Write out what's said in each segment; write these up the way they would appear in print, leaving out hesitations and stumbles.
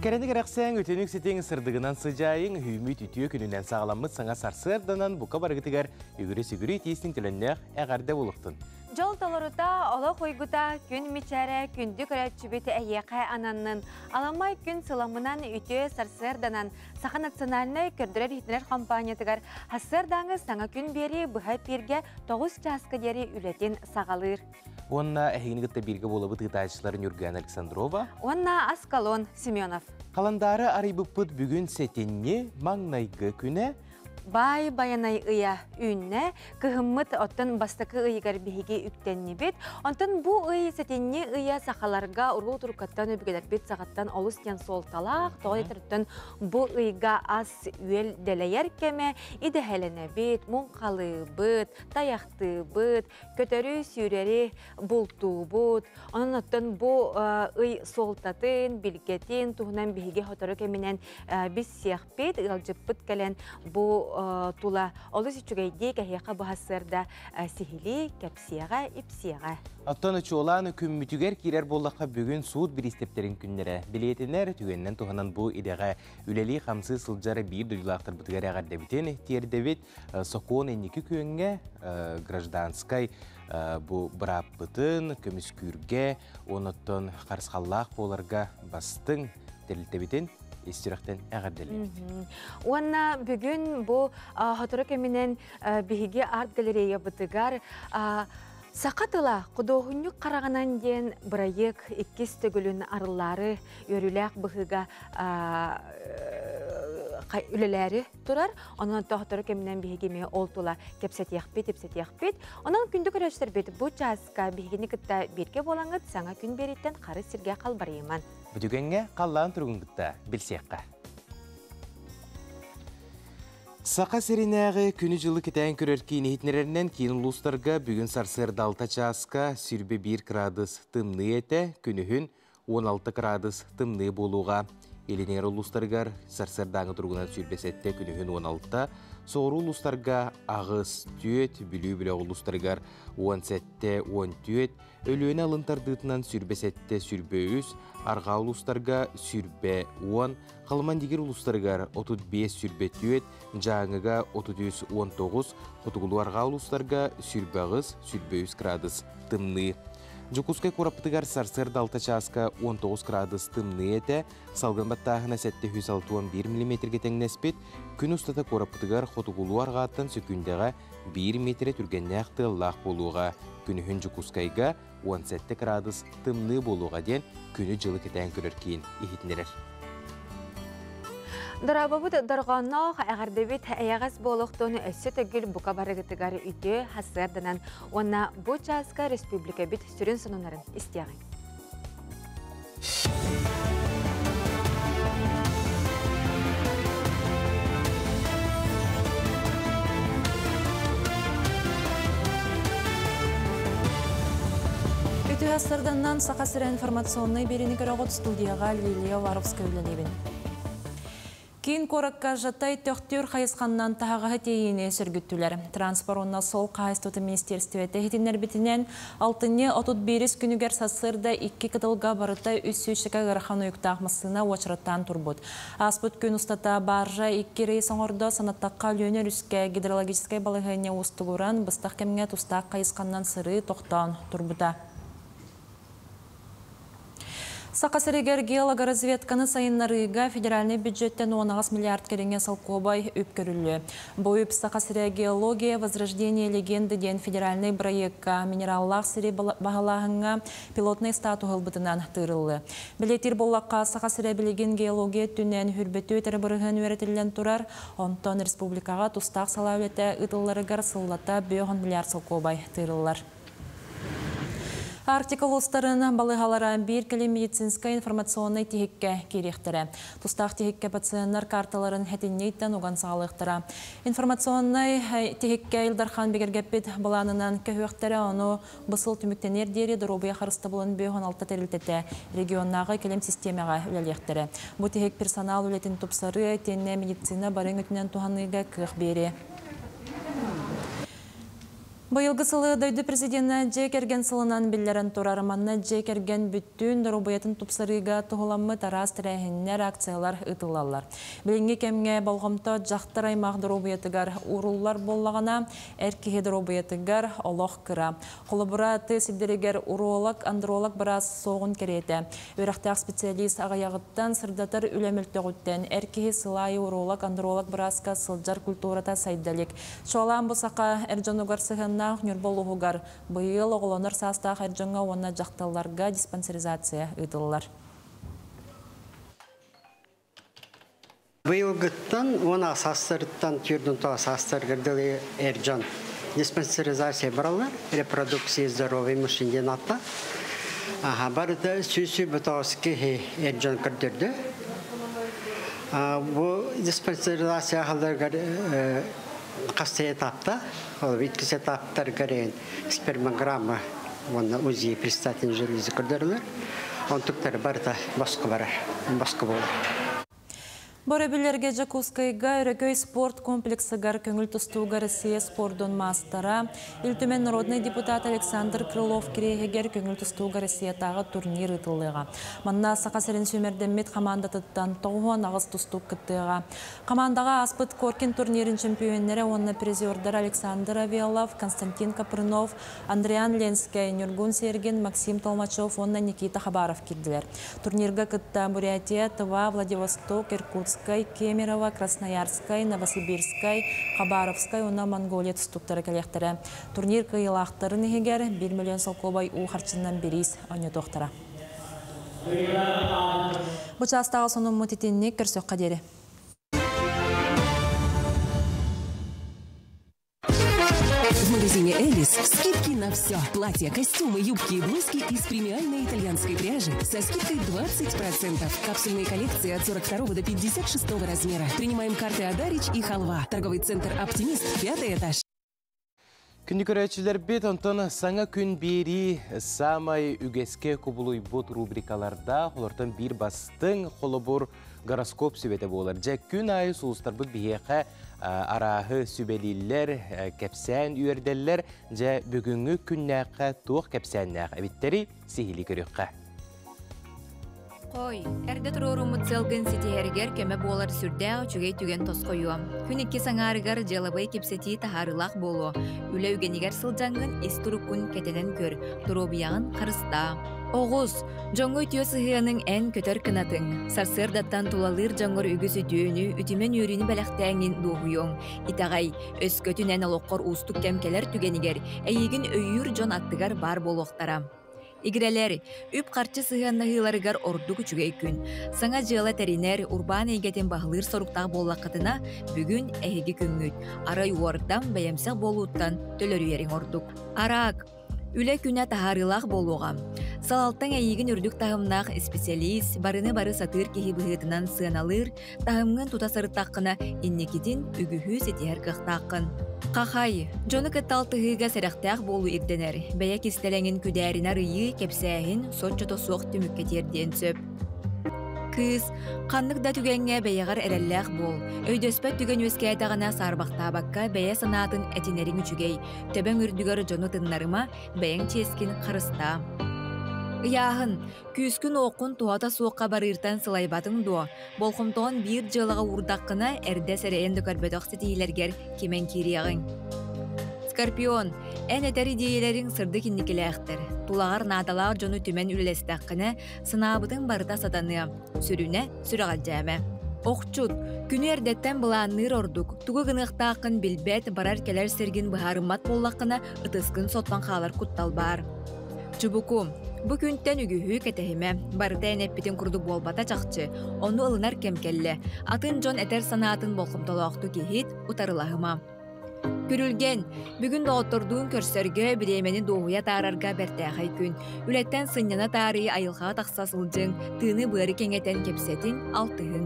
Кэрэни кэрэхсээҥ, үтүнүк ситиҥ, сырдыгынан сыдьаайыҥ, үһүүммүт үтүө күнүнэн саҕаламмыт саҥа сарсыарданан бука барыгытыгар үгүрү-сүгүрү итиистиҥ төлөннөөх эҕэрдэ буолуохтун. Дьол толорута, олох уйгута, күн мичээрэ, күндү көрөөччүбүт эһиэхэ ананнын. Аламай күн сыламынан үтүө сарсыарданан Саха национальнай көрдөрөр-иһитинэр компаниятыгар сарсыардааҥы саҥа күн биэрии быһа эпииргэ 9 чааска диэри үлэтин саҕалыыр. Уонна эһигини кытта бииргэ буолабыт ыытааччылар Нюргана Александрова уонна Аскалон Семенов. Халандаары арыйбыппыт бүгүн сэтинньи маҥнайгы күнэ. Баай Байанай ыйа үүннэ, кыһыммыт оттон бастакы ыйыгар биһиги үктэннибит. Онтон бу ый сэтинньи ыйа сахаларга уруу туруккаттан өбүгэлэрбит саҕаттан олус диэн суолталаах, тоҕо диэтэртэн бу ыйга ас-үөл дэлэйэр кэмэ, идэһэлэнэбит, муҥхалыыбыт, тайахтыыбыт, көтөрү-сүүрэри бултуубут. Онон оттон бу ый суолтатын, билгэтин туһунан биһиги сотору кэминэн билсиэхпит, ыалдьыппыт кэлэн бу тула олус үчүгэйдик эһиэхэ быһа сиһилии кэпсиэҕэ, ипсиэҕэ. Оттон чуолаан күммүтүгэр киирэр буоллахха бүгүн суут бириистэптэрин күннэрэ. Билиэтинэр түгэнинэн туһанан бу идэҕэ үлэлии-хамсыы сылдьар биир дойдулаахтарбытыгар эҕэрдэбитин тиэрдэбит. Сокуон инники күөҥҥэ гражданскай бу бырааппытын көмүскүүргэ, онуттан харысхаллаах буоларга бастыҥ тэрилтэбитин ис сүрэхтэн эҕэрдэлиибит. Уонна бүгүн бу сотору кэминэн биһиги арт-галереябытыгар Саха тыла худуоһунньук хараҕынан диэн бырайыак иккис төгүлүн арыллаары үөрүүлээх быһыыга үлэлээри турар. Онон тохтору кэминэн биһиги эмиэ ол тула кэпсэтиэхпит, ипсэтиэхпит. Онон күндү көрөөччүлэрбит бу чааска биһигини кытта бииргэ буолаҥҥыт саҥа күн биэриттэн харыс сиргэ халбарыйыман. Бу түгэҥҥэ халлаан туругун кытта билсиэххэ. Саха сиринээҕи күнү-дьылы кэтээн көрөр киин иһитиннэрэринэн киин улуустарга бүгүн сарсыарда 6 чааска 21 градус тымныы этэ, күнүһүн 16 кыраадыс тымныы буолуоҕа. Илиниэр улуустарыгар сарсыардааҥы туругунан 27 күнүһүн 16, соҕуруу улуустарга 8, 4, Бүлүү бөлөх улуустарыгар 17, 14, Өлүөнэ алын тардыытынан 27, 23, арҕаа улуустарга 20, 10, Халыман-Дигир улуустарыгар 35, 24, Дьааҥыга 33, 19, Хотугулуу-арҕаа улуустарга 28, 23 градус тымныы. Дьокуускай куораппытыгар сарсыарда 6 чааска 19 градус тымныы этэ, салгын баттааһына 761 миллиметргэ тэҥнэспит. Күн устата куораппытыгар хотугулуу арҕааттан сөкүүндэҕэ 1 миэтэрэ түргэннээх тыаллаах буолуоҕа. Күнүһүн Дьокуускайга 17 градус тымныы буолуоҕа диэн күнү-дьылы кэтээн көрөр киин иһитиннэрэр. Дорообобут дорҕоонноох эҕэрдэбит эйэҕэс буолуохтун өссө төгүл бука барыгытыгар үтүө сарсыарданан уонна бу чааска республикабыт сүрүн сонуннарын истиэҕиҥ. Үтүө сарсыарданан Саха сирэ информационнай биэриини көрөҕүт студияҕа Лилия Уваровская үлэлиибин. Киин куоракка Жатай Төхтүр хайысханнан таһаҕаһы тиэйиини сөргүттүлэр. Транспорт уонна суол хаһаайыстыбатын министиэристибэтэ иһитиннэрбитинэн, алтынньы 31 күнүгэр сарсыарда икки кытылга барыта 300 ыарахан уйуктаах массыына уочараттаан турбут. Ааспыт күн устата баржа икки рейс оҥордо, санаттахха Өлүөнэ өрүскэ гидрологическай балаһыанньа уустугуран, быстах кэмҥэ тустаах хайысханнан сырыы тохтоон турбута. Саха сиригэр геологоразведканы сайыннарыыга федеральнай бюджеттэн 18 миллиард кэриҥэ солкуобай үп көрүллүө. Бу үп Саха сирэ «Геология. Возрождение легенды» диэн федеральнай бырайыакка минераллаах сири баһылааһыҥҥа пилотнай статуһу ылбытынан тыырыллыа. Бэлиэтиир буоллахха, Саха сирэ билигин геология өттүнэн хүрбөтү өтөрө бырыһыан үөрэтиллэн турар, онтон республикаҕа тустаах салаа үлэтэ ыытылларыгар сыллата 5 миллиард солкуобай тыырыллар. Арктика улуустарын балыыһалара биир кэлим медицинскэй информационнай тиһиккэ киириэхтэрэ. Тустаах тиһиккэ пациеннар карталарын хэтинньийтэн уган саҕалыахтара. Информационнай тиһиккэ Ил Дархан бигэргэппит былаанынан көһүөхтэрэ, ону бу сыл түмүктэниэр диэри доруобуйа харыстабылын 56 тэрилтэтэ регионнааҕы кэлим систиэмэҕэ үлэлиэхтэрэ. Бу тиһик персонал үлэтин тупсарыа, итиэннэ медицина бары өҥөтүнэн туһаныыга кыах биэриэ. Быйылгы сылы дойду президенэ дьиэ кэргэн сылынан биллэрэн турар. Манна дьиэ кэргэн бүттүүн доруобуйатын тупсарыыга туһуламмыт араас тэрээһиннэр, акциялар ыытыллаллар. Билиҥҥи кэмҥэ болҕомто дьахтар аймах доруобуйатыгар ууруллар буоллаҕына, эр киһи доруобуйатыгар олох кыра. Холобура, тыа сирдэригэр уролог, андролог быраас суоҕун кэриэтэ. Үөрэхтээх специалист аҕыйаҕыттан, сырдатар үлэ мөлтөҕүттэн эр киһи сыл аайы уролог, андролог бырааска сылдьар культурата сайда илик. Чуолаан бу саха эр дьонугар сыһыаннаах Ньурба улууһугар быйыл оҕолонор саастаах эр дьоҥҥо уонна дьахталларга диспансеризация ыытыллар. Быйылгыттан уон саастарыттан түөртүн тоҕо саастарыгар дылы эр дьон диспансеризация бараллар, репродукция здоровья мужчин диэн ааттаах. Аха, барыта 129 киһи эр дьон көрдөрдө. Бу диспансеризация аһалларыгар хас этапта, ол иккис этаптарыгар спермограмма уонна УЗИ предстательной железы көрдөрөлөр. Онтуктары барыта босхо барар, босхо буолар. Бу өрөбүллэргэ Дьокуускайга Өрөгөй спорт комплексыгар көҥүл тустууга Россия спордун маастара, Ил Түмэн народнай депутат Александр Крылов кириэһигэр көҥүл тустууга Россиятааҕы турнир ыытыллыаҕа. Манна Саха сирин сүүмэрдэммит хамаандатыттан 98 тустуук кыттыаҕа. Хамаандаҕа ааспыт Коркин турнирын чөмпүйүөннэрэ уонна призердара Александр Авелов, Константин Капрынов, Андриан Ленскэй, Ньургун Сергин, Максим Толмачев уонна Никита Хабаров киирдилэр. Турнирга кытта Бурятия, Тыва, Владивосток, Иркутскай, Кемерово, Красноярскай, Новосибирскай, Хабаровскай уонна Монголия тустууктара кэлиэхтэрэ. Турнир кыайыылаахтарын иһигэр 1 миллион солкуобай уу харчынан бириис оонньотуохтара. Бу чаастааҕы сонуммут итинник көрсөххө диэри. В магазине «Элис» скидки на все. Платья, костюмы, юбки и блузки из премиальной итальянской пряжи со скидкой 20%. Капсульные коллекции от 42 до 56 размера. Принимаем карты «Одарич» и «Халва». Торговый центр «Оптимист», пятый этаж. Күндү көрөөччүлэрбит, онтон саҥа күн биэрии саамай үгэскэ кубулуйбут рубрикалардаах, олортон биир бастыҥ холобур гороскоп сүбэтэ буолар. Дьэ, күн аайы сулустарбыт биһиэхэ арааһы сүбэлииллэр, кэпсээн үөрдэллэр. Дьэ, бүгүҥҥү күннээххэ туох кэпсээннээх эбиттэри сиһилии көрүөххэ. Хой, эрдэ туруоруммут сыалгын ситиһэригэр көмө буолар сүрдээх үчүгэй түгэн тосхойуо. Күн иккис аҥаарыгар дьыалабыай кэпсэтии таһаарыылаах буолуо. Үлэ үгэнигэр сылдьаҥҥын ис туруккун кэтэнэн көр, доруобуйаҕын харыстаа. Оҕус, дьоҥҥо үтүө сыһыаныҥ эн көтөр кынатыҥ. Сарсыардаттан тулалыыр дьоҥҥор үгүс үтүөнү, үтүмэн үөрүүнү бэлэхтээҥҥин дуоһуйуоҥ. Итэҕэй, өскөтүн эн олоххор уустук кэм кэлэр түгэнигэр, эйигин өйүүр дьон аттыгар баар буолуохтара. Игирэлэр, үп-харчы сыһыаннаһыыларыгар ордук үчүгэй күн. Саҥа дьыала тэринэр, урбаан эйгэтин баһылыыр соруктаах буоллаххытына, бүгүн эһиги күҥҥүт. Арай уордам, бэйэмсэх буолууттан төлөрүйэриҥ ордук. Араак, үлэ күнэ таһаарыылаах буолуоҕа. Салалтаҥ эйигин үрдүк таһымнаах исписэлиис, барыны-бары сатыыр киһи быһыытынан сыаналыыр, таһымҥын тута сырыттаххына, инникитин үгүһү ситиһэр кыахтааххын. Хахай, дьону кытта алтыһыыга сэрэхтээх буолуу ирдэнэр. Бэйэ кистэлэҥин күдээринэ арыйыы, кэпсээһин соччото суох түмүккэ тиэрдиэн сөп. Кыыс, ханнык да түгэҥҥэ бэйэҕэр эрэллээх буол. Өйдөспөт түгэн үөскээтэҕинэ саарбахтаабакка бэйэ санаатын этинэриҥ үчүгэй. Төбөҥ үрдүгэр дьону тыннарыма, бэйэҥ чиэскин харыстаа. Ыйааһын, күүскүн-уоххун туһата суохха барыыртан сылайбатыҥ дуо? Болҕомтоҕун биир дьыалаҕа уурдаххына, эрдэ сэрэйэн да көрбөтөх ситиһиилэргэр кимэн киириэҕиҥ. Скорпион, эн этэр идиэйэлэриҥ сырдык инникилээхтэр. Тулаҕар наадалаах дьону түмэн үлэлэстэххинэ, санаабытыҥ барыта сатаныа. Сүрүнэ, сүрэҕэлдьээмэ. Охчут, күнү эрдэттэн былаанныыр ордук. Тугу гыныахтааххын билбэт, барар-кэлэр сиргин быһаарыммат буоллаххына, ытыскын соттон хаалар куттал баар. Чубуку, бу күнтэн үгүһү кэтэһимэ. Барыта эн эппитин курдук буолбата чахчы. Ону ылынар кэм кэллэ. Атын дьон этэр санаатын болҕомтолоохтук иһит, утарылаһыма. Күрүлгэн, бүгүн доҕоттордуун көрсөргө, бириэмэни дуоһуйа таарарга бэртээхэй күн. Үлэттэн сынньана таарыйа айылҕаҕа тахса сылдьыҥ, тыыны-быары кэҥэтэн кэпсэтиҥ, алтыһыҥ.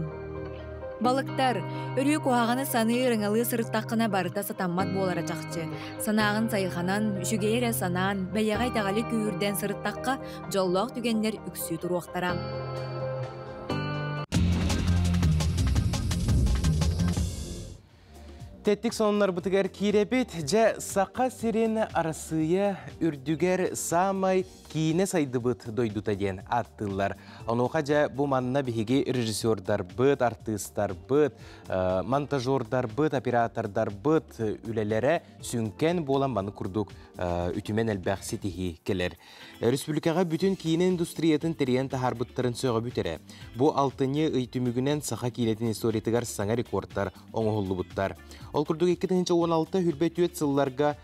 Балыктар, өрүү куһаҕаны саныы, ырыҥалыы сырыттаххына барыта сатаммат буолара чахчы. Санааҕын сайҕанан, үчүгэйи эрэ санаан, бэйэҕэ итэҕэли күүһүрдэн сырыттахха, дьоллоох түгэннэр үксүү туруохтара. Тэттик сонуннарбытыгар киирэбит. Дьэ, Саха сирин Арассыыйа үрдүгэр саамай киинэ сайдыбыт дойдута диэн ааттыыллар. Онуоха дьэ бу манна биһиги режиссердарбыт, артыыстарбыт, монтажердарбыт, оператордарбыт үлэлэрэ сүҥкэн буолан маны курдук үтүмэн элбэх ситиһии кэлэр. Республикаҕа бүтүн киинэ индустриятын тэрийэн таһаарбыттарын сөҕөбүт эрэ. Бу алтынньы ый түмүгүнэн саха киинэтин историятыгар саҥа рекордтар оҥоһуллубуттар. Ол курдук 2016-24 сылларга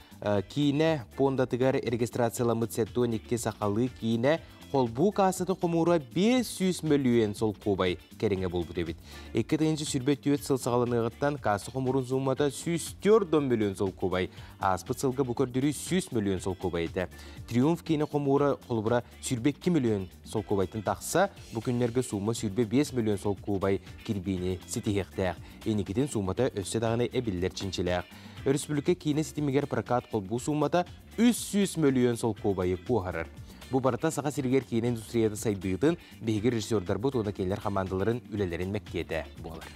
киинэ пуондатыгар регистрацияламмыт 72 сахалыы киинэ холбуу каассатын хомуура 500 мөлүйүөн солкуобай кэриҥэ буолбут эбит. 2024 сыл саҕаланыаҕыттан каасса хомуурун суумата 104 мөлүйүөн солкуобай, ааспыт сылга бу көрдөрүү 100 мөлүйүөн солкуобай этэ. Триумф киинэ хомуура холобура 22 мөлүйүөн солкуобайтан тахса, бу күннэргэ суума 25 мөлүйүөн солкуобай кирбиини ситиһиэхтээх. Инникитин суумата өссө даҕаны эбиллэр чинчилээх. Өрөспүүбүлүкэ киинэ ситимигэр прокат холбуу суумата 300 мөлүйүөн солкуобайы куоһарар. Бу барыта Саха сиригэр киинэ индустрията сайдыытын, биһиги режиссердарбыт уонна кинилэр хамаандаларын үлэлэрин мэктиэтэ буолар.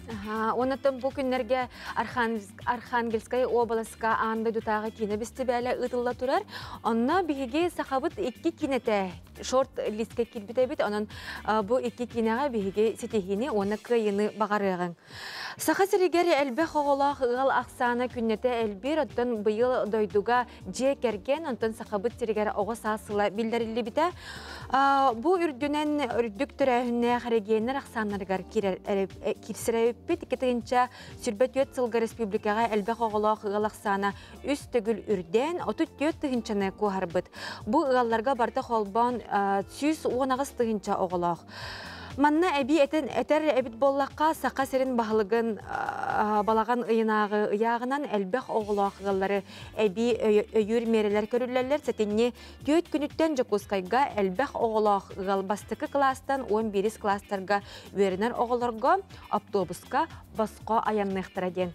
Оннуттан бу күннэргэ Архангельскай уобаласка аан дойдутааҕы киинэ бэстибээлэ ыытылла турар. Онно биһиги сахабыт икки киинэтэ шорт листке киирбит эбит. Онон бу икки киинэҕэ биһиги ситиһиини уонна кыайыыны баҕарыаҕыҥ. Саха сиригэр элбэх оҕолоох ыал ахсаана күннэтэ элбиир, оттон быйыл дойдуга дьиэ кэргэн, онтон Сахабыт сиригэр оҕо саас сыла биллэриллибитэ. Бу үрдүнэн үрдүк төрөөһүннээх эрэгиэннэр ахсааннарыгар киирсэр эбиппит. 2024 сылга республикаҕа элбэх оҕолоох ыал ахсаана үс төгүл үрдээн, 34 тыһыынчаны куоһарбыт. Бу ыалларга барыта холбоон 118 тыһыынча оҕолоох. Манна эбии этэн этэр эбит буоллахха, Саха сирин баһылыгын балаҕан ыйынааҕы ыйааҕынан элбэх оҕолоох ыаллары эбии өйүүр миэрэлэр көрүллэллэр. Сэтинньи түөрт күнүттэн Дьокуускайга элбэх оҕолоох ыал бастакы кылаастан 11 кылаастарга үөрэнэр оҕолорго автобуска босхо айанныахтара диэн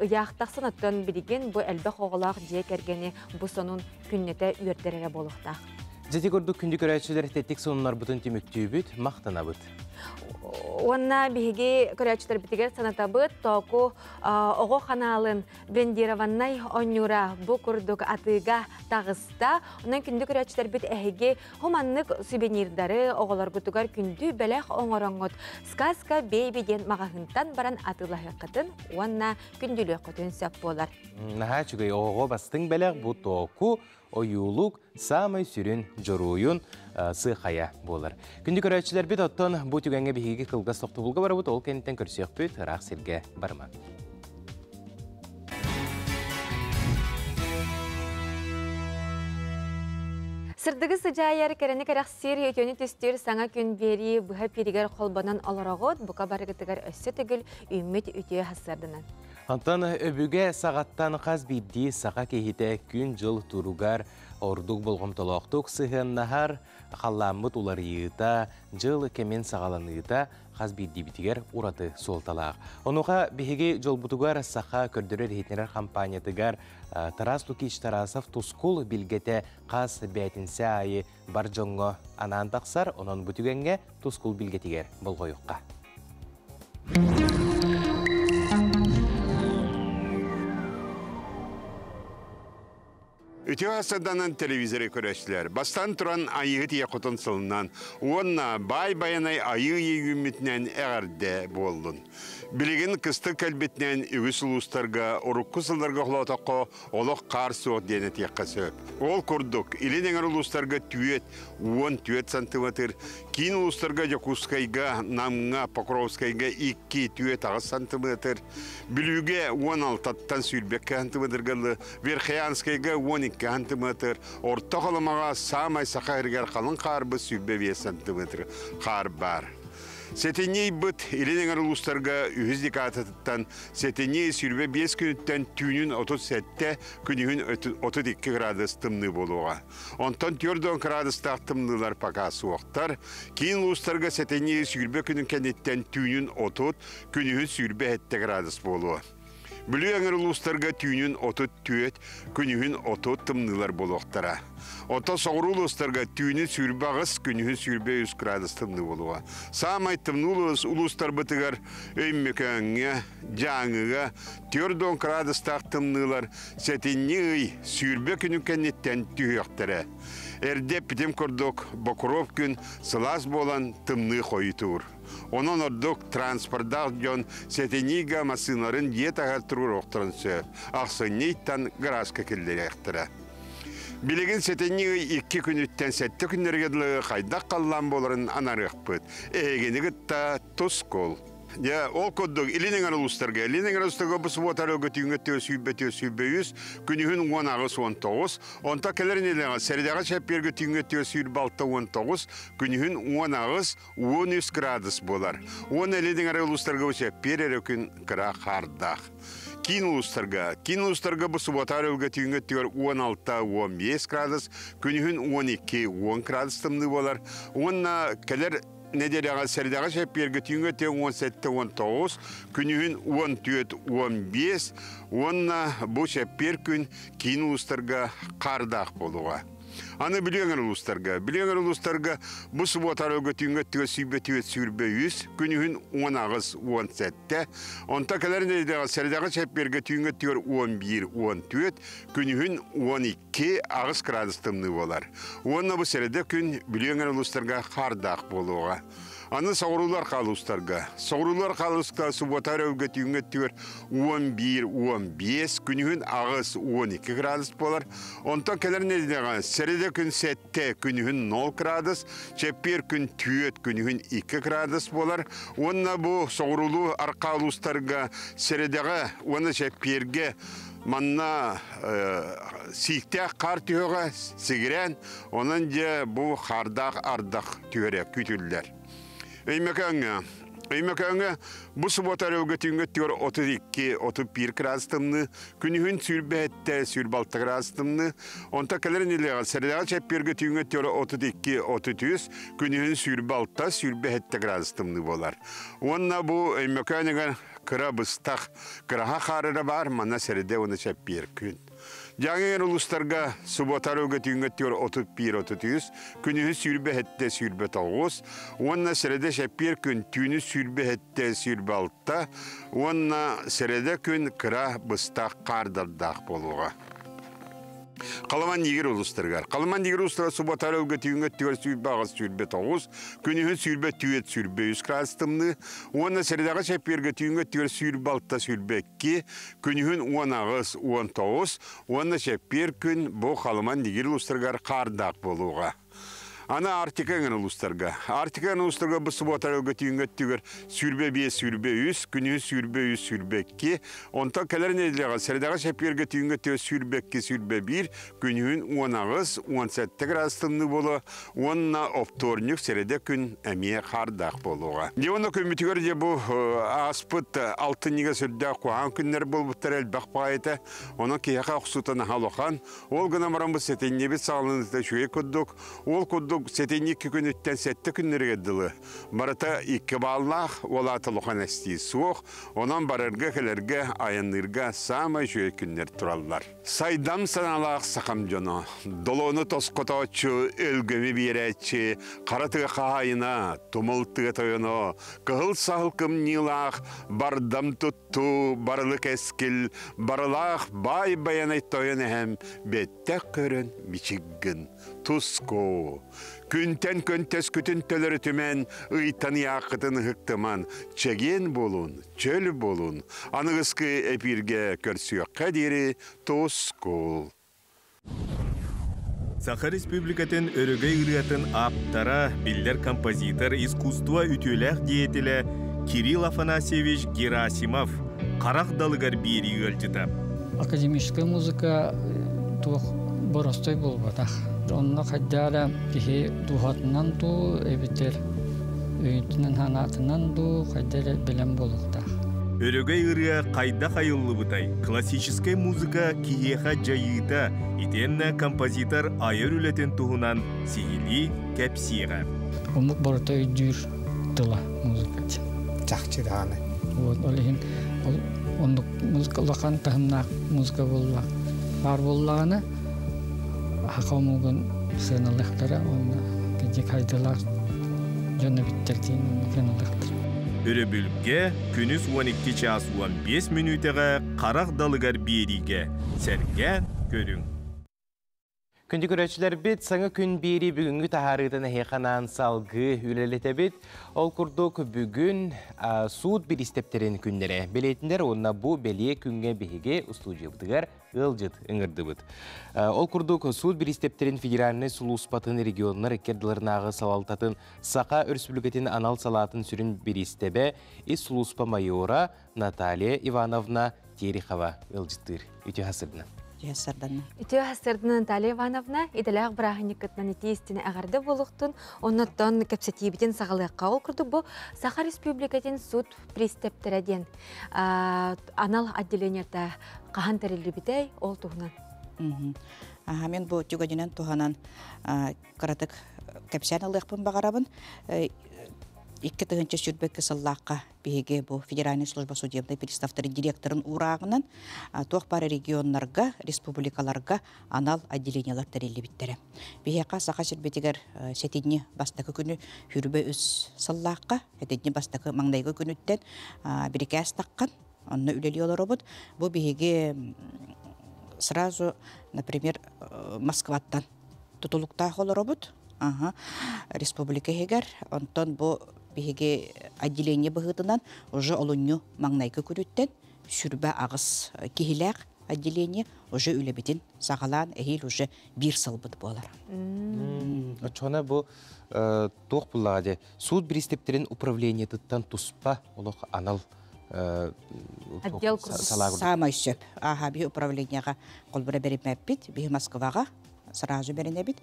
ыйаах тахсан, оттон билигин бу элбэх оҕолоох дьиэ кэргэни бу сонун күннэтэ үөрдэр эрэ буолуохтаах. Дьити курдук күндү көрөөччүлэр тэттик сонуннарбытын түмүктүүбүт, махтанабыт. Уонна биһиги көрөөччүлэрбитигэр санатабыт, Тооку оҕо ханаалын брендированнай оонньуура бу курдук атыыга таҕыста. Онон күндү көрөөччүлэрбит эһиги хуманнык сувенирдары оҕолоргутугар күндү бэлэх оҥороҥҥут Сказка Бэйби диэн маҕаһыынтан баран атыылаһыаххытын уонна күндүлүөххүтүн сөп буолар. Наһаа үчүгэй оҕоҕо бастыҥ бэлэх бу тооку ойуулук саамай сүрүн дьоруойун сыахайа буолар. Күндү көрөөччүлэрбит оттон бу түгэҥҥэ биһиги кылгас тохтобулга барабыт, ол кэнниттэн көрсүөхпүт, ыраах сиргэ барыма. Сырдыгы сыдьаайар, кэрэни кэрэхсиир, үтүөнү түстүүр саҥа күн биэрии быһа пииригэр холбонон олороҕут, бука барыгытыгар өссө төгүл үүммүт үтүө хассыарданан. Онтон өбүгэ саҕаттан хас биирдии саха киһитэ күн-дьыл туругар ордук болҕомтолоохтук сыһыаннаһар, халлааммыт уларыйыыта, дьыл кэмин саҕаланыыта хас биирдиибитигэр ураты суолталаах. Онуоха биһиги дьолбутугар саха көрдөрөр-иһитиннэрэр хампаанньатыгар Тарас Лукич Тарасов Тускул билгэтэ хас бээтинсэ аайы бар дьоҥҥо анаан тахсар, онон бу түгэҥҥэ Тускул билгэтигэр болҕойуохха. Үтүө сырданан телевизоры көрөчүлэр. Бастан туран айыһы тиэ хотун сылынан уонна баай байанай айыы үүммүтүнэн эҕэрдэ буоллун. Билигин кыстык кэлбитинэн үгүс улуустарга урукку сылларга холоотоххо олох хаар суох диэн этиэххэ сөп. Ол курдук, илин эҥэр улуустарга түөт, 14 сантиметр, киин улуустарга Дьокуускайга, Намҥа, Покровскайга 2 түөт 8 сантиметр, Бүлүүгэ 16-тан 22 сантиметрга Верхоянскайга 12 сантиметр, Орто Халымаҕа саамай саха сиригэр халыҥ хаарбыт 25 сантиметр хаар баар. Сэтинньи ыйбыт илин эҥэр улуустарга үһүс декадатыттан сэтинньи 25 күнүттэн түүнүн 37, күнүһүн 32 градус тымныы буолуоҕа. Онтон 40 градустаах тымныылар пока суохтар. Киин улуустарга сэтинньи 20 күнүн кэнниттэн түүнүн 30, күнүһүн 27 градус буолуо. Бүлүү эҥэр улуустарга түүнүн 34, күнүһүн 30 тымныылар буолуохтара. Оттон соҕуруу улуустарга түүнүн 28, күнүһүн 23 градус тымныы буолуоҕа. Саамай тымныы улуустарбытыгар Өймөкөөҥҥө, Дьааҥыга 40 градустаах тымныылар сэтинньи ый 20 күнүн кэнниттэн түһүөхтэрэ. Эрдэ эппитим курдук, Бокуруоп күн сылаас буолан тымныы хойутуур. Онон ордук транспордаах дьон сэтинньига массыыналарын дьиэ таһыгар туруоруохтарын сөп. Ахсынньы ыйтан гаражка киллэриэхтэрэ. Билигин сэтинньи ый 2 күнүттэн 7 күннэргэ дылы хайдах халлаан буоларын анарыахпыт. Эһигини кытта тускул. Дьэ, ол курдук, Илин эҥэр улуустарга, Илин эҥэр улуустарга бу субуота өрөгө түүҥҥэ 4 123, күнүһүн 18 19, онто кэлэр нэдиэлэҕэ сэрэдэҕэ чэппиэргэ түүҥҥэ 4 19, күнүһүн 18 13 градус буолар. Уонна Илин эҥэр улуустарга бу чэппиэр эрэ күн кыра хаардаах. Киин улуустарга, киин улуустарга бу субуота өрөгө түүҥҥэ 16 15 градус, күнүһүн 12 10 градус тымныы буолар. Уонна кэлэр нэдиэлэҕэ сэрэдэҕэ чэппиэргэ түүҥҥэ 17-19, күнүһүн 14-15 уонна бу чэппиэр күн киин улуустарга хаардаах буолуоҕа. Аны Бүлүү эҥэр улуустарга. Бүлүү эҥэр улуустарга бу субуота арылга түүҥҥэ өттүгэр 104 103, күнүһүн 18 17, онто кэлэр нэдиэлэҕэ сэрэдэҕэ чэппиэргэ түүҥҥэ өттүгэр 11 14, күнүһүн 12 8 градус тымныы буолар. Уонна бу сэрэдэ күн Бүлүү эҥэр улуустарга хаардаах буолуоҕа. Аны соҕуруулар хаалустарга. Соҕуруулар хаалуска субуота өрөбүлгэ түүҥҥэ өттүгэр 11-15, күнүһүн 8-12 градус буолар. Онтон кэлэр нэдиэлэҕэ сэрэдэ күн 7, күнүһүн 0 градус, чэппиэр күн 4, күнүһүн 2 градус буолар. Уонна бу соҕуруулуу арҕаа улуустарга сэрэдэҕэ уонна чэппиэргэ манна сииктээх хаар түһүөҕэ сигирээн, онон дьэ бу хаардаах ардах түһэрэ күүтүллэр. Өймөкөөҥҥө Өймөкөөҥҥө бу субуота өрөбүлгэ түүҥҥэ өттүгэр 32-31 градус тымныы, күнүһүн 27 26 градус тымныы, онтон кэлэр нэдиэлэҕэ сэрэдэҕэ чэппиэргэ түүҥҥэ өттүгэр 32-33, күнүһүн 26 27 градус тымныы буолар. Уонна бу Өймөкөөнүгэр кыра быстах, кыраһа хаарыра баар, манна сэрэдэ уонна чэппиэр күн. Дьааҥы улуустарга субуота арыгы түүҥҥэ өттүгэр 31-33, күнүһү 27-29 уонна сэрэдэ чэппиэр күн түүнү 27-26 уонна сэрэдэ күн кыра быстах хаардардаах буолуоҕа. Халыман Нигер улуустарыгар. Халыман Нигер улуустара субуота өлгө түүҥҥэ өттүгэр 28 29, күнүһүн 24 23 градус тымныы уонна сэрэдэҕэ чэппиэргэ түүҥҥэ өттүгэр 26 22, күнүһүн 18 19 уонна чэппиэр күн бу Халыман Нигер улуустарыгар хаардаах буолуоҕа. Аны Арктика эҥин улуустарга. Арктика эҥин улуустарга бу субуота өлгө түүҥҥэ өттүгэр 25 23, күнүһүн 23 22, онтон кэлэр нэдиэлэҕэ сэрэдэҕэ чэппиэргэ түүҥҥэ өттүгэр 22 21, күнүһүн 18 17 градус тымныы буолуо уонна оптуорньук сэрэдэ күн эмиэ хаардаах буолуоҕа. Дьэ уонна күммүтүгэр дьэ бу ааспыт алтынньыга сүрдээх куһаҕан күннэр буолбуттара элбэх баҕайыта. Онон киһиэхэ охсуута наһаа улахан. Ол гынан баран бу сэтинньибит саҕаланыыта үчүгэй курдук. Ол курдук сэтинньи 2 күнүттэн 7 күннэригэр дылы барыта 2 бааллаах, ол аата улахан эстии суох. Онон барарга-кэлэргэ, айанныырга саамай үчүгэй күннэр тураллар. Сайдам санаалаах сахам дьоно, долоону тосхотооччу, өлгөмү биэрээччи, хара тыа хаһаайына, тумул тыа тойоно, кыһыл саһыл кымньыылаах, бардам туттуу, барылы кэскил, барылаах баай байанай тойон эһэм бэттэх көрөн мичиггин туску. Күнтэн көнтөскүтүн төлөрүтүмэн, ыйтан ыйааххытын ыһыктыман, чэгиэн буолун, чөл буолун. Аныгыскы эпииргэ көрсүөххэ диэри тускул. Саха Республикатын өрөгөй ырыатын ааптара, биллэр композитор, искусство үтүөлээх деятелэ Кирилл Афанасьевич Герасимов харах далыгар биэрии ыалдьыта. Академическая музыка туох боростой буолбатах. Онно хайдах эрэ киһи дууһатынан дуу, эбэтэр өйүнэн-санаатынан дуу хайда эрэ бэлэм буолуохтаах. Өрөгөй ырыа хайдах айыллыбытай? Классическай музыка киһиэхэ дьайыыта, итиэннэ композитор айар үлэтин туһунан сиһилии кэпсиэҕэ. Омук барыта өйдүүр тыла музыка. Чахчы даҕаны. Вот, ол иһин ол Оннук музыка улахан таһымнаах музыка буолла. Баар буоллаҕына саха омугун сыаналыахтара уонна кырдьык хайдылаах дьон эбиттэр диэн сыаналыахтара. Өрөбүлгэ күнүс 12 чаас 15 мүнүүтэҕэ харах далыгар биэриигэ сэргээн көрүҥ. Күндү көрөөччүлэрбит, саҥа күн биэрии бүгүҥҥү таһаарыытын эһиэхэ анаан салгыы үлэлэтэбит. Ол курдук бүгүн суут бириистэптэрин күннэрэ бэлиэтинэр уонна бу бэлиэ күҥҥэ биһиги устуудьуйабытыгар ыалдьыт ыҥырдыбыт. Ол курдук суут бириистэптэрин федеральнай сулууспатын регионнар икки ардыларынааҕы салалтатын Саха Өрөспүүбүлүкэтин анал салаатын сүрүн бириистэбэ ис сулууспа майора Наталья Ивановна Терехова ыалдьыттыыр. Үтүө хасырдынан. Үтүө хасырдана. Үтүө хасырдынан Наталья Ивановна, идэлээх бырааһынньыккытынан итии истини эҕэрдэ буолуохтун, оннуттан кэпсэтиибитин саҕалыахха. Ол курдук бу Саха Республикатын суд пристептэрэ диэн анал отделениета хаһан тэриллибитэй, ол туһунан. Аха, мен бу түгэнинэн туһанан кыратык кэпсээн ылыахпын баҕарабын. 2021 сыллаахха биһиги бу Федеральная служба судебной приставтарын директорын уурааҕынан туох баар регионнарга, республикаларга анал отделениелар тэриллибиттэрэ. Биһиэхэ Саха сирбитигэр сэтинньи бастакы күнү хүрбэ үс сыллаахха, сэтинньи бастакы маҥнайгы күнүттэн бирикээс таххан, онно үлэлии олоробут. Бу биһиги сразу, например, Москваттан тутулуктаах олоробут. Аха. Республика иһигэр. Онтон бу биһиги отделение быһыытынан уже олунньу маҥнайгы күнүттэн сүрбэ аҕыс киһилээх отделение уже үлэбитин саҕалаан эһиил уже биир сылбыт буолар. Оччоҕуна бу туох буллаҕа дии суут бириистэптэрин управлениетыттан туспа олох анал отдел Саамай сөп. Аха, биһи управлениеҕа холбура бэриммэппит, биһи Москваҕа сразу бэринэбит.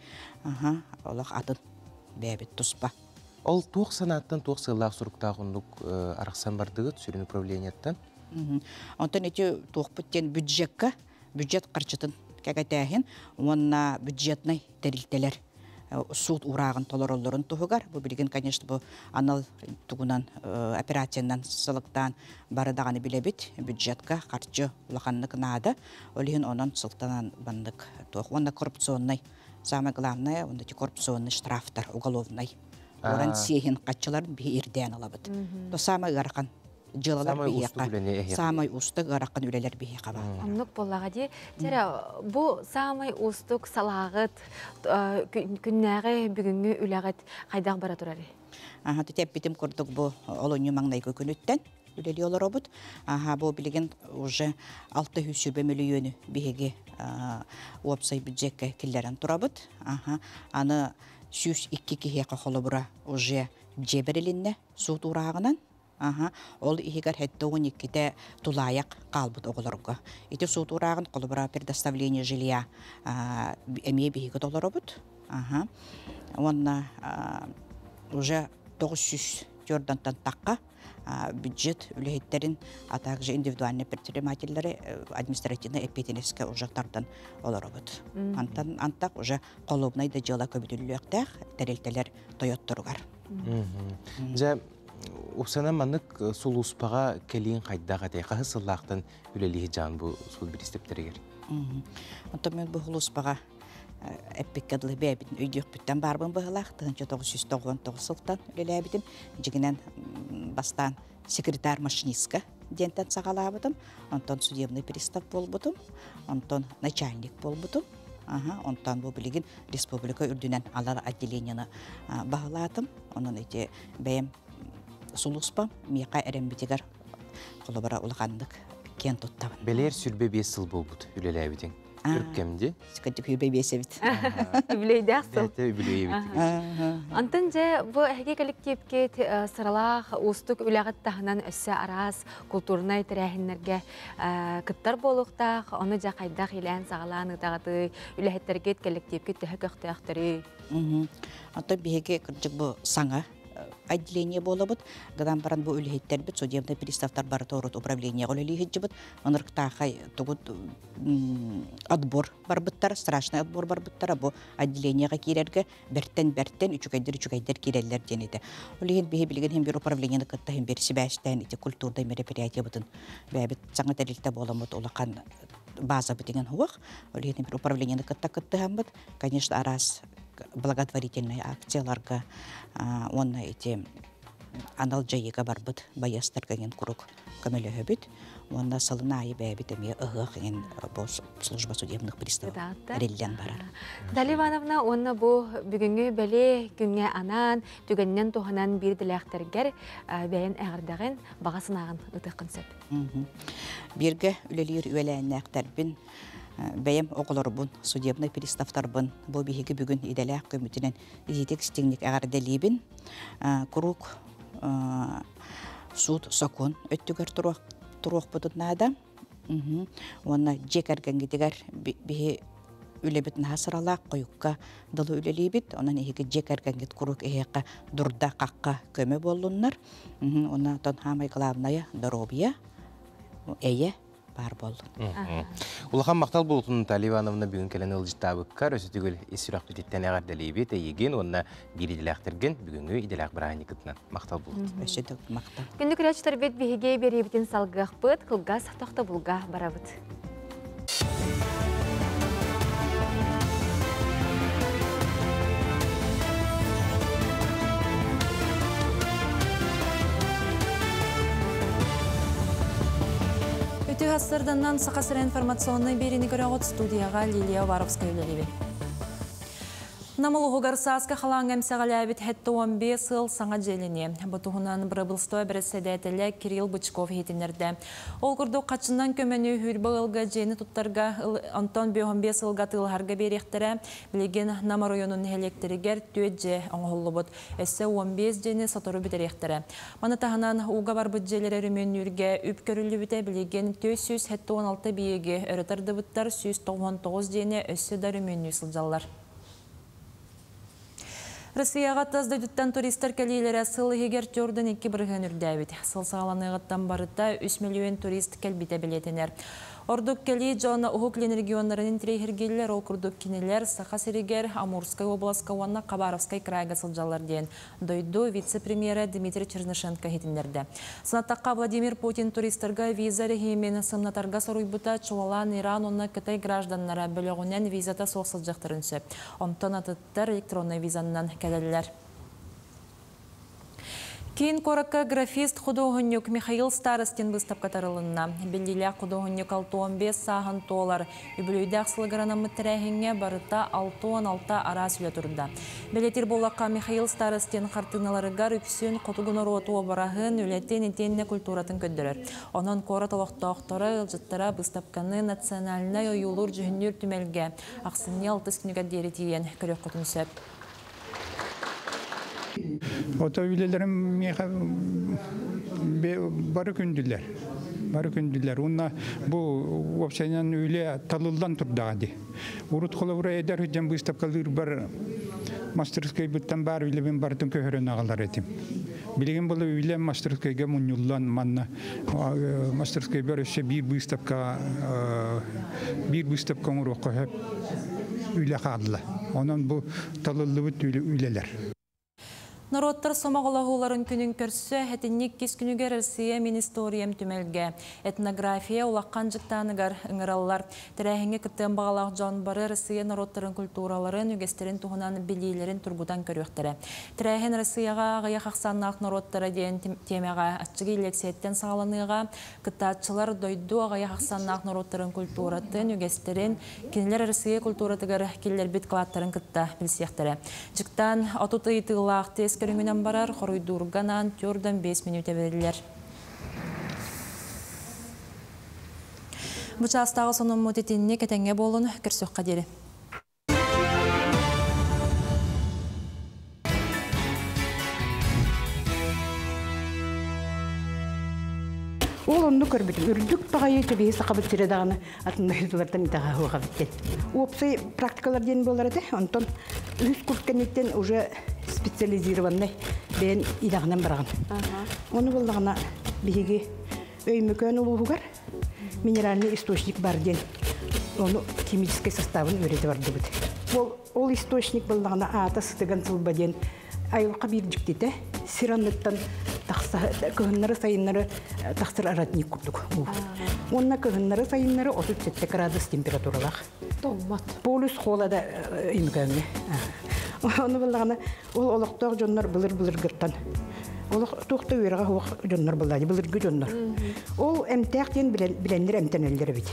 Аха, олох атын бэйэбит туспа. Ол туох санааттан, туох сыаллаах суруктаах оннук арахсан бардыгыт сүрүн управлениеттан? Онтон ити туохпут диэн бюджекка, бюджет харчытын кэкэтээһин уонна бюджетнай тэрилтэлэр суут урааҕын толороллорун туһугар бу билигин, конечно, бу анал тугунан операциянан сылыктаан бары даҕаны билэбит, бюджетка харчы улаханнык наада. Ол иһин онон сылтанан баннык туох уонна коррупционный, самое главное, уонна коррупционный штрафтар, уголовный уран сиэһин хаччыларын биһи ирдээн ылабыт. То самое ыарахан дьыалалар биһиэхэ, самай уустук ыарахан үлэлэр биһиэхэ баар. Оннук буоллаҕа дии. Чэрэ, бу самай уустук салааҕыт күннээҕи бүгүҥҥү үлэҕит хайдах бара турарый? Аха, эппитим курдук бу олунньу маҥнайгы күнүттэн үлэлии олоробут. Аха, бу билигин уже 600 мөлүйүөнү биһиги уопсай бюджекка киллэрэн турабыт. Аха, аны 102 киһиэхэ холобура уже дьиэ бэрилиннэ суут уурааҕынан. Аха, ол иһигэр 72-тэ тулаайах хаалбыт оҕолорго. Ити суут уурааҕын холобура предоставление жилья эмиэ биһиги толоробут. Аха. Уонна уже 900 тюрдантан тахха бюджет үлэһиттерин, а также индивидуальный предпринимательлери административный эппиэтинэскэ уже тардан олоробут. Антан антак уже холобунай да дьыала көбүтүллүөхтээх тэрилтэлэр тойотторугар. Дьэ, упсана маннык сулууспаҕа кэлиин хайдах этэй? Хаһыс сыллаахтан үлэлии дьаан бу суут бириистэптэригэр? Онтон мен бу сулууспаҕа эппиккэ дылы бэйэбитин өйдүөхпүттэн баарбын быһылаах 1999 сылтан үлэлээбитим. Дьигинэн бастаан секретарь машинистка диэнтэн саҕалаабытым. Онтон судебный пристав буолбутум. Онтон начальник буолбутум. Аха, онтон бу билигин республика үрдүнэн алар отделениены баһылаатым. Онон ити бэйэм сулууспам миэхэ эрэммитигэр холобура улаханнык киэн туттабын. Бэлиэр сүрбэ биэс сыл буолбут үлэлээбитиҥ. Үркэмди. Сүрбэ биэс эбит. Үбүлүөйдээх сыл. Үбүлүөй эбит. Онтон дьэ бу эһиги коллективкит сыралаах уустук үлэҕит таһынан өссө араас култуурунай тэрээһиннэргэ кыттар буолуохтаах. Ону дьэ хайдах илээн-саҕалаан ыытаҕытый, үлэһиттэргит, коллективкит төһө көхтөөхтөрүй? Онтон биһиги кырдьык бу саҥа отделение буолабыт. Гынан баран бу үлэһиттербит судебный приставтар барыта урут управлениеҕа үлэлии сылдьыбыт. Ынырыктаахай тугут отбор барбыттар, страшный отбор барбыттара бу отделениеҕа киирэргэ бэртэн бэртэн үчүгэйдэр үчүгэйдэр киирэллэр диэн этэ. Ол иһин биһи билигин иһин бир управлениены кытта иһин бир сибээстээн ити культурнай мероприятиебытын бэйэбит саҥа тэрилтэ буоламмыт улахан базабыт иҥэн хуох. Ол иһин бир управлениены кытта кыттыһаммыт, конечно, араас благотворительный акцияларга уонна ити анал дьайыыга барбыт байыастарга иҥин курук көмөлөһөбүт. Уонна сылын аайы бэйэбит эмиэ ыһыах иҥин бу служба судебных приставов эриллэн барар. Дали Ивановна уонна бу бүгүҥҥү бэлиэ күҥҥэ анаан, түгэнинэн туһанан биир идэлээхтэргэр бэйэн эҕэрдэҕин, баҕа санааҕын ытыаххын сөп. Бииргэ үлэлиир үөлээннээхтэрбин, бэйэм оҕолорбун, судебнай приставтарбын бу биһиги бүгүн идэлээх көмүтүнэн итиитик истиҥник эҕэрдэлиибин. Куруук суут сокуон өттүгэр туруохпутун наада. Уонна дьиэ кэргэҥҥитигэр биһи үлэбит наһаа сыралаах, хойукка дылы үлэлиибит. Онон эһиги дьиэ кэргэҥҥит куруук эһиэхэ дурда-хахха көмө буоллуннар. Уонна оттон хаамай главное доруобуйа, эйэ баар буоллун. Улахан махтал буолтун Наталья Ивановна бүгүн кэлэн ылдьыттаабыккар өссө түгүл ис сүрэхпититтэн эҕэрдэлиибит эйигин уонна биир идэлээхтэргин бүгүҥҥү идэлээх бырааһынньыккытынан махтал буолтун. Өссө да махтал. Күндү көрөөччүлэрбит биһиги биэриибитин салгыахпыт, кылгас тохтобулга барабыт. Үтүө сарсыарданнан Саха сирэ информационнай биэриини көрөҕүт студияҕа Лилия Уваровская үлэлиибин. Нам улууһугар сааскы халааҥҥа эмсэҕэлээбит 75 сыл саҥа дьиэлэниэ. Бу туһунан бырабыылыстыба бэрэссэдээтэлэ Кирилл Бычков иһитиннэрдэ. Ол курдук хаччынан көмөнү хүрбэ ыалга дьиэни туттарга, онтон 55 сылга атыылаһарга биэриэхтэрэ. Билигин Нам оройуонун нэһилиэктэригэр түөрт дьиэ оҥоһуллубут. Өссө 15 дьиэни сотору бүтэриэхтэрэ. Маны таһынан ууга барбыт дьиэлэри өрөмүөннүүргэ үп көрүллүбүтэ билигин 476 биэги өрө тардыбыттар, 199 дьиэни өссө да өрөмүөннүү сылдьаллар. Россияҕа тас дойдуттан туристар кэлиилэрэ сыл иһигэр 4,2 бырыһыан үрдээбит. Сыл саҕаланыаҕыттан барыта 3 миллион турист кэлбитэ бэлиэтэнэр. Ордук кэлии дьон Уһук Илин регионнарын интэриэһиргииллэр, ол курдук кинилэр Саха сиригэр, Амурскай уобаласка уонна Хабаровскай крайга сылдьаллар диэн дойду вице-премьерэ Дмитрий Чернышенко иһитиннэрдэ. Санаттахха, Владимир Путин туристарга виза режимин сымнатарга соруйбута, чуолаан Иран уонна Кытай гражданнара бөлөҕүнэн визата суох сылдьыахтарын сөп. Онтон атыттар электроннай визаннан кэлэллэр. Киин куоракка графист худуоһунньук Михаил Старостин быыстапка тарылынна. Биллиилээх худуоһунньук 65 сааһын туолар. Үбүлүөйдээх сылыгар анаммыт тэрээһиҥҥэ барыта 66 араас үлэ турда. Бэлиэтиир буоллахха, Михаил Старостин хартыыналарыгар үксүн хотугу норуот уобараһын, үлэтин итиэннэ культуратын көрдөрөр. Онон куорат олохтоохторо, ыалдьыттара быыстапканы национальнай ойуулуур-дьүһүннүүр түмэлгэ ахсынньы алтыс күнүгэр диэри тиийэн көрүөххүтүн сөп. Ото үлэлэрим миэхэ бары күндүлэр. Бары күндүлэр. Уонна бу уопсайынан үлэ талыллан турдаҕа дии. Урут холобура эдэр сылдьан быыстапкалыырбар мастерскойбуттан баар үлэбин барытын көһөрөн аҕалар этим. Билигин бұл үлэм мастерскойга мунньуллан манна мастерскойбар өссө биир быыстапка биир быыстапка оҥоруохха сөп үлэ хаалла. Онон бу талыллыбыт үлэлэр. Норуоттар сомоҕолоһууларын күнүн көрсө сэтинньи иккис күнүгэр Россия мин историям түмэлгэ этнография улахан дьыктааныгар ыҥыраллар. Тэрээһиҥҥэ кыттыан баҕалаах дьон бары Россия норуоттарын культураларын, үгэстэрин туһунан билиилэрин тургутан көрүөхтэрэ. Тэрээһин Россияҕа аҕыйах ахсааннаах норуоттара диэн тиэмэҕэ аччыгый лекцияттан саҕаланыаҕа. Кыттааччылар дойду аҕыйах ахсааннаах норуоттарын культуратын, үгэстэрин, кинилэр Россия культуратыгар киллэрбит кылааттарын кытта билсиэхтэрэ. Дьыктаан 30 ыйытыылаах тест көрүҥүнэн барар, хоруйдуурга анаан 4-5 мүнүүтэ бэриллэр. Бу чаастааҕы сонуммут итинник этэҥҥэ буолун, көрсүөххэ диэри. Ол онну көрбүтүм. Үрдүк баҕайы төбиһи сахабыт сирэ даҕаны атын дойдулартан итэҕэ суох эбиттен. Уопсай практикалар диэн буолар этэ. Онтон үһүс курс кэнниттэн уже Специализированный бэйэн идэҕинэн бараҕын. Ону буллаҕына биһиги Өймөкөөн улууһугар минеральный источник бар диэн ону химическэй составын үөрэтэ бардыбыт. Ол, ол источник буллаҕына аата сытыган сылба диэн айылҕа биир дьиктитэ сир анныттан тахса кыһыннары сайыннары тахсар родник курдук уу. Уонна кыһыннары сайыннары 37 градус температуралаах. Тоҥмот. Полюс холода Өймөкөөҥҥө. Ону буллаҕына ол олохтоох дьоннор былыр-былыргыттан олох туох да үөрэҕэ суох дьоннор былаани былыргы дьоннор. Ол эмтээх диэн билэннэр эмтэнэллэр эбит.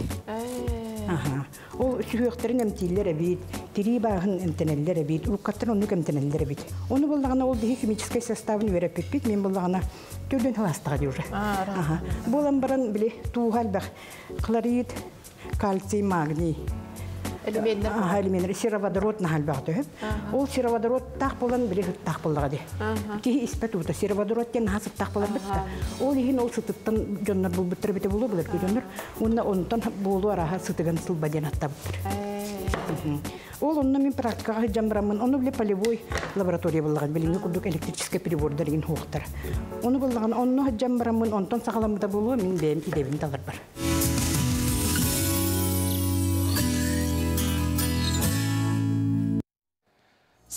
Аха. Ол сүһүөхтэрин эмтииллэр эбит, тирии бааһын эмтэнэллэр эбит, уккаттан оннук эмтэнэллэр эбит. Ону буллаҕына ол биһи химическэй составын үөрэппиппит, мин буллаҕына төрдүн халаастаҕа дии уже. Аха. Буолан баран били тууһа элбэх хлорид, кальций, магний. Элеменнер. Аха, элеменнер. Сероводород наһалбах төһөп. Ол сероводород таах болан били сыттаах боллаға ди. Киһи испэт уута сероводород диэн наһаа сыттаах болар битта. Ол иһин ол сытыттан дьоннор булбуттар бите булу булар дьоннор. Уонна онтон буолу араха сытыган сылба диэн аттабыттар. Ол онно мин практикаҕа сылдьан бараммын, ону били полевой лаборатория буллаҕын, билиҥҥи курдук электрическэй прибордар игин хуохтар. Ону буллаҕын, онно сылдьан бараммын, онтон саҕаламмыта буолуо, мин бэйэм идэбин таларбар.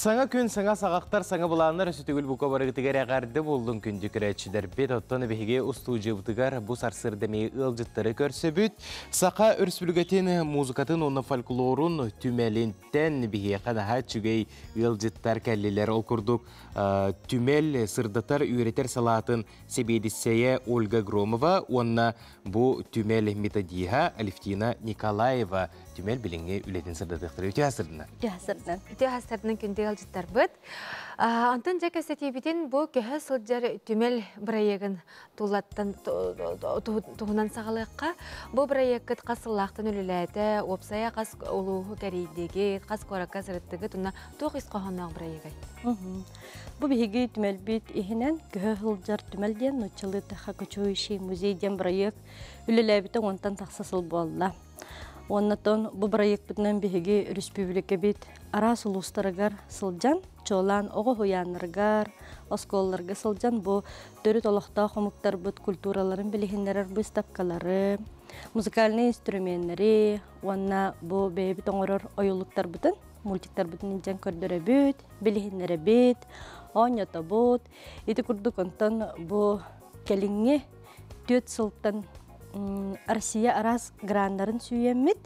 Саҥа күн, саҥа саҕахтар, саҥа былааннар өсүтүгүл бука барыгытыгар эҕэрдэ буоллун күндү көрөөччүлэрбит. Оттон биһиги устуудьуйабытыгар бу сарсыарда эмиэ ыалдьыттары көрсөбүт. Саха Өрөспүүбүлүкэтин музыкатын уонна фольклорун түмэлинтэн биһиэхэ наһаа үчүгэй ыалдьыттар кэллилэр. Ол курдук түмэл сырдатар үөрэтэр салаатын сэбиэдиссэйэ Ольга Громова уонна бу түмэл методиһа Алевтина Николаева түмэл билиҥҥи үлэтин сырдатыахтара. Үтүө сырдына. Үтүө сырдынан. Үтүө сырдынан күндү ыалдьыттарбыт. Онтон дьэ кэпсэтиибитин бу көһө сылдьар түмэл бырайыагын тулаттан туһунан саҕалыахха. Бу бырайыаккыт хас сыллаахтан үлэлээтэ, уопсайа хас улууһу кэрийдигит, хас куоракка сырыттыгыт, уонна туох ис хоһоонноох бырайыагай? Бу биһиги түмэлбит иһинэн көһө сылдьар түмэл диэн нууччалыы Хакучующий музей диэн бырайыак үлэлээбитэ уонтан тахса сыл буолла. Уоннатон бу бырайыакпытынан биһиги өрөспүүбүлүкэбит араас улуустарыгар сылдьан, чуолаан оҕо уһуйааннарыгар, оскуолаларга сылдьан бу төрүт олохтоох омуктарбыт культураларын билиһиннэрэр быыстапкалары, музыкальнай инструменнэри уонна бу бэйэбит оҥорор ойуулуктарбытын мультиктарбытын илдьэн көрдөрөбүт, билиһиннэрэбит, оонньотобут. Ити курдук онтон бу кэлиҥҥи түөрт сылтан Россия араас граннарын сүүйэммит,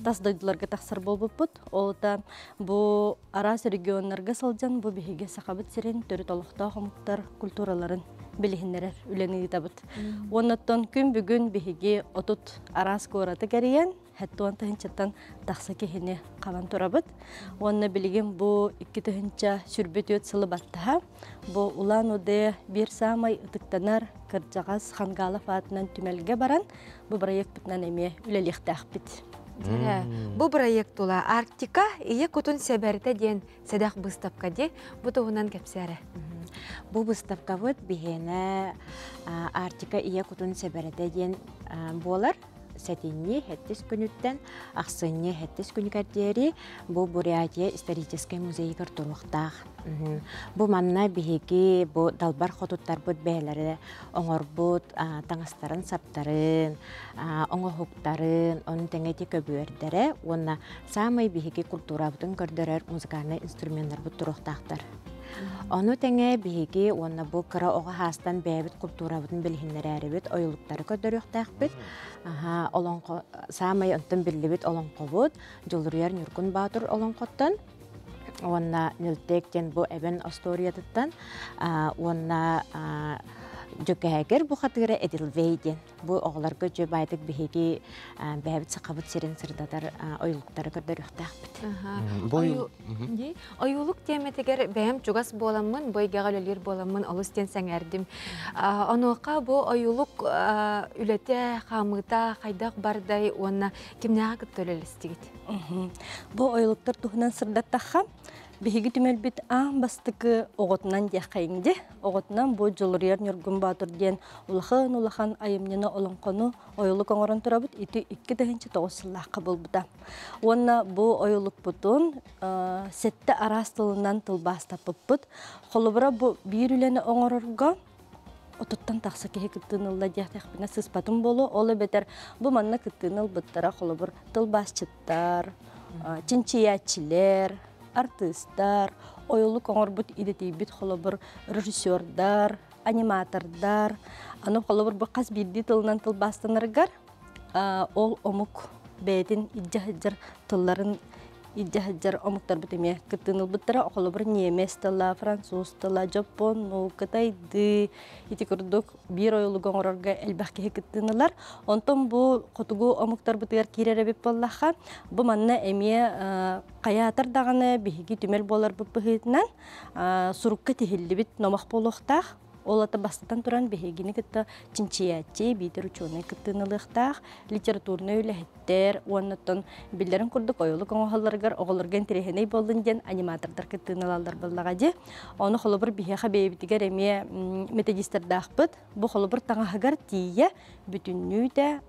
тас дойдуларга тахсар буолбуппут. Ол да бу араас регионнарга сылдьан бу биһиги Сахабыт сирин төрүт олохтоох омуктар культураларын билиһиннэрэр үлэни ыытабыт. Уоннаттан күн бүгүн биһиги 30 араас куораты кэрийэн Хэттуон тыһынчаттан тахса киһини хабан турабыт. Уонна билигин бу 2024 сылы баттаһа бу Улан-Удэ биир саамай ытыктанар кырдьаҕас Хангалов аатынан түмэлгэ баран бу проектпытынан эмиэ үлэлиэхтээхпит. Бу проект тула Арктика ийэ кутун сэбэритэ диэн сэдэх быыстапка ди бу туһунан кэпсээрэ. Бу быыстапкабыт биһиэнэ Арктика ийэ кутун сэбэрэтэ диэн буолар. Сэтинньи сэттис күнүттэн ахсынньы сэттис күнүгэр диэри бу Бурятия историческай музейыгар туруохтаах. Бу манна биһиги бу далбар хотуттарбыт бэйэлэрэ оҥорбут таҥастарын-саптарын, оҥоһуктарын, ону тэҥэ ити көбүөрдэрэ уонна саамай биһиги культурабытын көрдөрөр музыкальнай инструменнарбыт туруохтаахтар. Ону тэҥэ биһиги уонна бу кыра оҕо хаастан бэйэбит культурабытын билиһиннэрээрибит ойулуктары көрдөрүөхтээхпит. Аха, олоҥхо саамай онтон биллибит олоҥхобут Дьулуруйар Ньургун Боотур олоҥхоттон уонна Нөлтэк диэн бу эбэн остуоруйатыттан уонна Дьөккөһөкөр бухатыыра Эдилвей диэн Бу оҕолорго дьэ баайдык биһиги бэйэбит сахабыт сирин сырдатар ойуулуктары көрдөрүөхтээхпит. Ойуулук тиэмэтигэр бэйэм чугас буоламмын, бу эйгэҕэ үлэлиир буоламмын олус диэн сэҥээрдим. Онуоха бу ойуулук үлэтэ, хаамыыта хайдах бардай уонна кимнээҕи кытта үлэлэстигит? Бу ойуулуктар туһунан сырдаттахха, Биһиги түмэлбит аан бастакы оҕотунан диэххэйиҥ дии. Оҕотунан бу Дьулуруйар Ньургун Боотур диэн улахан-улахан айымньыны олоҥхону ойулук оҥорон турабыт. Ити 2009 сыллаахха буолбута. Уонна бу ойулукпутун сэттэ араас тылынан тылбаастаппыппыт. Холобура, бу биир үлэни оҥорорго отуттан тахса киһи кыттыыны ылла диэхтэхпинэ сыспатым буолуо. Ол эбэтэр бу манна кыттыыны ылбыттара холобур тылбаасчыттар, чинчийээччилэр, артыыстар, ойулук оҥорбут идэтийбит холобур режиссердар, аниматордар. Аны холобур бу хас биирдии тылынан тылбаастанарыгар ол омук бэйэтин илдьэ сылдьар тылларын илдьэ сылдьар омуктарбыт эмиэ кыттыыны ылбыттара. Холобур, немец тыла, француз тыла, дьоппуоннуу, кытайдыы ити курдук биир ойулугу оҥорорго элбэх киһи кыттыыны ылар. Онтон бу хотугу омуктарбытыгар киирэр эбит буоллахха, бу манна эмиэ хайаатар даҕаны биһиги түмэл буоларбыт быһыытынан сурукка тиһиллибит номох буолуохтаах. Ол ата бастатан туран биһигини кытта чинчийээччи, биитэр учуонай кыттыыны ылыахтаах, литературнай үлэһиттэр уонна биллэрин курдук ойулук оҥоһоллоругар оҕолорго интэриэһинэй буоллун диэн аниматордар кыттыыны ылаллар буоллаҕа дии. Ону холобур биһиэхэ бэйэбитигэр эмиэ методистардаахпыт. Бу холобур таҥаһыгар тиийэ бүтүннүүтэ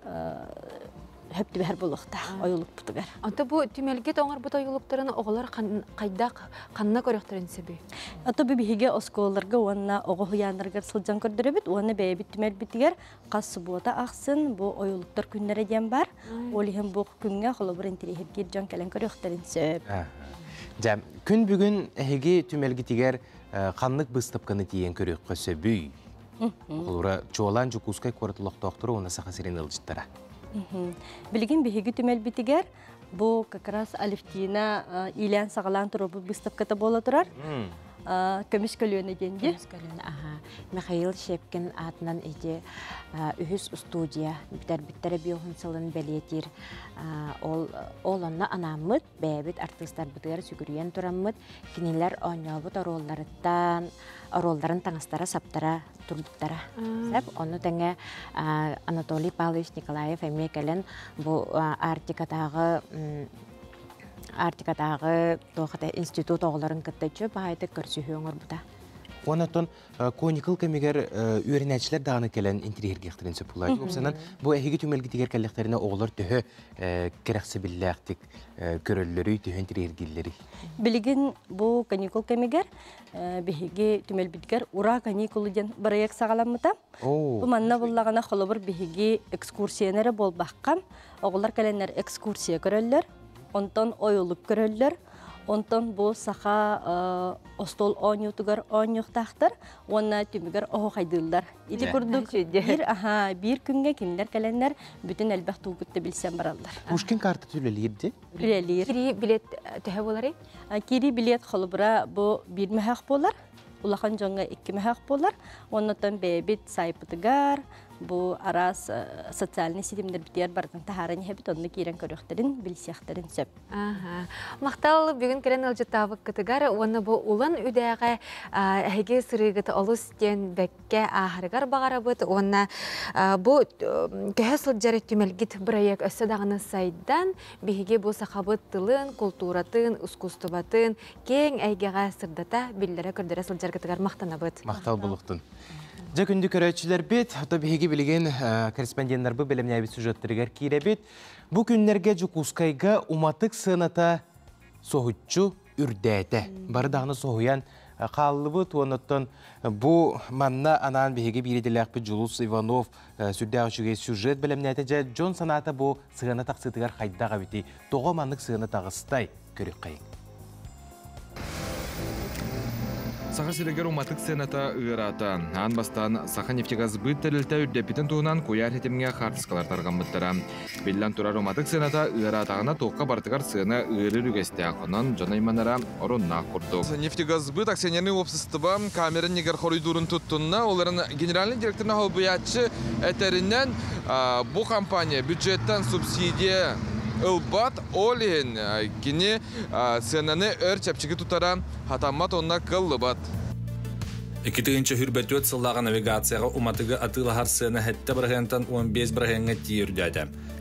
хөп түбэһэр буолуохтаах ойулукпутугар. Онто бу түмэлгэ оҥорбут ойулуктарын оҕолор хайдах ханна көрөхтөрүн сөбүй? Ото бу биһиги оскуолаларга уонна оҕо уһуйааннарыгар сылдьан көрдөрөбүт уонна бэйэбит түмэлбитигэр хас субуота ахсын бу ойулуктар күннэрэ диэн бар. Ол иһин бу күҥҥэ холобур интириэһиргиир дьон кэлэн көрүөхтэрин сөп. Дьэ, күн бүгүн эһиги түмэлгитигэр ханнык быыстапканы тиийэн көрүөххэ сөбүй? Холобура, чуолаан Дьокуускай куорат олохтоохторо уонна Саха сирин ыалдьыттара. Билигин биһиги түмэлбитигэр бу как раз Алевтина иилээн саҕалаан турбут быыстапката буола турар. Көмүс көлүөнэ диэн дии. Көмүс көлүөнэ, аха. Михаил Щепкин аатынан ити үһүс студия бүтэрбиттэрэ биоһун сылын бэлиэтиир. Ол ол онно анааммыт бэйэбит артыыстарбытыгар сүгүрүйэн тураммыт кинилэр оонньообут оруолларыттан оруолларын таҥастара-саптара турбуттара. Сөп. Ону тэҥэ Анатолий Павлович Николаев эмиэ кэлэн бу Арктикатааҕы Арктикатааҕы туох институт оҕолорун кытта үчүгэй баҕайытык көрсүһүү оҥорбута. Онон Коникл кэмигэр үөрэнээччилэр даҕаны кэлэн интириэһиргиэхтэрин сөп буолар. Уопсанан бу эһиги түмэлгитигэр кэллэхтэринэ оҕолор төһө кэрэхсэбиллээхтик көрөллөрүй, төһө интириэһиргииллэрий? Билигин бу каникул кэмигэр биһиги түмэлбитигэр Ура каникулы диэн бырайыак саҕаламмыта. Бу манна буллаҕына холобур биһиги экскурсияны эрэ буолбакка, оҕолор кэлэннэр экскурсия көрөллөр, онтон ойулук көрөллөр, онтон бу саха остуол оонньуутугар оонньуохтаахтар уонна түмүгэр оһуохайдыыллар. Ити курдук биир аха биир күҥҥэ кинилэр кэлэннэр бүтүн элбэх тугутта билсэн бараллар. Пушкин картата үлэлиир Үлэлиир. Кири билет төһө буоларый? Кири билет холобура бу биир мөһөөх буолар, улахан дьоҥҥо икки мөһөөх буолар. Оннотон бэйэбит сайпытыгар бу араас социальный ситимнэрбитигэр барытын таһааран иһэбит, онно киирэн көрүөхтэрин, билсиэхтэрин сөп. Махтал бүгүн кэлэн ыалдьыттаабыккытыгар уонна бу Улан Үдээҕэ эһиги сырыыгыт олус диэн бэккэ ааһарыгар баҕарабыт уонна бу көһө сылдьар түмэлгит бырайыак өссө даҕаны сайдан биһиги бу сахабыт тылын, култууратын, ускуустубатын киэҥ эйгэҕэ сырдата, биллэрэ-көрдөрө сылдьаргытыгар махтанабыт. Махтал булуктун. Дьэ күндү көрөөччүлэрбит, ото биһиги билигин корреспонденнарбыт бэлэмнээбит сюжеттарыгар киирэбит. Бу күннэргэ Дьокуускайга уматык сыаната соһуччу үрдээтэ. Бары даҕаны соһуйан хааллыбыт. Оннуттан бу манна анаан биһиги биир идэлээхпит Дьулус Иванов сүрдээх үчүгэй сюжет бэлэмнээтэ. Дьэ, дьон санаата бу сыана тахсыытыгар хайдах эбитий? Тоҕо маннык сыана таҕыстай? Көрүөххэйиҥ. Саха сиригэр уматык сыаната ыараата. Аан бастаан Саха нефтегазбыт тэрилтэ үрдэппитин туһунан куйаар ситимҥэ хаартыскалар тарҕаммыттара. Биллэн турар, уматык сыаната ыараатаҕына туохха барытыгар сыана ыарыыр үгэстээх, онон дьон айманара оруннаах курдук. Нефтегазбыт акционернай уопсастыба камера иннигэр хоруйдуурун туттунна. Ол эрэн генеральный директорын холбуйааччы этэринэн, бу компания бюджеттан субсидия ылбат. Ол иһин кини сыананы өр чэпчэки тутара хатаммат уонна кыллыбат.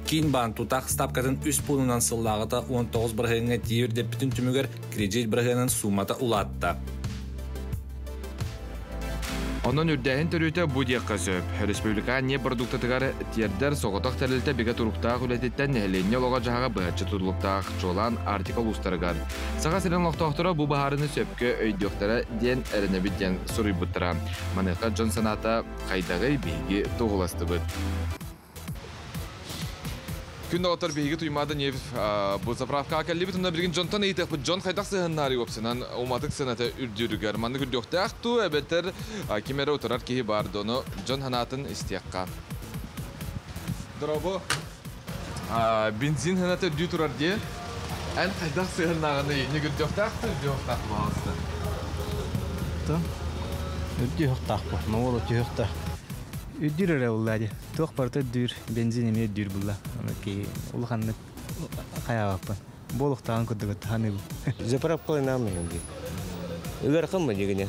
Киин баан тутаах ставкатын үс пуунунан сыллааҕыта 19 бырыһыаҥҥа тиийэ үрдэппитин түмүгэр кредит бырыһыанын суумата улаатта. Онон үрдээһин төрүөтэ бу диэххэ сөп. Республика ньиэп продуктатыгар тиэрдэр соҕотох тэрилтэ бигэ туруктаах үлэтиттэн нэһилиэнньэ олоҕо-дьаһаҕа быһаччы тутулуктаах, чуолаан Арктика улуустарыгар. Саха сирин олохтоохторо бу быһаарыыны сөпкө өйдүөхтэрэ диэн эрэнэбит диэн суруйбуттара. Маныаха дьон санаата хайдаҕый биһиги туоһуластыбыт. Күн доҕоттор биһиги Туймаада нефть бу заправкаҕа кэллибит. Онно билигин дьонтон ыйытыахпыт. Дьон хайдах сыһыннаарый уопсанан уматык сыаната үрдүүрүгэр. Маннык үрдүөхтээх дуу, эбэтэр ким эрэ утарар киһи баар дуу, ону дьон санаатын истиэххэ. Дорообо. Бензин сыаната үрдүү турар дии. Эн хайдах сыһыннааҕыный? Не үрдүөхтээх дуу, үрдүөхтээх дуу, пожалуйста. Үрдүөхтээх бу. Нооло түһүөхтээх. Үрдүүр эрэ булла дии. Туох барыта үрдүүр, бензин эмиэ үрдүүр булла. Аны ки улаханнык хайаабаппын. Буолуохтааҕын курдук ханыыбын. Заправка нам дии. Ыарахан ба дигине.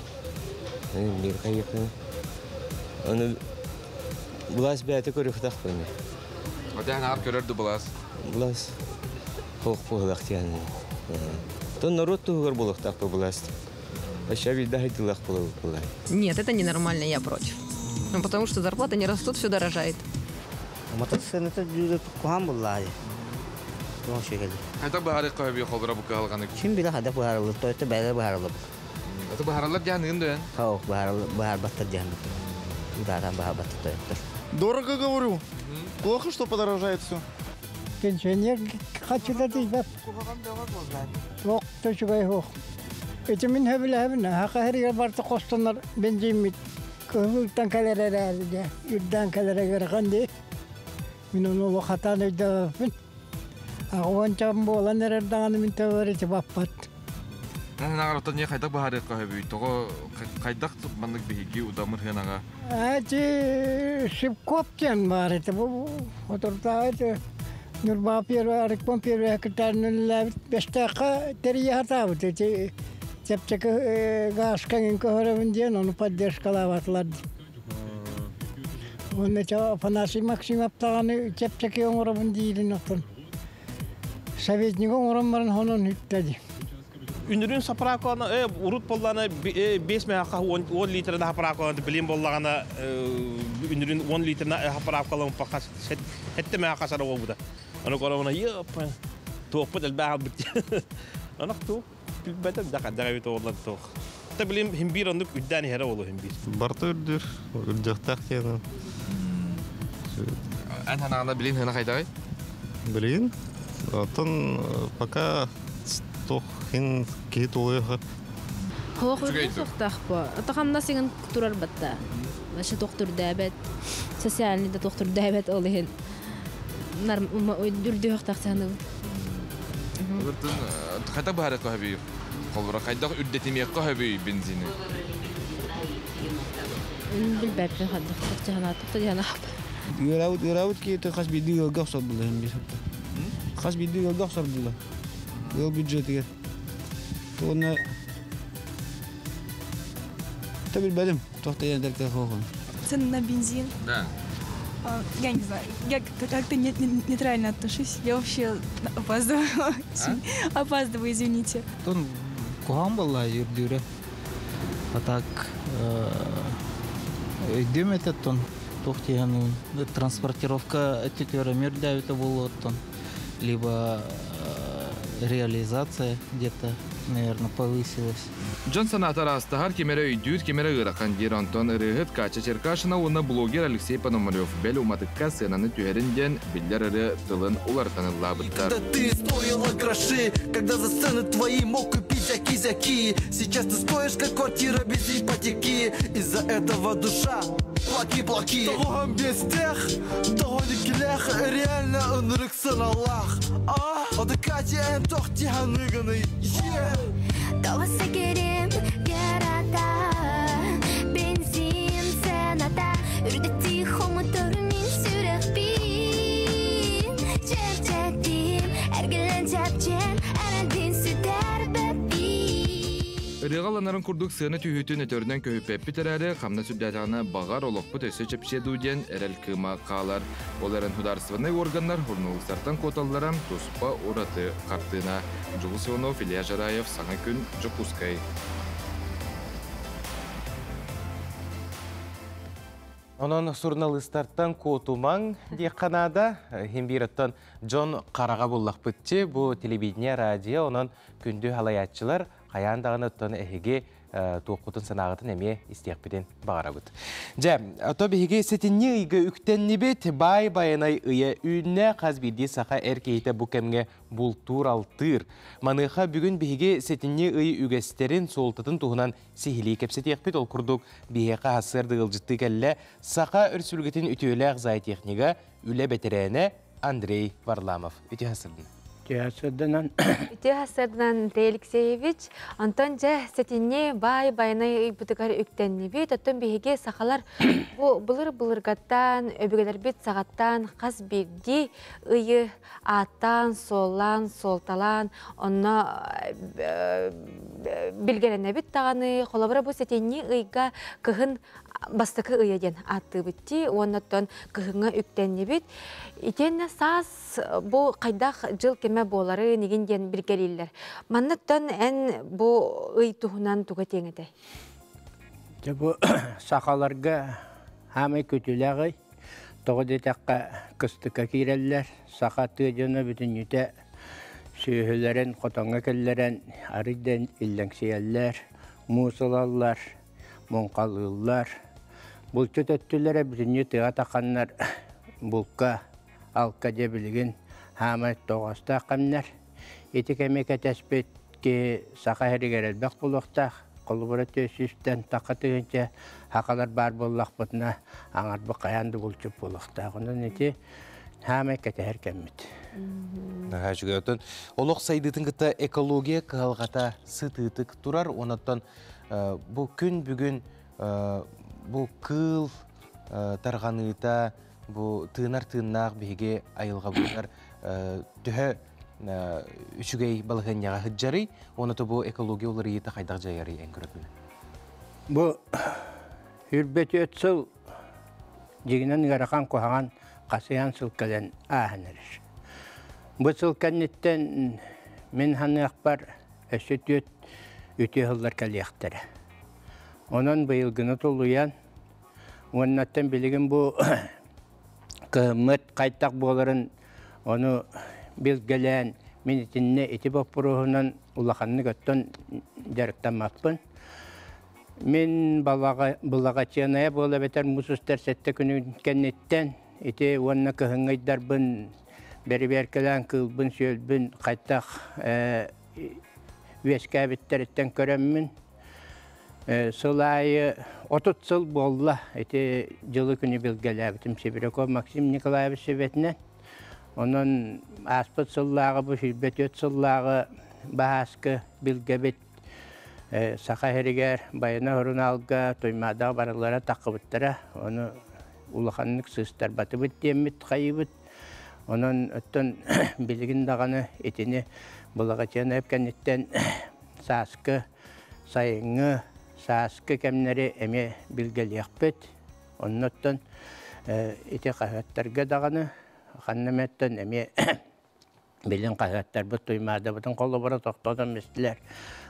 Бир хайыхын. Аны былаас бэйэтэ көрүөхтаахпын. Отян аар көрөр ду былаас. Былаас хоох буолах диэн. Тон народ туһугар буолуохтаах былаас. Вообще вида хайдылах буолар. Нет, это ненормально, я против. Ну, потому что зарплаты не растут, все дорожает. Уматык сыаната дьүүлэ куһаҕан буоллаҕа. Туох үчүгэй. Хайдах быһаарыахха сөбүй холбура бу кыһалҕаны? Ким билэ хайдах быһаарыллар, тойотто бэйэлэрэ быһаарыллар. Это быһаараллар диэн дөйөн? Хау, быһаарбаттар диэн. Ударан быһаарбаттар тойоттор. Дорого говорю. Плохо, что подорожает все. Пенсионер хачыта тиийбэт. Туох да үчүгэй суох. Ити мин сөбүлэһэбин. Саха сиригэр барыта хостонор бензиммит кыһылтан кэлэр эрээри дьэ, үрдээн кэлэрэ ыарахан дии. Мин ону олох хатаан өйдөөбөппүн. Аҕа буолан эрэр даҕаны мин төбөбөр ити баппат. Наҕар оттон не хайдах быһаарыахха сөбүй? Тоҕо хайдах маннык биһиги удамыр хыанаҕа? Эти Шипкоп диэн баар этэ. Бу отуртааҕы ити Ньурба первый Арыкпан первый секретарь Бэстээххэ тэрийэ сатаабыт. Ити чэпчэки гааска эҥин көһөрөбүн диэн ону поддержкалаабатылар. Уонна Афанасий Максимов даҕаны чэпчэки оҥоробун диирин оттон советник оҥорон баран хонон бүттэ дии. Үнүрүүн сапыраакалана, урут буоллаҕына 5 мэхэ 10 литраны сапыраакалана билин буоллаҕына үнүрүүн 10 литраны сапыраакаламмыппакка сэттэ мэхэ хасара буолбута. Ону көрөмүнэ йып туохпут элбэх албыт. Анах туох билбэтим да хайдах эбит оҕолор туох. Та билим хим биир оннук үрдээн иһэрэ буолуо хим биир. Барыта үрдүүр, үрдүөхтээх диэн. Эн ханаҕына билин хына хайдаҕый? Билигин оттон пока туох хин киһи тулуйуха. Хоох үрдүк суохтаах бу. Ото хамнас иҥин турар батта. Вообще туох түрдээбэт, социальный да туох түрдээбэт ол иһин үрдүөхтаах саныбын. Олортон хайдах быһаарыахха сөбүй? Холбура хайдах үрдэтимиэххэ сөбүй бензини? Билбэппин хайдах туох да дьанаат. Ыараабыт ыараабыт киһи хас биирдии ыалга охсор буолла биир Хас биирдии ыалга охсор буолла. Ыал бюджетигэр. Уонна Та билбэтим, туох да диэн хохон. Цены на бензин? Да. Я не знаю, я как-то нейтрально отношусь. Я вообще опаздываю. А? Опаздываю, извините. Тон куһаҕан буолла үрдүүрэ. А так өйдүөм этэ тон туох диэн транспортировка өттүтүгэр эмиэ үрдээбитэ буолуоттон либо реализация где-то, наверное, повысилась. Дьон санаата араастаһар, ким эрэ өйдүүр, ким эрэ ыарахан диир. Онтон ырыаһыт Катя Черкашина уонна блогер Алексей Пономарев бэл уматыкка сыананы түһэрин диэн биллэр ырыа тылын уларытан ыллаабыттар. Когда ты стоила гроши, когда за цены твои мог купить аки-зяки. Сейчас ты стоишь, как квартира без ипотеки. Из-за этого душа плаки-плаки. Тоҕо бэстээх, тоҕо иккилээх, реально ынырык сыаналаах. А, ода Катя эн туох дии саныыгыный, Тоҕо сэкэрим ярата, бензин сыаната үрдэтии хомотор мин сүрэхпин чэпчэттим эргиллэн чэпчээн эрэлбин сүтэрбэппин. Ырыаҕа ылланарын курдук сыана түһүүтүн өтөрүнэн көһүппэппит эрээри, хамнас үрдээтэҕинэ баҕар олохпут өссө чэпчиэ дуу диэн эрэл кыыма хаалар. Ол эрэн судаарыстыбаннай уорганнар хурнулуктартан куоталлара туспа ураты хартыына. Дьулус Иванов, Илья Жараев, Саҥа күн, Дьокуускай. Онон суруналыыстартан куотумаҥ диэххэ наада. Иһин биир оттон дьон хараҕа буллахпытчы бу телевидение, радио, онон күндү халайааччылар хайаан даҕаны оттон эһиги туоххутун санааҕытын эмиэ истиэхпитин баҕарабыт. Дьэ, ото биһиги сэтинньи ыйга үктэннибит, баай байанай ыйа үүннэ, хас биирдии саха эр киһитэ бу кэмҥэ бултуур-алтыыр. Маныаха бүгүн биһиги сэтинньи ый үгэстэрин, суолтатын туһунан сиһилии кэпсэтиэхпит. Ол курдук, биһиэхэ сарсыарда ыалдьыттыы кэллэ Саха Өрөспүүбүлүкэтин үтүөлээх зоотехнига, үлэ бэтэрээнэ Андрей Варламов. Үтүө сарсыарданан. Үтүө сарсыарданан. Үтүө сарсыарданан, Андрей Алексеевич. Онтон дьэ, сэтинньи баай байанай ыйбытыгар үктэннибит. Оттон биһиги сахалар бу былыр-былыргаттан, өбүгэлэрбит саҕаттан хас биирдии ыйы ааттаан, суоллаан, суолталаан, онно билгэлэнэбит даҕаны. Холобура, бу сэтинньи ыйга кыһын бастакы ыйа диэн ааттыыбыт дии уонна оттон кыһыҥҥа үктэннибит. Итиэннэ саас бу хайдах дьыл кэмэ буоларын игин диэн билгэлииллэр. Манныттан эн бу ый туһунан туга этиэҥ этэй? Дьэ бу сахаларга хаамай күтүлээх ый. Тоҕо диэтэххэ кыстыкка киирэллэр. Саха тыа дьоно бүтүннүүтэ сүөһүлэрин хотоҥҥо киллэрэн арый да иллэҥсийэллэр, муус ылаллар, муҥхалыыллар. Булчут өттүлэрэ бүтүннүү тыаҕа таханнар булка, алка дьэ билигин хаамай тоҕоостоох кэмнэр. Ити кэми кэтэспит киһи саха сиригэр элбэх буолуохтаах. Холобура 400-тэн тахха тыһыынча сахалар баар буоллахпытына, аҥарбыт хайаан да булчут буолуохтаах. Онон ити хаамай кэтэһэр кэммит. Наһаа үчүгэй. Оттон олох сайдыытын кытта экология кыһалҕата сытыытык турар. Онон бу күн бүгүн бу кыыл тарҕаныыта, бу тыынар тыыннаах биһиги айылҕабытыгар төһө үчүгэй балаһыанньаҕа сылдьарый, уонна бу экология уларыйыыта хайдах дьайарый эн көрөкүн? Бу үрбөтүөт сыл дьигинэн ыарахан куһаҕан хасыйан сыл кэлэн ааһан эрэр. Бу сыл кэнниттэн мин ханыахпар өссө түөрт үтүө сыллар кэлиэхтэрэ. Онон быйылгыны тулуйан, уоннаттан билигин бу кыһыммыт хайтах буоларын ону билгэлээн мин итиннэ ити боппуруоһунан улаханнык оттон дьарыктаммаппын. Мин Балаҕачыанайа буола эбэтэр муус устар сэттэ күнүн кэнниттэн ити уонна кыһыҥҥы ыйдарбын бэрибиэркэлээн кыылбын-сүөлбүн хайдах үөскээбиттэриттэн көрөммүн сыл аайы 30 сыл буолла ити дьылы күнү билгэлээбитим Сибиряков Максим Николаевич сүбэтинэн. Онон ааспыт сыллааҕы бу 24 сыллааҕы баһааскы билгэбит Саха сиригэр Байана сурунаалга Туймаадаҕа барылара таххыбыттара. Ону улаханнык сыыстарбатыбыт диэммит хайыыбыт. Онон оттон билигин даҕаны итини Былаҕачыанаев кэнниттэн сааскы, сайыҥҥы, сааскы кэмнэри эмиэ билгэлиэхпит. Оннуттан ити хаһыаттарга даҕаны ханна эмэттэн эмиэ билин хаһыаттарбыт Туймаадабытын холобура тохтотон бистилэр.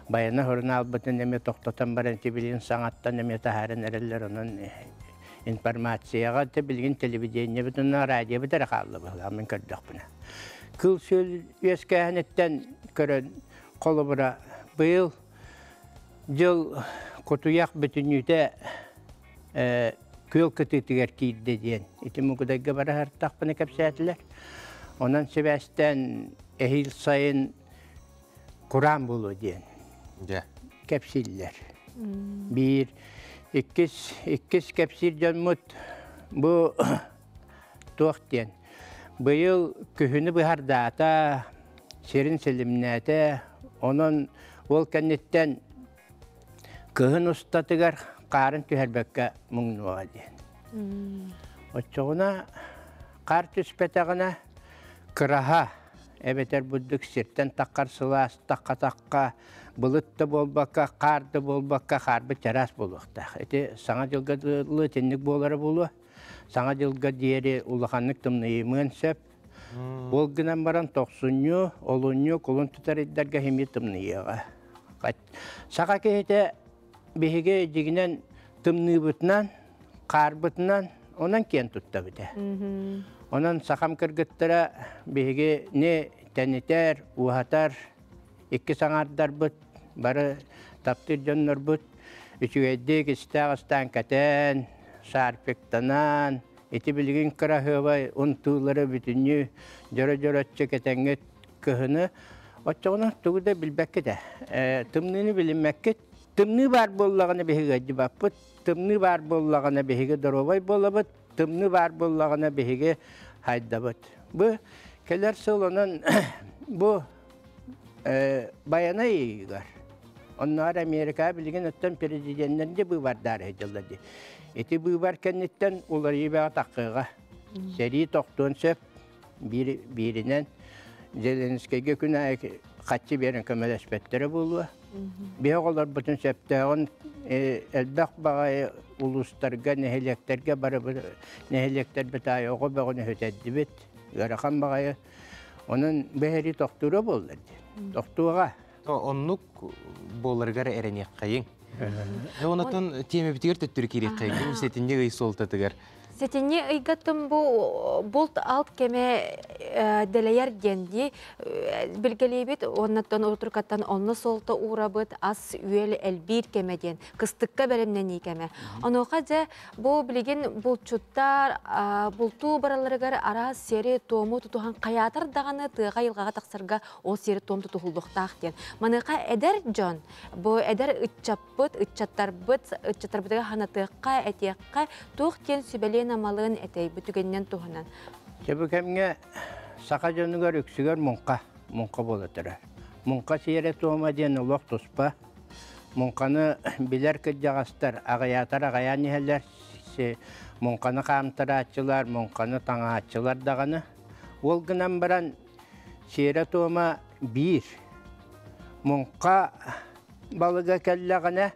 Байана сурунаалбытын эмиэ тохтотон баран ити билигин саҥаттан эмиэ таһааран эрэллэр. Онон информацияҕа те билигин телевидениебит уонна радиобыт эрэ хаалла быһыылаах мин көрдөхпүнэ. Кыл-сүөл үөскээһиниттэн көрөн холобура быйыл дьыл кутуйах бүтүннүүтэ күөл кытыытыгар киирдэ диэн ити Мугудайга бара сырыттахпына кэпсээтилэр. Онон сибээстээн эһиил сайын кураан буолуо диэн кэпсииллэр. Биир, иккис, иккис кэпсиир дьоммут бу туох диэн быйыл күһүнү быһардаата, сирин силимнээтэ, онон ол кэнниттэн кыһын устатыгар хаарын түһэрбэккэ муҥнуоҕа диэн. Оччоҕуна хаар түспэтэҕинэ кыраһа эбэтэр бурдук сиртэн таххар сылаас тахха-тахха Былыт да буолбакка, хаар да буолбакка, хаарбыт чараас буолуохтаах. Ити Саҥа дьылга дылы итинник буолара буолуо. Саҥа дьылга диэри улаханнык тымныйымыан сөп. Ол гынан баран тохсунньу, олунньу, кулун тутар ыйдарга химия тымныйыаҕа. Саха киһитэ биһиги дьигинэн тымныыбытынан, хаарбытынан онон киэн туттабыт. Онон сахам кыргыттара биһиги не тэнитэр, уһатар, икки саҥардарбыт, бары таптыыр дьоннорбут үчүгэйдик истээх астаан кэтэн, шарфиктанан, ити билигин кыраһыабай унтуулары бүтүннүү дьоро-дьороччу кэтэҥҥит кыһыны оччоҕуна тугу да билбэккит ээ. Тымныыны билиммэккит. Тымныы баар буоллаҕына биһиги ыалдьыбаппыт, тымныы баар буоллаҕына биһиги доруобай буолабыт, тымныы баар буоллаҕына биһиги хайдабыт. Бу кэлэр сыл онон бу Байанай ыйыгар онноор Америка билигин оттон президеннэргэ быыбардаары сылдьаллар дии. Ити быыбар кэнниттэн уларыйыы бөҕө таххыаҕа. Сэрии тохтуон сөп. Биир, бииринэн Зеленскэйгэ күн аайы хаччы биэрэн көмөлөспөттөрө буолуо. Биһи оҕолорбутун сөптөөҕүн элбэх баҕайы улуустарга, нэһилиэктэргэ барыбыт нэһилиэктэрбит аайы оҕо бөҕөнү сүтэрдибит. Ыарахан баҕайы. Онон бэһэри тохтуура буолла дии. Тохтуоҕа. Оннук буоларыгар эрэниэххэйиҥ. Онотон тиэмэбитигэр төттөрү киириэххэйиҥ. Сэтинньи ый суолтатыгар. Сэтинньи ыйга тым бу булт алт кэмэ дэлэйэр диэн дии билгэлиибит уоннаттан урутуркаттан онно суолта уурабыт ас үөл элбиир кэмэ диэн кыстыкка бэлэмнэнии кэмэ. Онуоха дьэ бу билигин булчуттар бултуу баралларыгар араас сиэри-туому тутуһан хайаатар даҕаны тыаҕа айылҕаҕа тахсарга ол сиэри-туом тутуһуллуохтаах диэн. Маныаха эдэр дьон бу эдэр ыччаппыт, ыччаттарбыт, ыччаттарбытыгар ханатыахха, этиэххэ туох диэн сүбэлиэн-амалыан этэй бу түгэнинэн туһунан? Дьэ бу кэмҥэ саха дьонугар үксүгэр муҥха, муҥха буола турар. Муҥха сиэрэ-туома диэн олох туспа. Муҥханы билэр кырдьаҕастар аҕыйаатар аҕыйаан иһэллэр. Муҥханы хаамтарааччылар, муҥханы таҥааччылар даҕаны. Ол гынан баран сиэрэ-туома биир. Муҥха балыга кэллэҕинэ,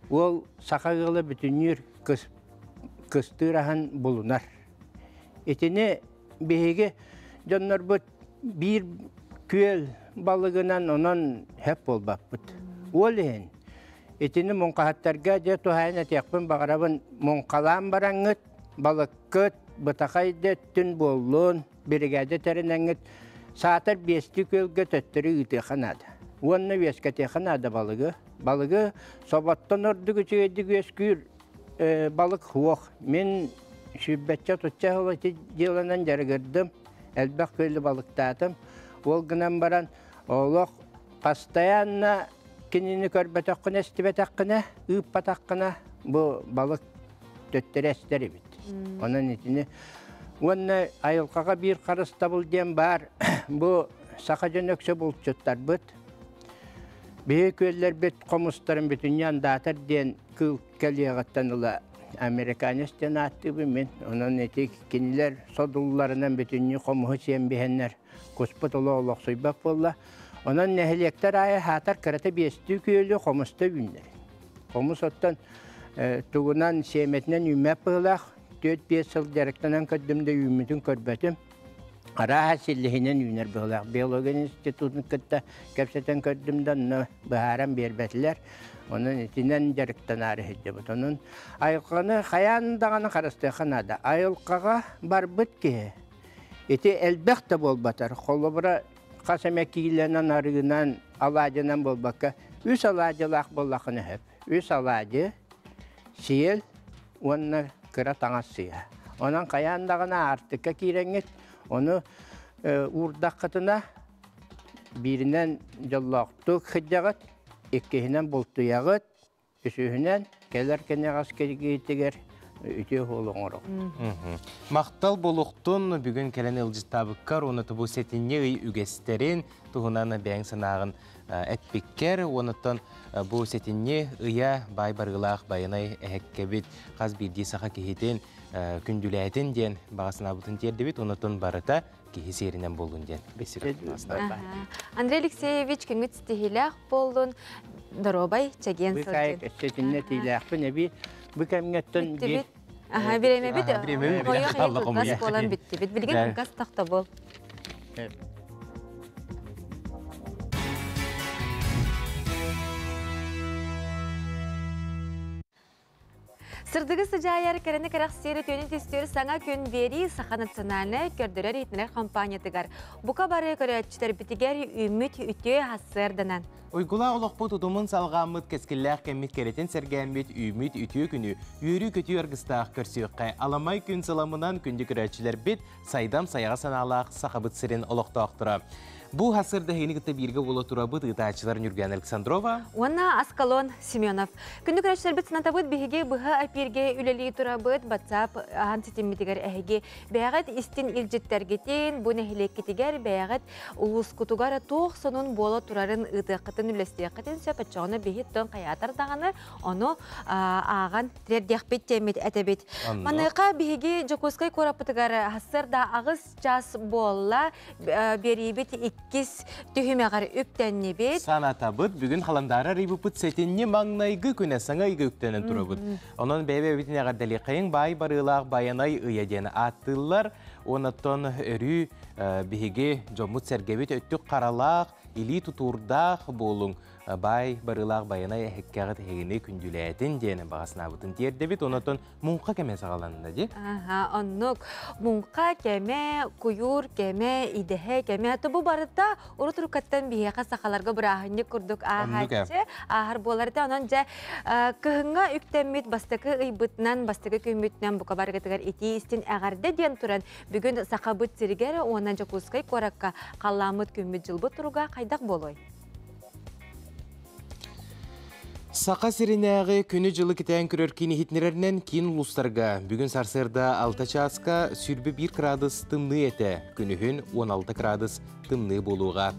уол саха ыала бүтүннүүр кыстыыр аһын булунар. Итини биһиги дьоннорбут биир күөл балыгынан онон сөп буолбаппыт. Ол иһин итини муҥхаһыттарга дьэ туһаайан этиэхпин баҕарабын муҥхалаан бараҥҥыт балыккыт бытахай да өттүн буоллун биригээдэ тэринэҥҥит саатар биэстии күөлгэ төттөрү ыытыахха наада. Уонна үөскэтиэххэ наада балыгы. Балыгы соботтон ордук үчүгэйдик үөскүүр балык суох. Мин сүүрбэччэ отучча сыл ити дьыаланан дьарыгырдым. Элбэх күөлү балыктаатым. Ол гынан баран олох постоянно кинини көрбөтөххүнэ, истибэтэххинэ, ыыппатаххына бу балык төттөрү эстэр эбит. Онон итини уонна айылҕаҕа биир харыстабыл диэн баар. Бу саха дьоно өксө булчуттарбыт. Биһиги күөллэрбит хомустарын бүтүннүү андаатар диэн кыыл кэлиэҕиттэн ыла американец диэн ааттыыбын мин. Онон ити кинилэр содулларынан бүтүннүү хомуһу сиэн биһэннэр куспут олох олохсуйбат буолла. Онон нэһилиэктэр аайы хаатар кырата биэстүү күөлү хомуста үүннэр. Хомус оттон тугунан сиэмэтинэн үүммэт быһыылаах. 4-5 сыл дьарыктанан көрдүм да үүммүтүн көрбөтүм. Арааһа силлиһинэн үүнэр быһыылаах. Биология институтун кытта кэпсэтэн көрдүм да онно быһааран биэрбэтилэр. Онон итинэн дьарыктанаары сылдьабыт. Онон айылҕаны хайаан даҕаны харыстыахха наада. Айылҕаҕа барбыт киһи ити элбэх да буолбатар. Холобура хас эмэ киилэнэн, арыынан, алаадьынан буолбакка, үс алаадьылаах буоллаххына сөп. Үс алаадьы, сиэл уонна кыра таҥас сыыһа. Онон хайаан даҕаны аартыкка киирэҥҥит, ону уурдаххытына бииринэн дьоллоохтук сылдьаҕыт, иккиһинэн бултуйаҕыт, үсүһүнэн кэлэр кэнэҕэс киргиитигэр үтүө суолу оҥороҕут. Махтал буолуохтун бүгүн кэлэн ыалдьыттаабыккар уонна бу сэтинньи ый үгэстэрин туһунан бэйэҥ санааҕын эппиккэр уонуттан бу сэтинньи ыйа баай барыылаах байанай эһэккэбит хас биирдии саха киһитин күндүлээтин диэн баҕа санаабытын тиэрдибит, онотон барыта киһи сиэринэн буоллун диэн бэсир. Андрей Алексеевич, күҥҥүт ситиһиилээх буоллун, доруобай, чэгиэн сылдьын. Бу тиилээхпин эби бу кэмҥэттэн Бүттүбүт. Аха, бириэмэбит хойох кылгас буолан бүттүбүт. Билигин кылгас тохтобул. Сырдыгы сыдьаайар кэрэни кэрэхсиэри түөнү түстүүр саҥа күн биэрии Саха национальнай көрдөрөр иһитиннэрэр компаниятыгар бука бары көрөөччүлэрбитигэр үүммүт үтүө сарсыарданан. Уйгулаах олохпут утумун салҕааммыт кэскиллээх кэммит кэрэтин сэргээммит үүммүт үтүө күнү үөрүү-көтүү аргыстаах көрсүөххэ аламай күн сыламынан күндү көрөөччүлэрбит сайдам сайаҕа санаалаах Сахабыт сирин олохтоохторо. Бу сарсыарда эһигини кытта бииргэ буола турабыт ыытааччылар Ньургуяна Александрова уонна Аскалон Семенов. Күндү көрөөччүлэрбит санатабыт биһиги быһа эпииргэ үлэлии турабыт WhatsApp аһан ситиммитигэр эһиги бэйэҕит истин илдьиттэргитин бу нэһилиэккитигэр бэйэҕит улуускутугар туох сонун буола турарын ыытыаххытын үллэстиэххитин сөп оччоҕуна биһи тон хайаатар даҕаны ону ааҕан тириэрдиэхпит диэммит этэбит. Маныаха биһиги Дьокуускай куораппытыгар сарсыарда аҕыс час буолла биэриибит иккис түһүмэҕэр үктэннибит. Санатабыт, бүгүн халандаары арыйбыппыт сэтинньи маҥнайгы күнэ саҥа ыйга үктэнэн турабыт. Онон бэйэ-бэйэбитин эҕэрдэлиэххэйиҥ баай барыылаах Байанай ыйа диэн ааттыыллар. Онон өрүү биһиги дьоммут-сэргэбит өттүк харалаах, илии тутуурдаах буолуҥ. Баай барыылаах Байанай эһиккэҕит эһигини күндүлээтин диэн баҕа санаабытын тиэрдэбит. Онон муҥха кэмэ саҕаланна дии. Аха, оннук. Муҥха кэмэ, куйуур кэмэ, идэһэ кэмэ. Бу барыта урут уруккаттан биһиэхэ сахаларга бырааһынньык курдук ааһааччы, ааһар буолар этэ. Онон дьэ кыһыҥҥа үктэммит бастакы ыйбытынан, бастакы күммүтүнэн бука барыгытыгар итии истин эҕэрдэ диэн туран, бүгүн Сахабыт сиригэр уонна Дьокуускай куоракка халлааммыт күммүт-дьылбыт туруга хайдах буолуой? Саха сиринээҕи күнү-дьылы кэтээн көрөр киин иһитиннэрэринэн киин улуустарга бүгүн сарсыарда 6 чааска 21 градус тымныы этэ, күнүһүн 16 градус тымныы буолуоҕа.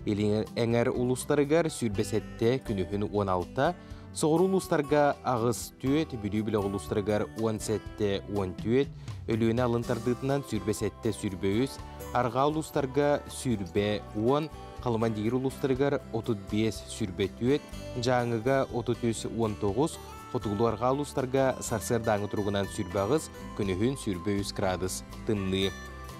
Илин эҥэр улуустарыгар 27, күнүһүн 16, соҕуруу улуустарга 8 Бүлүү бөлөх улуустарыгар 17, 14, Өлүөнэ алын тардыытынан 27, 23, арҕаа улуустарга 20, 10, Халымандиир улуустарыгар 35 сүрбэ Дьааҥыга 33 19, хотугулуу-арҕаа улуустарга сарсыардааҥы туругунан 28, күнүһүн 23 градус тымныы.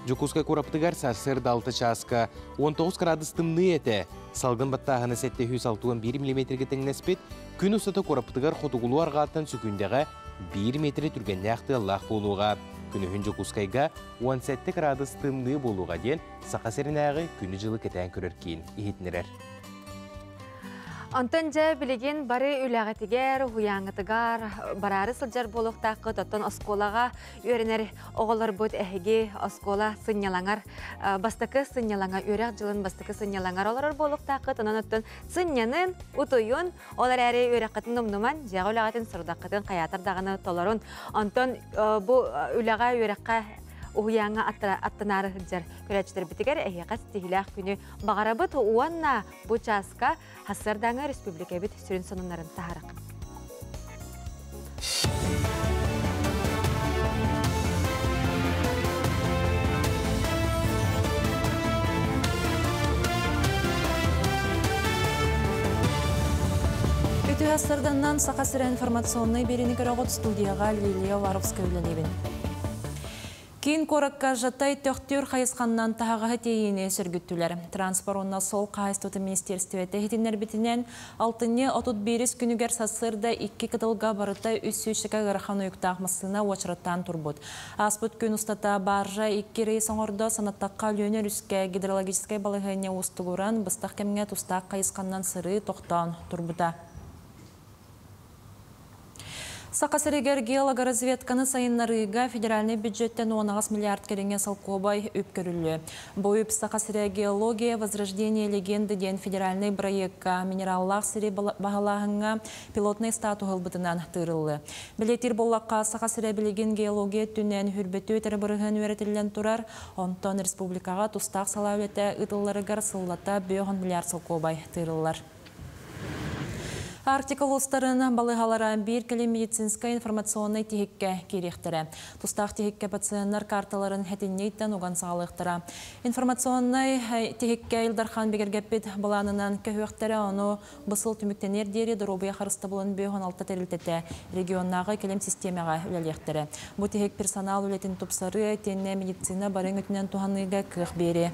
Дьокуускай куораппытыгар сарсыарда 6 чааска 19 градус тымныы этэ. Салгын баттааһына 761 миллиметргэ тэҥнэспит. Күн устата куораппытыгар хотугулуу-арҕааттан сөкүүндэҕэ 1 метр түргэннээх тыаллаах буолуоҕа. Күнүһүн Дьокуускайга 17 градус тымныы буолуоҕа диэн Саха сиринээҕи күнү-дьылы кэтээн көрөр киин иһитиннэрэр. Онтон дьэ билигин бары үлэҕитигэр, уһуйааҥҥытыгар бараары сылдьар буолуохтааххыт. Оттон оскуолаҕа үөрэнэр оҕолорбут эһиги оскуола сынньалаҥар бастакы сынньалаҥа, үөрэх дьылын бастакы сынньалаҥар олорор буолуохтааххыт. Онон оттон сынньанын, утуйун, ол эрээри үөрэххитин умнуман, дьиэҕэ үлэҕитин сорудаххытын хайаатар даҕаны толорун. Онтон бу үлэҕэ, үөрэххэ уһуйааҥҥа аттынаары сылдьар көрөөччүлэрбитигэр эһиэхэ ситиһиилээх күнү баҕарабыт уонна бу чааска сарсыардааҥы республикабыт сүрүн сонуннарын таһарах. Үтүө сарданнан Саха сирэ информационнай биэриини көрөҕүт студияға Лилия Ларовская үлэлиибин. Киин куоракка Жатай төхтүр хайысханнан таһаҕаһы тиэйиини сөргүттүлэр. Транспорт уонна суол хаһаайыстыбатын министиэристибэтэ иһитиннэрбитинэн, алтынньы 31 күнүгэр сарсыарда икки кытылга барыта 300 ыарахан уйуктаах массыына уочараттаан турбут. Ааспыт күн устата баржа икки рейс оҥордо, санаттахха Өлүөнэ өрүскэ гидрологическай балаһыанньа уустугуран, быстах кэмҥэ тустаах хайысханнан сырыы тохтоон турбута. Саха сиригэр геологоразведканы сайыннарыыга федеральнай бюджеттэн 18 миллиард кэриҥэ солкуобай үп көрүллүө. Бу үп Саха сирэ геология возрождение легенды диэн федеральнай бырайыакка минераллаах сири баһылааһыҥҥа пилотнай статуһу ылбытынан тыырыллыа. Бэлиэтиир буоллахха, Саха сирэ билигин геология өттүнэн хүрбөтү өтөрө бырыһыан үөрэтиллэн турар, онтон республикаҕа тустаах салаа үлэтэ ыытылларыгар сыллата 5 миллиард солкуобай тыырыллар. Арктика улуустарын балыыһалара биир кэлим медицинскэй информационнай тиһиккэ киириэхтэрэ. Тустаах тиһиккэ пациеннар карталарын сэтинньи ыйтан уган саҕалыахтара. Информационнай тиһиккэ Ил Дархан бигэргэппит былаанынан көһүөхтэрэ, ону бу сыл түмүктэниэр диэри доруобуйа харыстабылын 56 тэрилтэтэ регионнааҕы кэлим систиэмэҕэ үлэлиэхтэрэ. Бу тиһик персонал үлэтин тупсарыа, итиэннэ медицина бары өҥөтүнэн туһаныыга кыах биэриэ.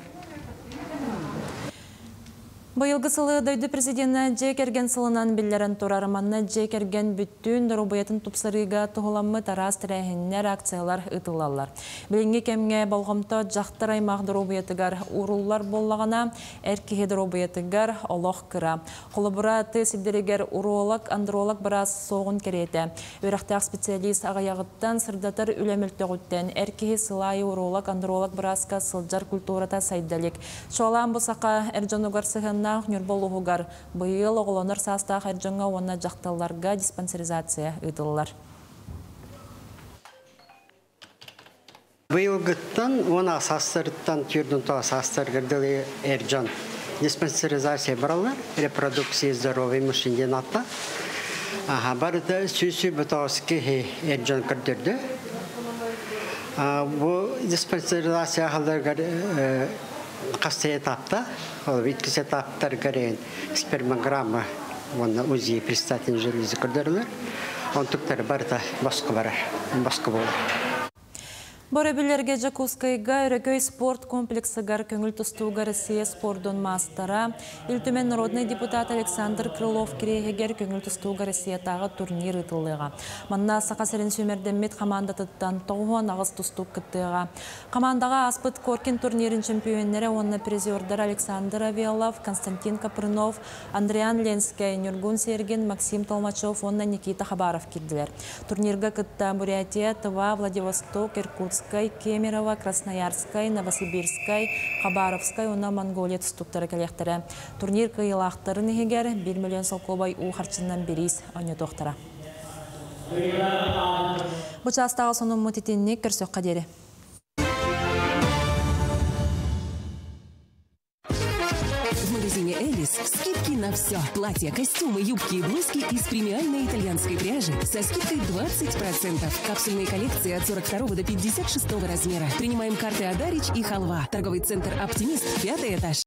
Быйылгы сылы дойду президенэ дьиэ кэргэн сылынан биллэрэн турар. Манна дьиэ кэргэн бүттүүн доруобуйатын тупсарыыга туһуламмыт араас тэрээһиннэр, акциялар ыытыллаллар. Билиҥҥи кэмҥэ болҕомто дьахтар аймах доруобуйатыгар ууруллар буоллаҕына, эр киһи доруобуйатыгар олох кыра. Холобура, тыа сирдэригэр уролог, андролог быраас суоҕун кэриэтэ. Үөрэхтээх специалист аҕыйаҕыттан, сырдатар үлэ мөлтөҕүттэн эр киһи сыл аайы уролог, андролог бырааска сылдьар культурата сайда илик. Чуолаан бу саха эр дьонугар сыһыаннаах Ньурба улууһугар быйыл оҕолонор саастаах эр дьоҥҥо уонна дьахталларга диспансеризация ыытыллар. Быйылгыттан уон саастарыттан түөрт саастарыгар дылы эр дьон диспансеризация бараллар. Репродукция здоровья мужчин диэн аатта. Аха, барыта сүүс сүүрбэ киһи эр дьон көрдөрдө. Бу диспансеризация аһалларыгар хас этапта, ол иккис этаптарыгар спермограмма уонна УЗИ предстательной железы көрдөрөлөр. Онтуктары барыта босхо барар, босхо буолар. Бу өрөбүллэргэ Дьокуускайга Өрөгөй спорт комплексыгар көҥүл тустууга Россия спордун маастара, Ил Түмэн народнай депутат Александр Крылов кириэһигэр көҥүл тустууга Россиятааҕы турнир ыытыллыаҕа. Манна Саха сирин сүүмэрдэммит хамаандатыттан 98 тустуук кыттыаҕа. Хамаандаҕа ааспыт Коркин турнирын чөмпүйүөннэрэ уонна призердара Александр Авелов, Константин Капрынов, Андриан Ленскэй, Ньургун Сергин, Максим Толмачев уонна Никита Хабаров киирдилэр. Турнирга кытта Бурятия, Тыва, Владивосток, Иркутскай, Кемерово, Красноярскай, Новосибирскай, Хабаровскай уонна Монголия тустууктара кэлиэхтэрэ. Турнир кыайыылаахтарын иһигэр 1 миллион солкуобай уу харчынан бириис оонньотуохтара. Бу чаастааҕы сонуммут итинник көрсөххө диэри. В магазине «Элис» скидки на все. Платья, костюмы, юбки и блузки из премиальной итальянской пряжи со скидкой 20%. Капсульные коллекции от 42 до 56 размера. Принимаем карты «Одарич» и «Халва». Торговый центр «Оптимист», пятый этаж.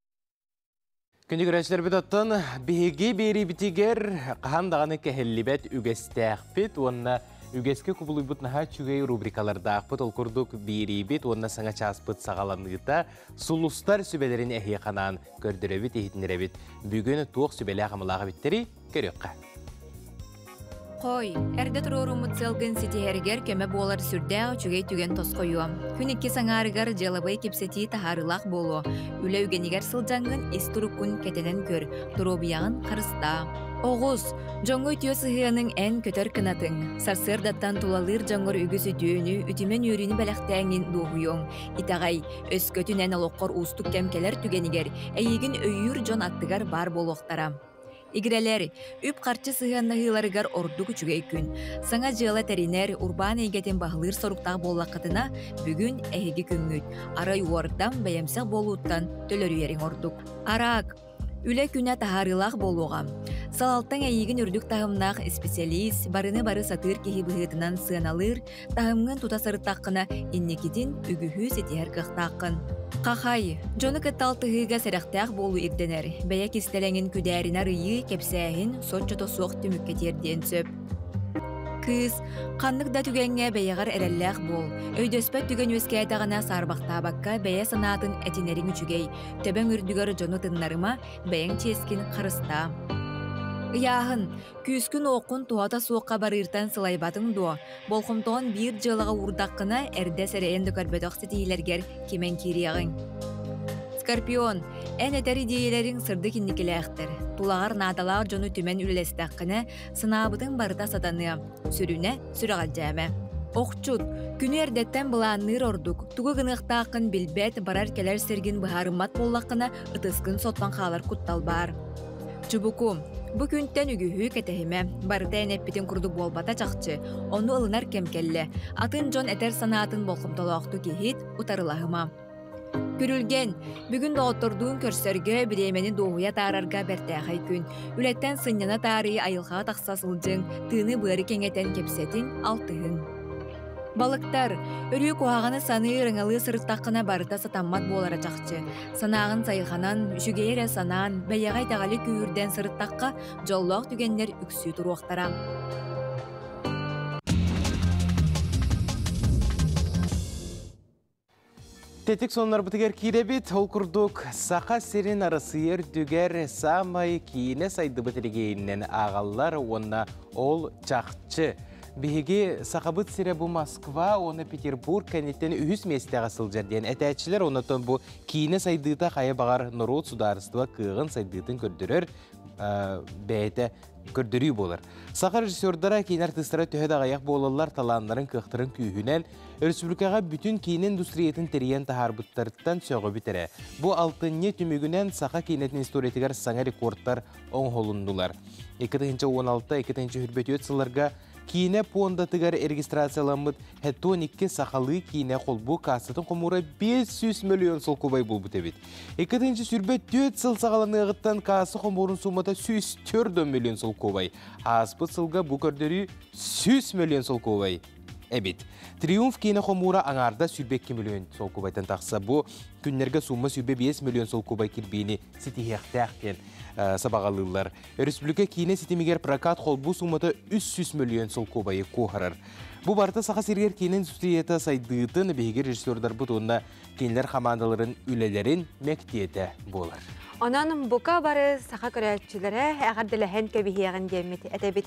Күндү көрөөччүлэрбит оттон биһиги биэриибитигэр хаһан даҕаны кэһиллибэт үгэстээхпит уонна үгэскэ кубулуйбут наһаа үчүгэй рубрикалардаахпыт. Ол курдук биэриибит уонна саҥа чааспыт саҕаланыыта сулустар сүбэлэрин эһиэхэ анаан көрдөрөбүт, иһитиннэрэбит. Бүгүн туох сүбэлээх-амалаах эбиттэрий көрүөххэ. Хой, эрдэ туруоруммут сыалгын ситиһэригэр көмө буолар сүрдээх үчүгэй түгэн тосхойуо. Күн иккис аҥаарыгар дьыалабыай кэпсэтии таһаарыылаах буолуо. Үлэ үгэнигэр сылдьаҥҥын ис туруккун кэтэнэн көр, доруобуйаҕын харыстаа. Оҕус, дьоҥҥо үтүө сыһыаныҥ эн көтөр кынатыҥ. Сарсыардаттан тулалыыр дьоҥҥор үгүс үтүөнү, үтүмэн үөрүүнү бэлэхтээҥҥин дуоһуйуоҥ. Итэҕэй, өскөтүн эн олоххор уустук кэм кэлэр түгэнигэр, эйигин өйүүр дьон аттыгар баар буолуохтара. Игирэлэр, үп-харчы сыһыаннаһыыларыгар ордук үчүгэй күн. Саҥа дьыала тэринэр, урбаан эйгэтин баһылыыр соруктаах буоллаххытына, бүгүн эһиги күҥҥүт. Арай уордам, бэйэмсэх буолууттан төлөрүйэриҥ ордук. Араак, үлэ күнэ таһаарыылаах буолуоҕа. Салалтаҥ эйигин үрдүк таһымнаах исписэлиис, барыны-бары сатыыр киһи быһыытынан сыаналыыр, таһымҥын тута сырыттаххына, инникитин үгүһү ситиһэр кыахтааххын. Хахай, дьону кытта алтыһыыга сэрэхтээх буолуу ирдэнэр. Бэйэ кистэлэҥин күдээринэ арыйыы, кэпсээһин соччото суох түмүккэ тиэрдиэн сөп. Кыыс, ханнык да түгэҥҥэ бэйэҕэр эрэллээх буол. Өйдөспөт түгэн үөскээтэҕинэ саарбахтаабакка бэйэ санаатын этинэриҥ үчүгэй. Төбөҥ үрдүгэр дьону тыннарыма, бэйэҥ чиэскин харыстаа. Ыйааһын, Күүскүн-уоххун туһата суохха барыыртан сылайбатыҥ дуо? Болҕомтоҕун биир дьыалаҕа уурдаххына, эрдэ сэрэйэн да көрбөтөх ситиһиилэргэр кимэн киириэҕиҥ. Скорпион, эн этэр идиэйэлэриҥ сырдык инникилээхтэр. Тулаҕар наадалаах дьону түмэн үлэлэстэххинэ, санаабытыҥ барыта сатаныа. Сүрүнэ, сүрэҕэлдьээмэ. Охчут, күнү эрдэттэн былаанныыр ордук. Тугу гыныахтааххын билбэт, барар-кэлэр сиргин быһаарыммат буоллаххына, ытыскын соттон хаалар куттал баар. Чубуку, бу күнтэн үгүһү кэтэһимэ. Барыта эн эппитин курдук буолбата чахчы. Ону ылынар кэм кэллэ. Атын дьон этэр санаатын болҕомтолоохтук иһит, утарылаһыма. Күрүлгэн, бүгүн доҕоттордуун көрсөргө, бириэмэни дуоһуйа таарарга бэртээхэй күн. Үлэттэн сынньана таарыйы айылҕаҕа тахса сылдьыҥ, тыыны-быары кэҥэтэн кэпсэтиҥ, алтыһыҥ. Балыктар, өрүү куһаҕаны саныы ырыҥалыы сырыттаххына барыта сатаммат буолара чахчы. Санааҕын сайҕанан, үчүгэйи эрэ санаан, бэйэҕэ итэҕэли күүһүрдэн сырыттахха, дьоллоох түгэннэр үксүү туруохтара. Тэтик сонуннарбытыгар киирэбит. Ол курдук, Саха сирин Арассыыйа үрдүгэр саамай киинэ сайдыбыт регионунан ааҕаллар уонна ол чахчы. Биһиги Сахабыт сирэ бу Москва уонна Петербург кэнниттэн үһүс миэстэҕэ сылдьар диэн этээччилэр, оннотон бу киинэ сайдыыта хайа баҕар норуот судаарыстыба кыаҕын сайдыытын көрдөрөр бэйэтэ көрдөрүү буолар. Саха режиссердара, киинэ артыыстара төһө да аҕыйах буолаллар, талааннарын, кыахтарын күүһүнэн өрөспүүбүлүкэҕэ бүтүн киинэ индустриятын тэрийэн таһаарбыттарыттан сөҕөбүт эрэ. Бу алтынньы түмүгүнэн саха киинэтин историятыгар саҥа рекордтар оҥоһулуннулар. 2016-2024 сылларга Киинэ пуондатыгар регистрацияламмыт 72 сахалыы киинэ холбуу кассатын хомуура 500 миллион солкуобай буолбут эбит. 2024 сыл саҕаланыаҕыттан касса хомуурун суумата 104 миллион солкуобай. Ааспыт сылга бу көрдөрүү 100 миллион солкуобай эбит. Триумф киинэ хомуура аҥаарда 102 миллион солкуобайтан тахса. Бу күннэргэ сумма 105 миллион солкуобай кирбиини ситиһиэхтээх диэн сабаҕалыыллар. Өрөспүүбүлүкэ киинэ ситимигэр прокат холбуу суумата 300 мөлүйүөн солкуобайы куоһарар. Бу барыта Саха сиригэр киинэ индустрията сайдыытын биһиги режиссердарбыт уонна кинилэр хамаандаларын үлэлэрин мэктиэтэ буолар. Онон бука бары саха көрөөччүлэрэ эҕэрдэлэһэн кэбиһиэҕин диэммит этэбит.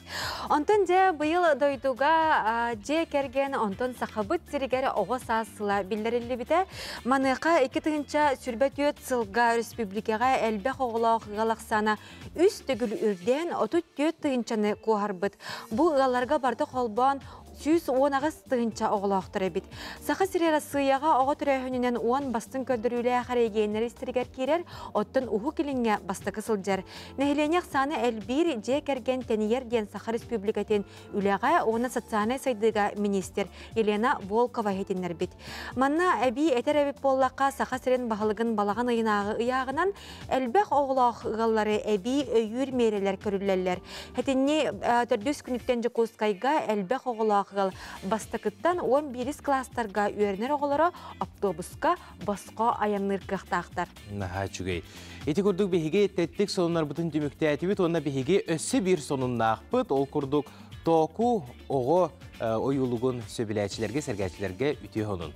Онтон дьэ быйыл дойдуга дьиэ кэргэн, онтон сахабыт сиригэр оҕо саас сыла биллэриллибитэ. Маныаха 2024 сылга республикаҕа элбэх оҕолоох ыал ахсаана үс төгүл үрдээн 34 тыһыынчаны куоһарбыт. Бу ыалларга барыта холбоон 118 тыһыынча оҕолоохтор эбит. Саха сирэ Арассыыйаҕа оҕо төрөөһүнүнэн 10 бастыҥ көрдөрүүлээх эрэгийиэннэр истэригэр киирэр, оттон Уһук Илиҥҥэ бастакы сылдьар. Нэһилиэнньэ ахсаана элбиир, дьиэ кэргэн тэнийэр диэн Саха Республикатын үлэҕэ уонна социальнай сайдыыга министр Елена Волкова иһитиннэрбит. Манна эбии этэр эбит буоллахха, Саха сирин баһылыгын балаҕан ыйынааҕы ыйааҕынан элбэх оҕолоох ыаллары эбии өйүүр миэрэлэр көрүллэллэр. Итинни төрдүс күнүттэн Дьокуускайга элбэх оҕолоох ыал бастакыттан 11 класстарга үөрэнэр оҕолоро автобуска босхо айанныыр кыахтаахтар. Наһаа үчүгэй. Ити курдук биһиги тэттик сонуннарбытын түмүктээтибит уонна биһиги өссө биир сонуннаахпыт. Ол курдук Тооку оҕо ойуулугун сөбүлээччилэргэ, сэргээччилэргэ үтүө сонун.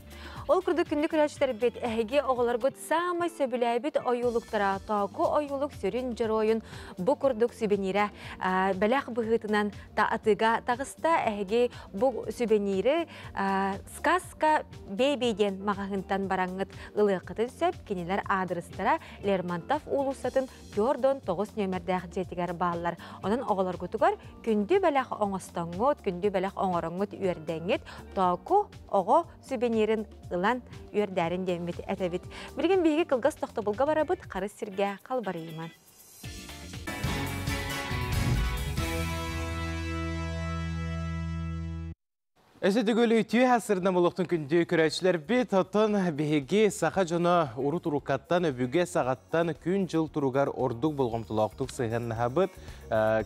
Ол курдук күндү көрөөччүлэрбит, эһиги оҕолоргут саамай сөбүлээбит ойуулуктара Тооку ойуулук сүрүн дьоруойун бу курдук сувенирэ бэлэх быһыытынан атыыга таҕыста. Эһиги бу сувениры Сказка Бэби диэн маҕаһыынтан бараҥҥыт ылыаххытын сөп. Кинилэр аадырыстара Лермонтов уулуссатын 49 нүөмэрдээх дьиэтигэр бааллар. Онон оҕолоргутугар күндү бэлэх оҥостоҥҥут, күндү бэлэх оҥороҥҥут үөрдэҥҥит, тооку оҕо сувенирин ылан үөрдээрин диэммит этэбит. Билигин биһиги кылгас тохтобулга барабыт, харыс сиргэ халбарыйыман. Өсө төгүл үтүө сырна молохтун күндү көрөөччүлэрбит, оттон биһиги саха дьоно урут уруккаттан өбүгэ саҕаттан күн-дьыл туругар ордук болҕомтолоохтук сыһыаннаһабыт.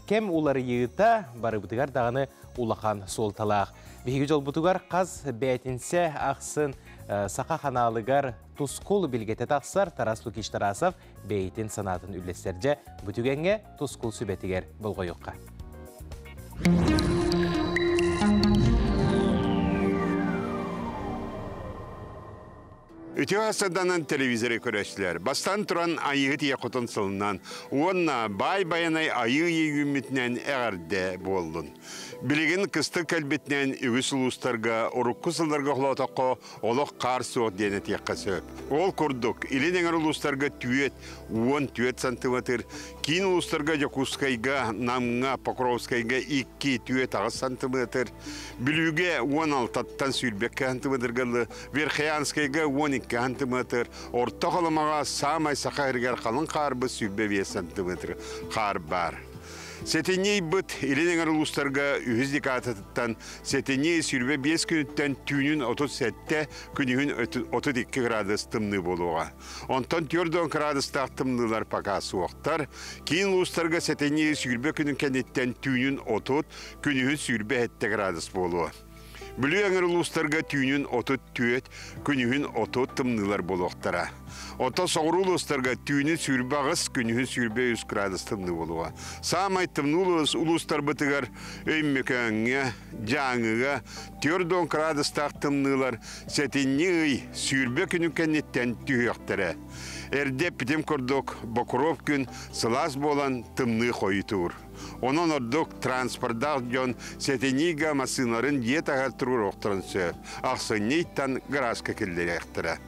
Кэм уларыйыыта барыбытыгар даҕаны улахан суолталаах. Биһиги дьолбутугар хас бээтинсэ ахсын саха ханаалыгар Тускул билгэтэ тахсар Тарас Лукич Тарасов бэйэтин санаатын үллэстэр. Дьэ, бу түгэҥҥэ Тускул сүбэтигэр болҕойуохха. Үтүө саданан телевизоры көрөчүлэр. Бастан туран айыһы тие хотон сылынан уонна баай байанай айыы үүммүтүнэн эҕэрдэ буоллун. Билигин кыстык кэлбитинэн үгүс улуустарга урукку сылларга холоотоххо олох хаар суох диэн этиэххэ сөп. Ол курдук, илин эҥэр улуустарга түөт, 14 сантиметр, киин улуустарга Дьокуускайга, Намҥа, Покровскайга 2 түөт 8 сантиметр, Бүлүүгэ 16-тан 22 сантиметрга дылы, Верхоянскайга 12 сантиметр, Орто Халымаҕа саамай саха сиригэр халыҥ хаарбыт 25 сантиметр хаар баар. Сэтинньи ыйбыт илин эҥэр улуустарга үһүс декадатыттан сэтинньи 25 күнүттэн түүнүн 37, күнүһүн 32 градус тымныы буолуоҕа. Онтон 40 градустаах тымныылар пока суохтар. Киин улуустарга сэтинньи 20 күнүн кэнниттэн түүнүн 30, күнүһүн 27 градус буолуо. Бүлүү эҥэр улуустарга түүнүн 34, күнүһүн 30 тымныылар буолуохтара. Оттон соҕуруу улуустарга түүнүн 28, күнүһүн 23 градус тымныы буолуоҕа. Саамай тымныы улуустарбытыгар Өймөкөөҥҥө, Дьааҥыга 40 градустаах тымныылар сэтинньи ый 20 күнүн кэнниттэн түһүөхтэрэ. Эрдэ эппитим курдук, Бокуруоп күн сылаас буолан тымныы хойутуур. Онон ордук транспордаах дьон сэтинньига массыыналарын дьиэ таһыгар туруоруохтарын сөп. Ахсынньы ыйтан гаражка киллэриэхтэрэ.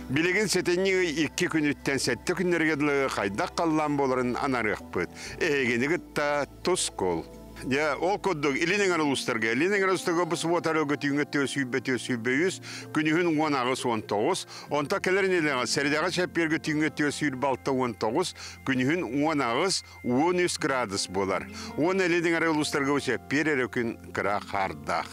Билигин сэтинньи ый икки күнүттэн сэттэ күннэргэ дылы хайдах халлаан буоларын анарыахпыт. Эһигини кытта тускул. Дьэ, ол курдук Илин эҥэр улуустарга, Илин эҥэр улуустарга бу субуота өрөгөтүүҥҥэ тыа сүүрбэ тыа сүүрбэ үс, күнүһүн уон аҕыс уон тоҕус, онтон кэлэр нэдиэлэҕэ сэрэдэҕэ чэппиэргэ түүҥҥэ тыа сүүрбэ алта уон тоҕус, күнүһүн уон аҕыс, уон үс градус буолар. Уонна Илин эҥэр улуустарга бу чэппиэр эрэ күн кыра хаардаах.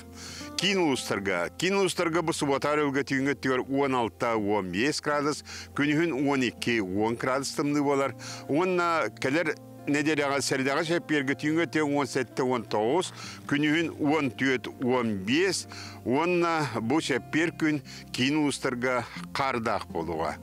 Киин улуустарга, киин улуустарга бу субуота өрөгө түүҥҥэ өттүгэр уон алта, уон биэс градус, күнүһүн уон икки, уон градус тымныы буолар. Уонна кэлэр нэдиэлэҕэ сэрэдэҕэ чэппиэргэ түүҥҥэ өттүгэр уон сэттэ, уон тоҕус, күнүһүн уон түөрт, уон биэс уонна бу чэппиэр күн киин улуустарга хаардаах буолуоҕа.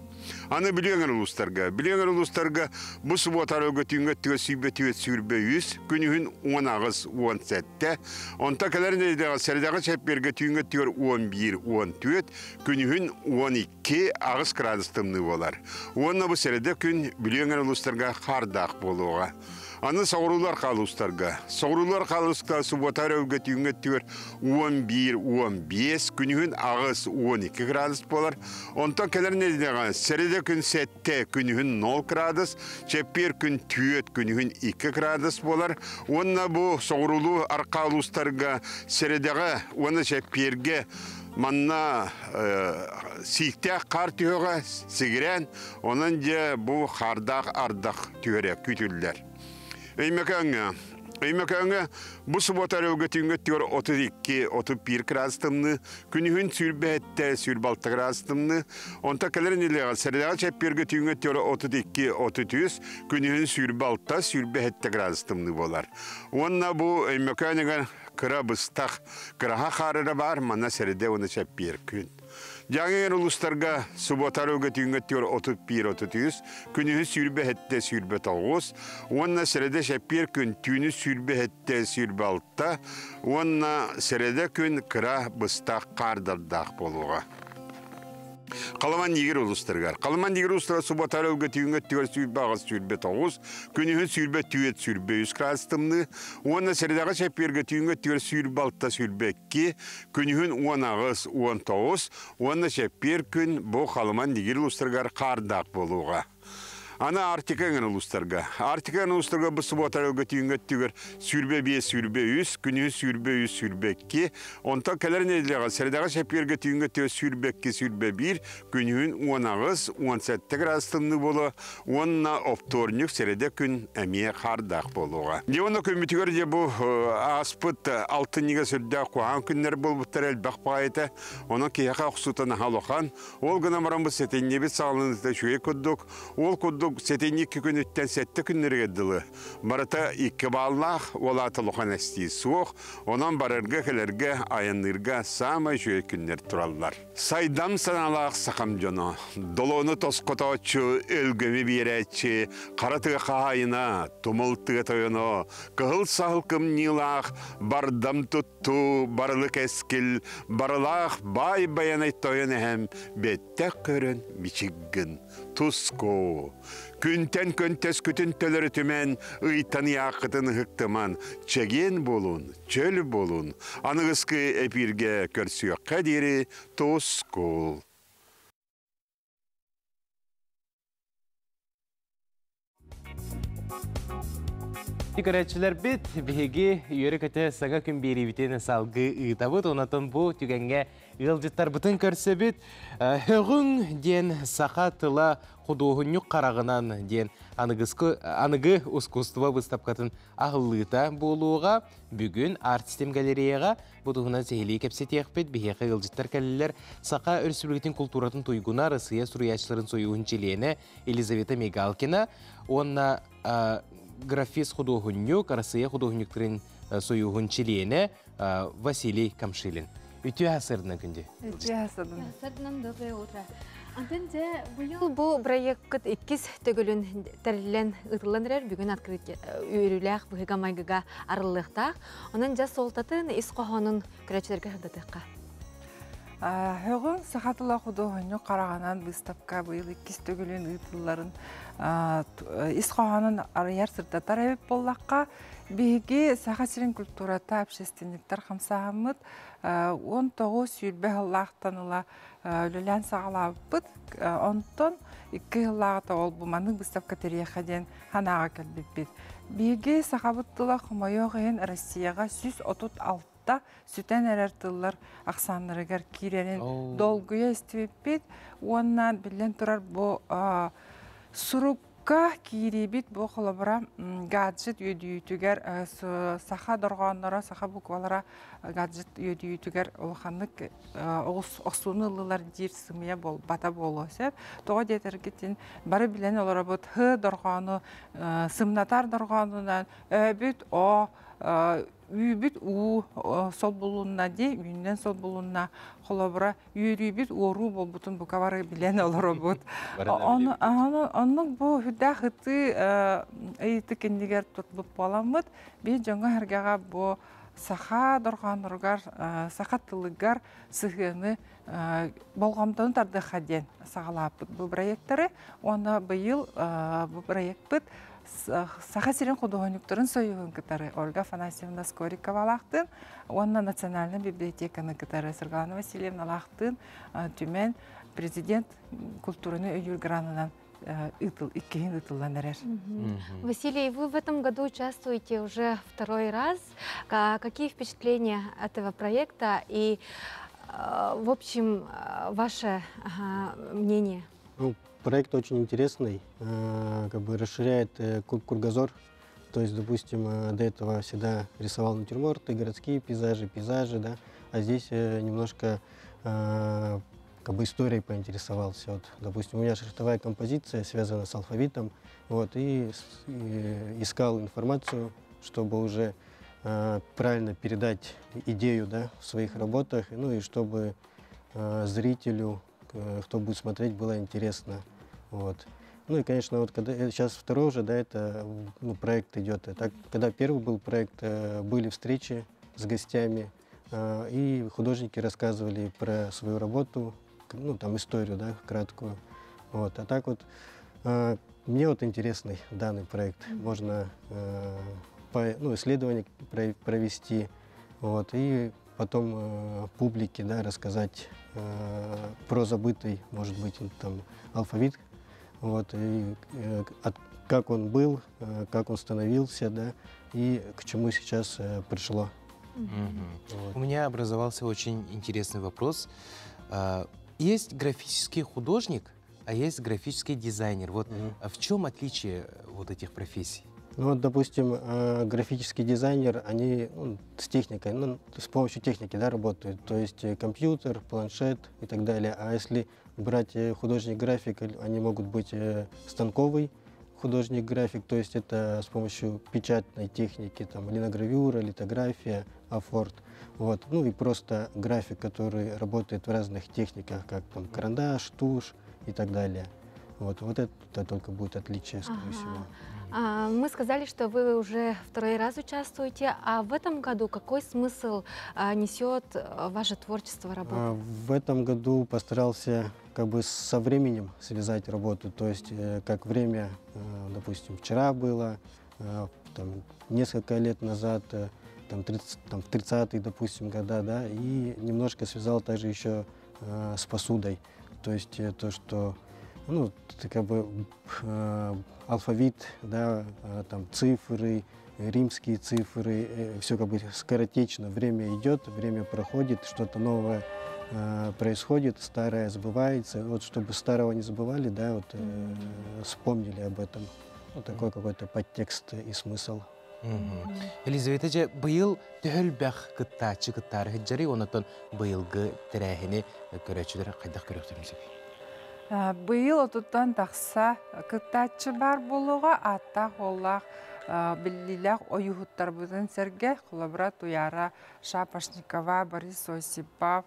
Аны Бүлүү эҥэр улуустарга. Бүлүү эҥэр улуустарга бу субуота арылга түүҥҥэ өттүгэр сүүрбэ түөрт сүүрбэ үс, күнүһүн уон аҕыс, уон сэттэ. Онтон кэлэр нэдиэлэҕэ сэрэдэҕэ чэппиэргэ түүҥҥэ өттүгэр уон биир, уон түөрт, күнүһүн уон икки, аҕыс градус тымныы буолар. Уонна бу сэрэдэ күн Бүлүү эҥэр улуустарга хаардаах буолуоҕа. Аны соҕуруулар хаалустарга. Соҕуруулар хаалуска субуота өрөбүлгэ түүҥҥэ өттүгэр уон биир, уон биэс, күнүһүн аҕыс, уон икки градус буолар. Онтон кэлэр нэдиэлэҕэ сэрэдэ күн сэттэ, күнүһүн нол градус, чэппиэр күн түөрт, күнүһүн икки градус буолар. Уонна бу соҕуруулуу арҕаа улуустарга сэрэдэҕэ уонна чэппиэргэ манна сииктээх хаар түһүөҕэ сигирээн, онон дьэ бу хаардаах ардах түһэрэ күүтүллэр. Өймөкөөҥҥө Өймөкөөҥҥө бу субуота өрөбүлгэ түүҥҥэ өттүгэр 32-31 градус тымныы, күнүһүн сүүрбэ сүүрбэ алта градус тымныы, онтон кэлэр нэдиэлэҕэ сэрэдэҕэ чэппиэргэ түүҥҥэ өттүгэр 32-33, күнүһүн сүүрбэ алта сүүрбэ сэттэ градус тымныы буолар. Уонна бу Өймөкөөнүгэр кыра быстах, кыраһа хаарыра баар, манна сэрэдэ уонна чэппиэр күн. Дьааҥы улуустарга субуота арыгы түүҥҥэ өттүгэр 31-33, күнүһү 27 29 уонна сэрэдэ чэппиэр күн түүнү 27 26 уонна сэрэдэ күн кыра быстах хаардардаах буолуоҕа. Халыман Нигер улуустарыгар. Халыман Нигер улуустара субуота арыгы түүҥҥэ өттүгэр 28 29, күнүһүн 24 23 градус тымныы уонна сэрэдэҕэ чэппиэргэ түүҥҥэ өттүгэр 26 22, Күнүһүн уон аҕыс, уон тоҕус уонна чэппиэр күн бу Халыман Нигир улуустарыгар хаардаах буолуоҕа. Аны Арктика эҥэр улуустарга. Арктика эҥэр улуустарга бу субуота өлгө түүҥҥэ өттүгэр сүүрбэ биэс, сүүрбэ үс, күнүһүн сүүрбэ үс, сүүрбэ икки, онтон кэлэр нэдиэлэҕэ сэрэдэҕэ чэппиэргэ түүҥҥэ өттүгэр сүүрбэ икки, сүүрбэ биир, күнүһүн уон аҕыс, уон сэттэ градус тымныы буолуо уонна оптуорньук сэрэдэ күн эмиэ хаардаах буолуоҕа. Дьэ уонна күммүтүгэр дьэ бу ааспыт алтынньыга сүрдээх куһаҕан күннэр буолбуттара элбэх баҕайыта. Онон киһиэхэ охсуута наһаа улахан. Ол гынан баран бу сэтинньибит саҕаланыыта үчүгэй курдук. Ол курдук сэтинньи икки күнүттэн сэттэ күннэригэр дылы барыта икки бааллаах, ол аата улахан эстии суох. Онон барарга-кэлэргэ, айанныырга саамай үчүгэй күннэр тураллар. Сайдам санаалаах сахам дьоно, долоону тосхотооччу, өлгөмү биэрээччи, хара тыа хаһаайына, тумул тыа тойоно, кыһыл саһыл кымньыылаах, бардам туттуу, барылы кэскил, барылаах баай байанай тойон эһэм бэттэх көрөн мичик гын. Туску! Күнтэн көнтөскүтүн төлөрүтүмэн, ыйтан ыйааххытын ыһыктыман, чэгиэн буолун, чөл буолун. Аныгыскы эпииргэ көрсүөххэ диэри тускул. Көрөөччүлэрбит биһиги үөрэ-көтө саҥа күн биэриибитин салгыы ыытабыт. Онтон бу түгэҥҥэ ыалдьыттарбытын көрсөбүт. Һөҕүҥ диэн саха тыла худуоһунньук хараҕынан диэн аныгыскы аныгы ускуустуба быыстапкатын аһыллыыта буолуоҕа. Бүгүн Арт-Систем галереяҕа бу туһунан сиһилии кэпсэтиэхпит. Биһиэхэ ыалдьыттар кэллилэр. Саха Өрөспүүбүлүкэтин култууратын туйгуна, Россия суруйааччыларын сойууһун чилиэнэ Елизавета Мигалкина уонна графист худуоһунньук, Арассыыйа худуоһунньуктарын сойууһун чилиэнэ Василий Камшилин. Үтүө сырдынан күндү. Үтүө сырдынан. Сырдынан доброе утро. Антон дьэ быйыл бу проекткыт иккис төгүлүн тэриллэн ыытыллан эрэр бүгүн открытие үөрүүлээх быһыга-майгыга арыллыахтаах. Онон дьэ суолтатын ис хоһоонун көрөөччүлэргэ сырдатыахха. Һөҕүҥ саха тыла худуоһунньук хараҕынан быыстапка быйыл иккис төгүлүн ыытылларын ис хоһоонун арыйар сырдатар эбит буоллахха, биһиги Саха сирин культурата общественниктар хамсааһыммыт 19 сүүрбэ сыллаахтан ыла үлэлээн саҕалаабыппыт. Онтон 2 сыллааҕыта ол бу маннык быыстапка тэрийиэххэ диэн санааҕа кэлбиппит. Биһиги сахабыт тыла хомойуох иһин Россияҕа 136 сүтэн эрэр тыллар ахсааннарыгар киирэрин долгуйа истибиппит уонна биллэн турар бу сурукка киириибит бу холобура гаджет үөдүйүүтүгэр саха дорҕоонноро, саха буквалара гаджет үөдүйүүтүгэр улаханнык охсууну ыллылар диир сымыйа буолбата буолуо сөп. Тоҕо диэтэргитин бары билэн олоробут һ дорҕоону сымнатар дорҕоонунан өбүт о үүбүт уу солбулунна дии үүннэн солбулунна холобура үөрүүбүт уоруу буолбутун бука бары билэн олоробут оннук бу сүрдээх ытыы ыйытык иннигэр турбут буоламмыт биир дьоҥҥо сэргэҕэ бу саха дорҕоонноругар саха тылыгар сыһыаны болҕомтону тардыахха диэн саҕалааппыт бу проекттары уонна быйыл бу проекпыт Саха сирин худуоһунньуктарын союһун кытары Ольга Афанасьевна Скориковалаахтыын уонна Национальнай библиотеканы кытары Саргылана Васильевналаахтыын түмэн президент культураны өйүүр гранынан ытыл, иккиһин ытыллан эрэр. Василий, вы в этом году участвуете уже второй раз. Какие впечатления этого проекта и, в общем, ваше мнение? Ну, проект очень интересный, как бы расширяет кругозор. То есть, допустим, до этого всегда рисовал натюрморты, городские пейзажи, пейзажи, да, а здесь немножко как бы историей поинтересовался. Вот, допустим, у меня шрифтовая композиция связана с алфавитом, вот, и искал информацию, чтобы уже правильно передать идею, да, в своих работах, ну и чтобы зрителю, кто будет смотреть, было интересно. Вот. Ну и, конечно, вот когда сейчас второй уже, да, это ну, проект идет. Так, когда первый был проект, были встречи с гостями, и художники рассказывали про свою работу, ну, там историю, да, краткую. Вот. А так вот, мне вот интересный данный проект. Можно ну, исследование провести, вот, и потом публике, да, рассказать про забытый, может быть, там, алфавит, вот, и как он был, как он становился, да, и к чему сейчас пришло. Вот. У меня образовался очень интересный вопрос. Есть графический художник, а есть графический дизайнер. Вот в чем отличие вот этих профессий? Ну вот, допустим, графический дизайнер, они, ну, с техникой, ну, с помощью техники, да, работают. То есть компьютер, планшет и так далее. А если брать художник-график, они могут быть станковый художник-график, то есть это с помощью печатной техники, там, линогравюра, литография, офорт. Вот. Ну и просто график, который работает в разных техниках, как там карандаш, тушь и так далее. Вот, вот это только будет отличие, скорее всего. Мы сказали, что вы уже второй раз участвуете. А в этом году какой смысл несет ваше творчество, работа? В этом году постарался как бы со временем связать работу. То есть как время, допустим, вчера было, там, несколько лет назад, там, 30, там, в 30-е, допустим, года, да, и немножко связал также еще с посудой. То есть то, что Ну, как бы алфавит, да, там цифры, римские цифры, все как бы скоротечно. Время идет, время проходит, что-то новое происходит, старое забывается. Вот чтобы старого не забывали, да, вот вспомнили об этом. Вот такой какой-то подтекст и смысл. Елизавета же быйыл төһө элбэх кыттааччы кыттаары сылдьарый, онтон быйылгы тэрээһини көрөөччүлэр хайдах көрүөхтэрин сөбүй? Быйыл 30-тан тахса кыттааччы баар буолуоҕа, ааттаах-суоллаах биллиилээх ойууһуттарбытын сэргэ холобура Туяра Шапошникова, Борис Осипов,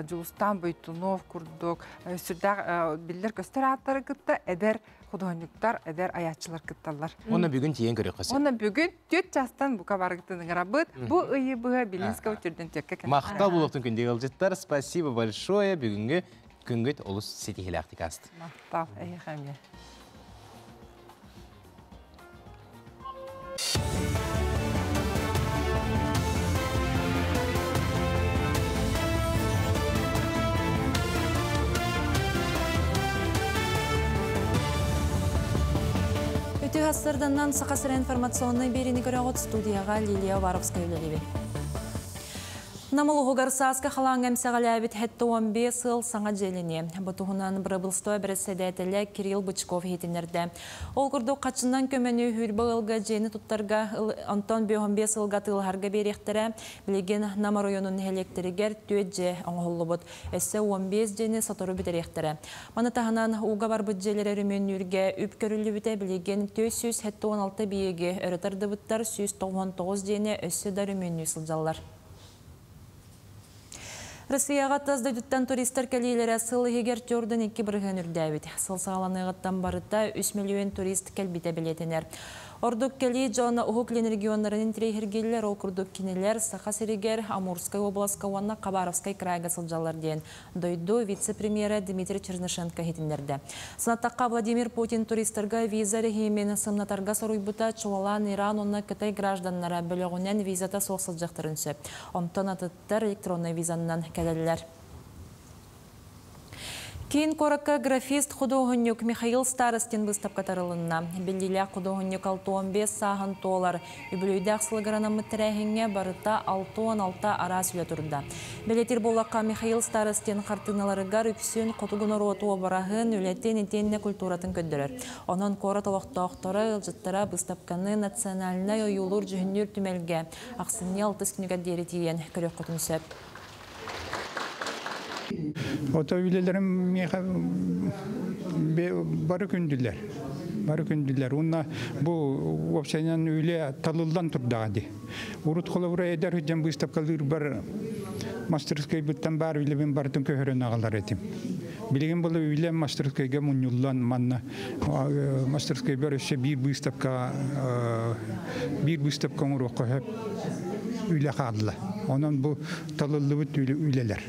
Дьулустаан Бойтунов курдук сүрдээх биллэр-көстөр ааттары кытта эдэр худуоһунньуктар, эдэр айааччылар кытталлар. Уонна бүгүн тиийэн көрүөххэ сөп. Уонна бүгүн 4 чаастан бука барыгытын ыҥырабыт. Бу ыйы быһа Белинского түрдэн түөккэ Махтал буолуохтун күндү ыалдьыттар. Спасибо большое. Бүгүҥҥү күҥҥүт олус ситиһиилээхтик ааста. Махтал, эһиэхэ эмиэ. Үтүө сарсыарданан Саха сирэ информационнай биэриини көрөҕүт, студияҕа Лилия Уваровская үлэлиибин. Нам улууһугар сааскы халааҥҥа эмсэҕэлээбит 75 ыал саҥа дьиэлэниэ. Бу туһунан бырабыылыстыба бэрэссэдээтэлэ Кирилл Бычков иһитиннэрдэ. Ол курдук хаччынан көмөнү 20 ыалга дьиэни туттарга, онтон 55 ыалга атыылаһарга биэриэхтэрэ. Билигин Нам оройуонун нэһилиэктэригэр түөрт дьиэ оҥоһуллубут. Өссө 15 дьиэни сотору бүтэриэхтэрэ. Маны таһынан ууга барбыт дьиэлэри өрөмүөннүүргэ үп көрүллүбүтэ билигин 476 биэги өрө тардыбыттар, 199 дьиэни өссө да өрөмүөннүү сылдьаллар. Россияҕа тас дойдуттан туристар кэлиилэрэ сыл иһигэр 4,2% үрдээбит. Сыл саҕаланыаҕыттан барыта 3 миллион турист кэлбитэ бэлиэтэнэр. Ордук кэлии дьон Уһук Илин регионнарын интэриэһиргииллэр, ол курдук кинилэр Саха сиригэр, Амурскай уобаласка уонна Хабаровскай крайга сылдьаллар диэн дойду вице-премьерэ Дмитрий Чернышенко иһитиннэрдэ. Санаттахха, Владимир Путин туристарга виза режимин сымнатарга соруйбута, чуолаан Иран уонна Кытай гражданнара бөлөҕүнэн визата суох сылдьыахтарын сөп. Онтон атыттар электроннай визаннан кэлэллэр. Киин куоракка графист худуоһунньук Михаил Старостин быыстапка тарылынна. Биллиилээх худуоһунньук 65 сааһын туолар. Үбүлүөйдээх сылыгар анаммыт тэрээһиҥҥэ барыта 66 араас үлэ турда. Бэлиэтиир буоллахха, Михаил Старостин хартыыналарыгар үксүн хотугу норуот уобараһын, үлэтин итиэннэ культуратын көрдөрөр. Онон куорат олохтоохторо, ыалдьыттара быыстапканы национальнай ойуулуур-дьүһүннүүр түмэлгэ ахсынньы алтыс күнүгэр диэри тиийэн көрүөххүтүн сөп. Ото үлэлэрим миэхэ бары күндүлэр. Бары күндүлэр. Уонна бу уопсайынан үлэ талыллан турдаҕа дии. Урут холобура эдэр сылдьан быыстапкалыырбар мастерскайбыттан баар үлэбин барытын көһөрөн аҕалар этим. Билигин бұл үлэм мастерскайга мунньуллан манна мастерскайбар өссө биир быыстапка биир быыстапка оҥоруохха сөп үлэ хаалла. Онон бу талыллыбыт үлэлэр.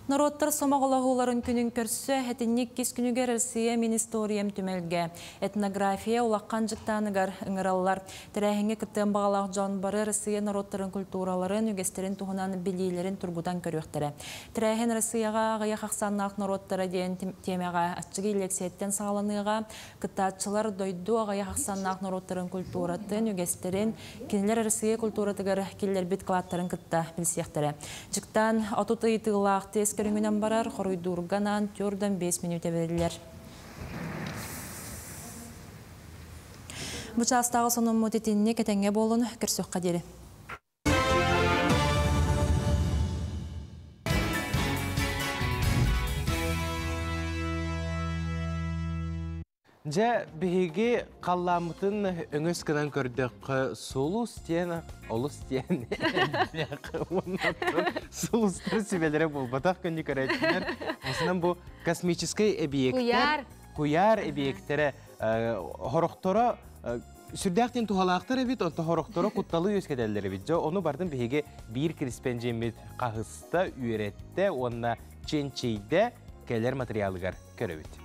Норуоттар сомоҕолоһууларын күнүн көрсө сэтинньи иккис күнүгэр Россия мин историям түмэлгэ этнография улахан дьыктааныгар ыҥыраллар. Тэрээһиҥҥэ кыттыан баҕалаах дьон бары Россия норуоттарын культураларын, үгэстэрин туһунан билиилэрин тургутан көрүөхтэрэ. Тэрээһин Россияҕа аҕыйах ахсааннаах норуоттара диэн тиэмэҕэ аччыгый лиэксийэттэн саҕаланыаҕа. Кыттааччылар дойду аҕыйах ахсааннаах норуоттарын культуратын, үгэстэрин, кинилэр Россия культуратыгар киллэрбит кылааттарын кытта билсиэхтэрэ. Дьыктаан 30 ыйытыылаах тест көрүҥүнэн барар, хоруйдуурга анаан 4-5 мүнүүтэ бэриллэр. Бу чаастааҕы сонуммут итинник этэҥҥэ буолун, көрсүөххэ диэри. Дьэ, биһиги халлааммытын өҥөс гынан көрдөххө, сулус диэн, олус диэн сулустар сүбэлэрэ буолбатах күндү көрөөччүлэр. Осунан бу космическай эбийиэктэр, Куйаар. куйаар эбийиэктэрэ хорохторо сүрдээх диэн туһалаахтар эбит, онто хорохторо кутталы үөскэтэллэр эбит. Дьэ, ону бардын биһиги биир кириспэндьиэммит хаһыста, үөрэттэ уонна чинчийдэ кэлэр материалыгар көрөбүт.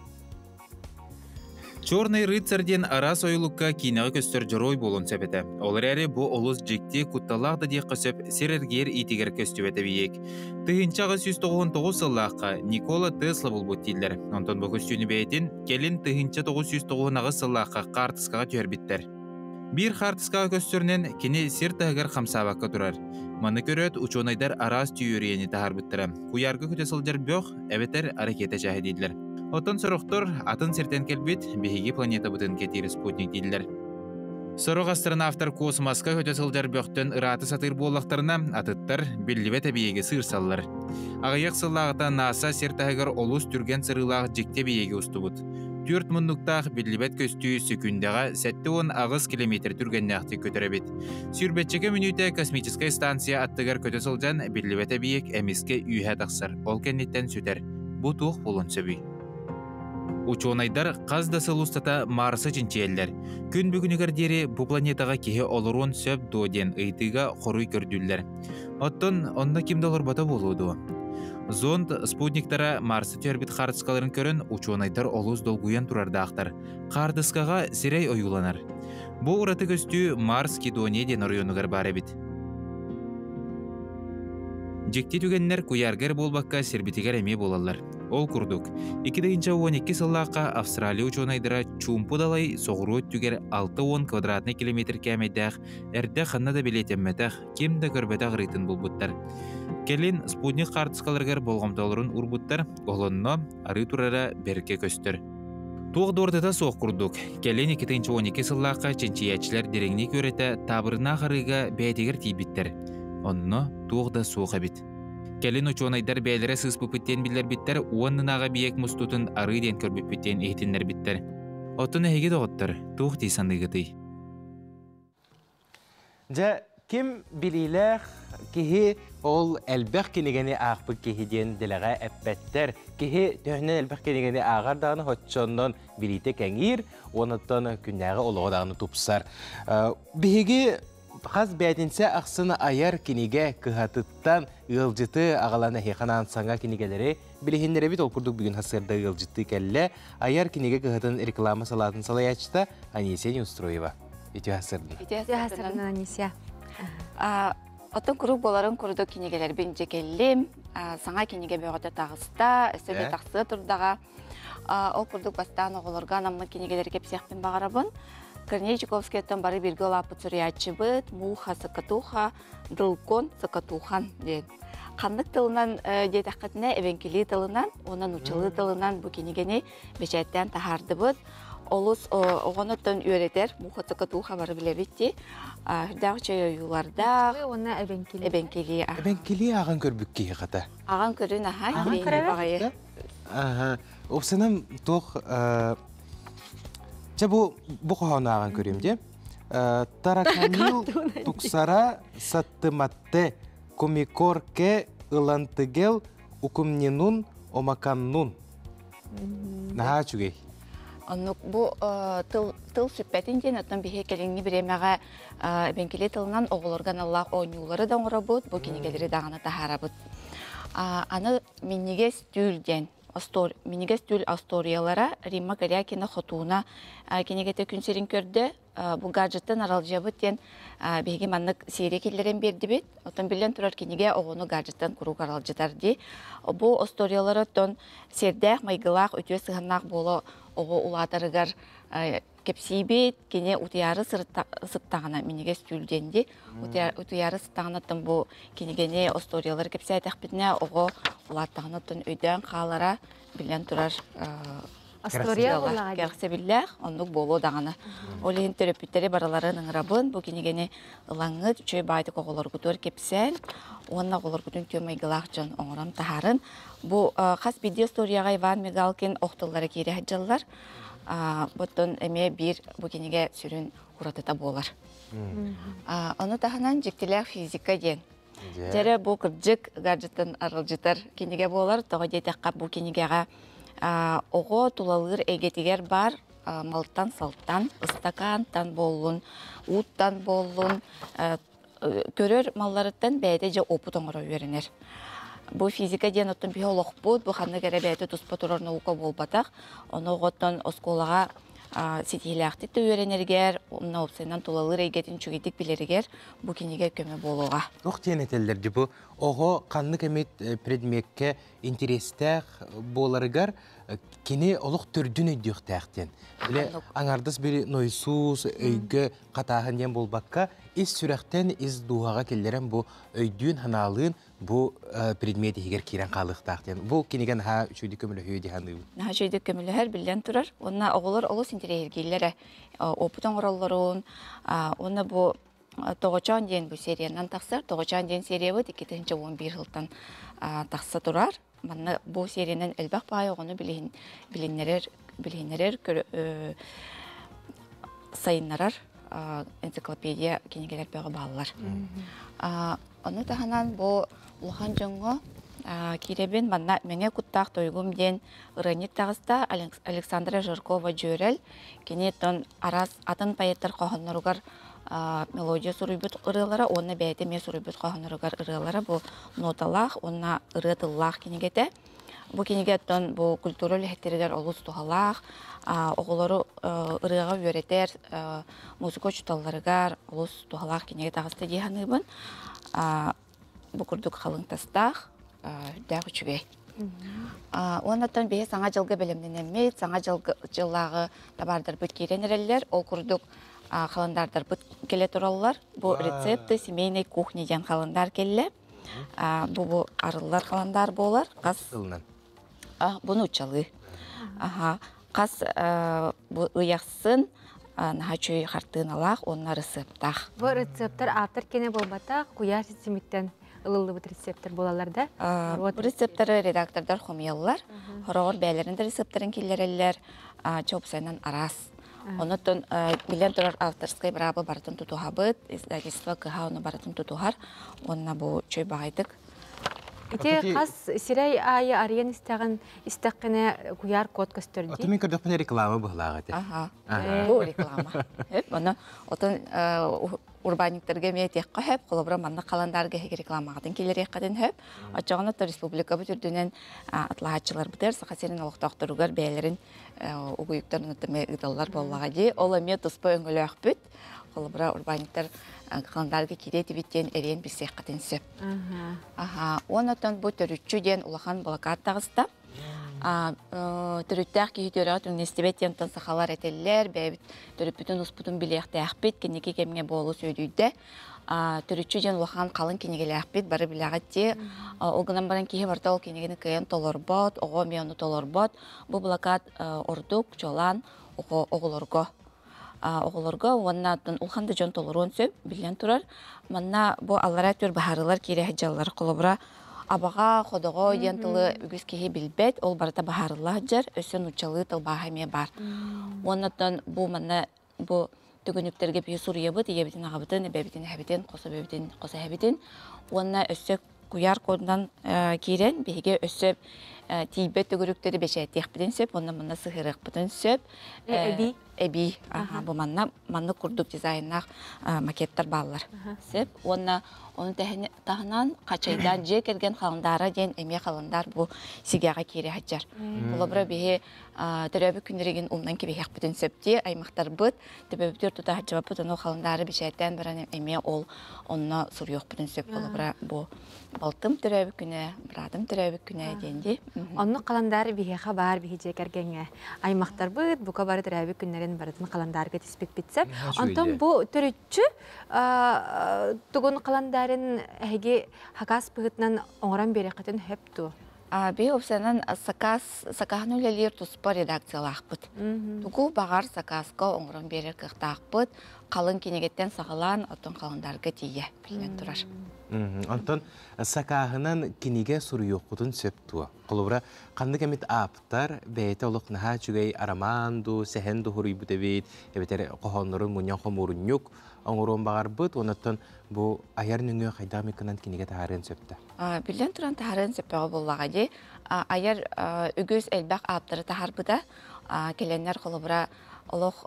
Черный рыцарь диэн араас ойулукка киинэҕэ көстөр дьоруой буолуон сөп этэ. Ол эрээри бу олус дьикти, кутталлаах да диэххэ сөп сир эргийэр иитигэр көстүбэт эбийиэк. 1899 сыллаахха Никола Тесла булбут дииллэр. Онтон бу көстүүнү бэйэтин кэлин 1998 сыллаахха хаартыскаҕа түһэрбиттэр. Биир хаартыскаҕа көстөрүнэн кини сир таһыгар хамсаабакка турар. Маны көрөөт, учуонайдар араас түөрүйэни таһаарбыттара. Куйаарга көтө сылдьар бөх эбэтэр ракета чааһа дииллэр. Оттон сорохтор атын сиртэн кэлбит биһиги планетабытын кэтиир спутник дииллэр. Сорох астронавтар космоска көтө сылдьар бөхтөн ыраата сатыыр буоллахтарына, атыттар биллибэт эбийиэги сыырсаллар. Аҕыйах сыллааҕыта НАСА сир таһыгар олус түргэн сырыылаах дьикти эбийиэги устубут. Түөрт муннуктаах биллибэт көстүү сөкүүндэҕэ 78 километр түргэннээхтик көтөр эбит. Сүүрбэччэкэ мүнүүтэ космическай станция аттыгар көтө сылдьан биллибэт эбийиэк эмискэ үөһэ тахсар, ол кэнниттэн сүтэр. Бу туох буолуон сөбүй? Учуонайдар хас да сыл устата Марсы чинчийэллэр. Күн бүгүнүгэр диэри бу планетаҕа киһи олоруон сөп дуо диэн ыйытыыга хоруй көрдүүллэр. Оттон онно ким да олорбото буолуо дуо? Зонд спутниктара Марсы түһэрбит хаартыскаларын көрөн, учуонайдар олус долгуйан турардаахтар. Хаартыскаҕа сирэй ойууланар. Бу ураты көстүү Марс Кедония диэн оройуонугар баар эбит. Дьикти түгэннэр куйаарга эрэ буолбакка сирбитигэр эмиэ буолаллар. Ол курдук, 2012 сыллаахха Австралия учуонайдара чуумпу далай соҕуруу өттүгэр 60 квадратнай километр кээмэйдээх эрдэ ханна да бэлиэтэммэтэх, ким да көрбөтөх ырыытын булбуттар. Кэлин спутник хаартыскаларыгар болҕомтолорун уурбуттар, олонно арыы турара бэркэ көстөр. Туох да суох курдук, кэлин 2012 сыллаахха чинчийээччилэр дириҥник үөрэтэ таабырынаах арыыга бэйэтигэр тиийбиттэр. Онно туох да суох эбит. Кэлин учуонайдар бэйэлэрэ сыыспыппыт диэн биллэрбиттэр уоннааҕы эбийиэк мустуутун арыы диэн көрбүппүт диэн иһитиннэрбиттэр. Оттон эһиги доҕоттор, туох дии саныыгытый? Дьэ, ким билиилээх киһи ол элбэх кинигэни аахпыт киһи диэн дэлэҕэ эппэттэр. Киһи төһөнөн элбэх кинигэни ааҕар даҕаны оччонон билиитэ кэҥиир, уонуттан күннээҕи олоҕо даҕаны тупсар. Биһиги хас бээтинсэ ахсын айар кинигэ кыһатыттан ыалдьыты аҕалан эһиэхэ анаан саҥа кинигэлэри билиһиннэрэбит. Ол курдук бүгүн сарсыарда ыалдьыттыы кэллэ. Айар кинигэ кыһатын реклама салаатын салайааччыта Анисия Неустроева. Үтүө сарсыардан. Үтүө сарсыардан, Анисия. Оттон куруук буоларын курдук кинигэлэрбин дьэ кэллим. Саҥа кинигэ бөҕөтө таҕыста, өссө да тахсыа турдаҕа. Ол курдук бастаан оҕолорго анаммыт кинигэлэри кэпсиэхпин баҕарабын. Корней Чуковскайтан бары бииргэ улааппыт суруйааччыбыт Муха Сакатуха, Дылкон Сакатухан диэн. Ханнык тылынан диэтэххитинэ, эбэҥкилии тылынан уонна нууччалыы тылынан бу кинигэни бэчээттээн таһаардыбыт. Олус оҕонуттан үөрэтэр, муха-сакатуха бары билэбит дии. Үрдээх үчүгэй ойуулардаах. Уонна эбэҥкилии. Эбэҥкилии. Эбэҥкилии ааҕан көрбүт киһи хата. Аҕан көрүн аха, кириэһинэй баҕайы. Аха. Опсанам туох Чэ бу бу хоһоону ааҕан көрүм дии. Тараканил туксара саттыматте кумикорке ылантыгел укумнинун омаканнун. Наһаа үчүгэй. Оннук бу тыл тыл сүппэтин диэн оттон биһи кэлиҥҥи бириэмэҕэ эбэҥкилии тылынан оҕолорго аналлаах оонньуулары да оҥоробут, бу кинигэлэри даҕаны таһаарабыт. Аны минньигэс түүл диэн минньигэс түүл остуоруйалара Римма Корякина Хотууна кинигэтэ күн сирин көрдө. Бу гаджеттан аралдьыйабыт диэн биһиги маннык серия киллэрэн биэрдибит. Оттон биллэн турар кинигэ оҕону гаджеттан куруук аралдьытар дии. Бу остуоруйалары оттон сиэрдээх, майгылаах, үтүө сыһыаннаах буола оҕо улаатарыгар кэпсиибит. Кини утуйаары сыттаҕына минньигэс түүл диэн дии. Утуйаары сыттаҕына оттон бу кинигэни остуоруйалары кэпсээтэхпитинэ оҕо улааттаҕына оттон өйдөөн хаалара биллэн турар Остуоруйа буоллаҕа дии. Кэрэхсэбиллээх, оннук буолуо даҕаны. Ол иһин төрөппүттэри барыларын ыҥырабын, бу кинигэни ылаҥҥыт, үчүгэй баайдык оҕолоргутугар кэпсээн уонна оҕолоргутун үтүө майгылаах дьон оҥорон таһаарын. Бу хас биирдии остуоруйаҕа Иван Мигалкин ох тыллара киирэ сылдьаллар. Оттон эмиэ биир бу кинигэ сүрүн уратыта буолар. Ону таһынан дьиктилээх физика диэн Дьэрэ бу кырдьык гаджеттан аралдьытар кинигэ буолар. Тоҕо диэтэххэ бу кинигэҕэ оҕо тулалыыр эйгэтигэр баар малтан-салтан, ыстакаантан буоллун, ууттан буоллун, көрөр малларыттан бэйэтэ дьэ опыт оҥоро үөрэнэр. Бу физика диэн оттон биһи олохпут, бу ханнык эрэ бэйэтэ туспа турар наука буолбатах. Ону оҕоттон оскуолаҕа Ситиһилээхтик да үөрэнэригэр, онно уопсайынан тулалыыр эйгэтин үчүгэйдик билэригэр бу кинигэ көмө буолуоҕа. Туох диэн этэллэр дии бу оҕо ханнык эмит предмеккэ интэриэстээх буоларыгар кини олох төрдүн өйдүөхтээх диэн. Бile аҥардас били нойсуус өйгө хатааһын диэн буолбакка ис сүрэхтэн ис дууһаҕа киллэрэн бу өйдүүн ханаалыын бу предмет иһигэр киирэн хаалыахтаах диэн. Бу кинигэ наһаа үчүгэйдик көмөлөһүө дии саныыбын. Наһаа үчүгэйдик көмөлөһөр биллэн турар. Уонна оҕолор олус интэриэһиргииллэрэ опыт оҥороллорун уонна бу Тоҕочоон диэн бу сериянан тахсар. Тоҕочоон диэн сериябыт 2011 сылтан тахса турар. Манна бу сериянан элбэх баай оҕону билиннэрэр, билиһиннэрэр, сайыннарар энциклопедия кинигэлэр бөҕө бааллар. Ону таһынан бу улахан дьоҥҥо киирэбин манна Мэҥэ куттаах тойугум диэн ырыанньык таҕыста Александра Жиркова Дьүөрэл. Кини тон араас атын поэттар хоһоонноругар мелодия суруйбут ырыалара уонна бэйэтэ эмиэ суруйбут хоһооноругар ырыалара бу ноталаах уонна ырыа тыллаах кинигэтэ. Бу кинигэ оттон бу культура үлэһиттэригэр олус туһалаах, оҕолору ырыаҕа үөрэтэр, музыка учууталларыгар олус туһалаах кинигэ таҕыста дии саныыбын. Бу курдук халыҥ тастаах, үрдээх үчүгэй. Уоннаттан биһи саҥа дьылга бэлэмнэнэммит, саҥа дьыллааҕы табаардарбыт киирэн эрэллэр. Ол курдук халандаардарбыт кэлэ тураллар. Бу рецепты семейной кухни диэн халандаар кэллэ. Бу бу арыллар халандаар буолар. Хас тылынан? Бу нууччалыы. Аха. Хас бу ыйахсын наһаа үчүгэй хартыыналаах уонна рецептаах. Бу рецептэр ааптар киэнэ буолбатах, куйаар ситимиттэн ылыллыбыт рецептэр буолаллар да? Бу рецептеры редактордар хомуйаллар. Хороҕор бэйэлэрин да рецептэрин киллэрэллэр. Чопсайынан араас. Онон билэн турар авторскай быраабы барытын тутуһабыт, издательство кыһа ону барытын тутуһар. Уонна бу чөй баҕайдык Ити хас сирэй аайы арыйан истэҕин истэххинэ куйаар код көстөр дии. Ото мин көрдөхпүнэ реклама быһылаах этэ. Аха. Бу реклама. Оны отон урбаанньыктарга эмиэ этиэххэ сөп. Холобура маннык халандаарга эһиги рекламаҕытын киллэриэххитин сөп. Оччоҕуна то республикабыт үрдүнэн атлаһааччыларбытыгар Саха сирин олохтоохторугар бэйэлэрин угуйуктарын эмиэ ыыталлар буоллаҕа дии. Ол эмиэ туспа өҥөлөөхпүт. Холобура урбаанньыктар халандаарга киириэ этибит диэн эриэн билсиэххитин сөп. Аха. Уонна бу төрүччү диэн улахан былакаат таҕыста. Төрүттээх киһи түөрэҕэ түҥнэстибэт диэн сахалар этэллэр, бэйэбит төрүппүтүн успутун билиэхтээхпит, кэнники кэмҥэ буолус үөдүйдэ. Төрүччү диэн улахан халыҥ кинигэлээхпит, бары билэҕит дии. Ол гынан баран киһи барыта ол кинигэни кыайан толорбот, оҕо эмиэ ону толорбот. Бу былакаат ордук чуолаан оҕолорго оҕолорго уонна улахан да дьон толоруон сөп, биллэн турар. Манна бу аллараа түөр баһаарылар киирэ сылдьаллар. Холобура, абаҕа, ходоҕо диэн тылы үгүс киһи билбэт, ол барыта баһаарылла сылдьар, өссө нууччалыы тылбааһа эмиэ баар. Уоннаттан бу манна бу түгүнүктэргэ биһи суруйабыт, ийэбитин, аҕабытын, эбэбитин, эһэбитин, хос эбэбитин, хос эһэбитин уонна өссө куйаар кодунан киирэн биһиги өссө тиийбэт төгүрүктэри бэчээттиэхпитин сөп уонна манна сыһыарыахпытын сөп. Эбии? Эбии. Бу манна маннык курдук дизайннаах макеттар бааллар. Сөп. Уонна ону таһынан хачайдаан дьиэ кэргэн халандаара диэн эмиэ халандаар бу сигэҕэ киирэ сылдьар. Холобура биһи төрөөбүт күннэригин умнан кэбиһиэхпитин сөп дии аймахтарбыт төбөбүтүгэр тута сылдьыбаппыт ону халандаары бэчээттээн баран эмиэ ол онно суруйуохпутун сөп холобура бу балтым төрөөбүт күнэ быраатым төрөөбүт күнэ диэн дии Оннук халандаар биһиэхэ баар биһи дьиэ кэргэҥҥэ аймахтарбыт бука бары төрөөбүт күннэрин барытын халандаарга тиспиппит сөп. Онтон бу төрүччү тугун халандаарын эһиги хакас быһыытынан оҥорон биэриэххитин сөп дуо? Би уопсайынан сакаас сакааһын үлэлиир туспа редакциялаахпыт. Тугу баҕар сакааска оҥорон биэрэр кыахтаахпыт. Халыҥ кинигэттэн саҕалаан, оттон халандаарга тиийэ биллэн турар. Онтон сакааһынан кинигэ суруйуоххутун сөп дуо? Холобура, ханнык эмит ааптар бэйэтэ олох наһаа үчүгэй арамаан дуу, сэһэн дуу суруйбут эбит, эбэтэр хоһооннорун мунньан хомуурунньук оҥоруон баҕарбыт, онон бу айар нөҥүө хайдах эмит гынан кинигэ таһаарыан сөп да? Биллэн туран таһаарыан сөппөҕө буоллаҕа дии. Айар үгүс элбэх ааптары таһаарбыта. Кэлэннэр холобура олох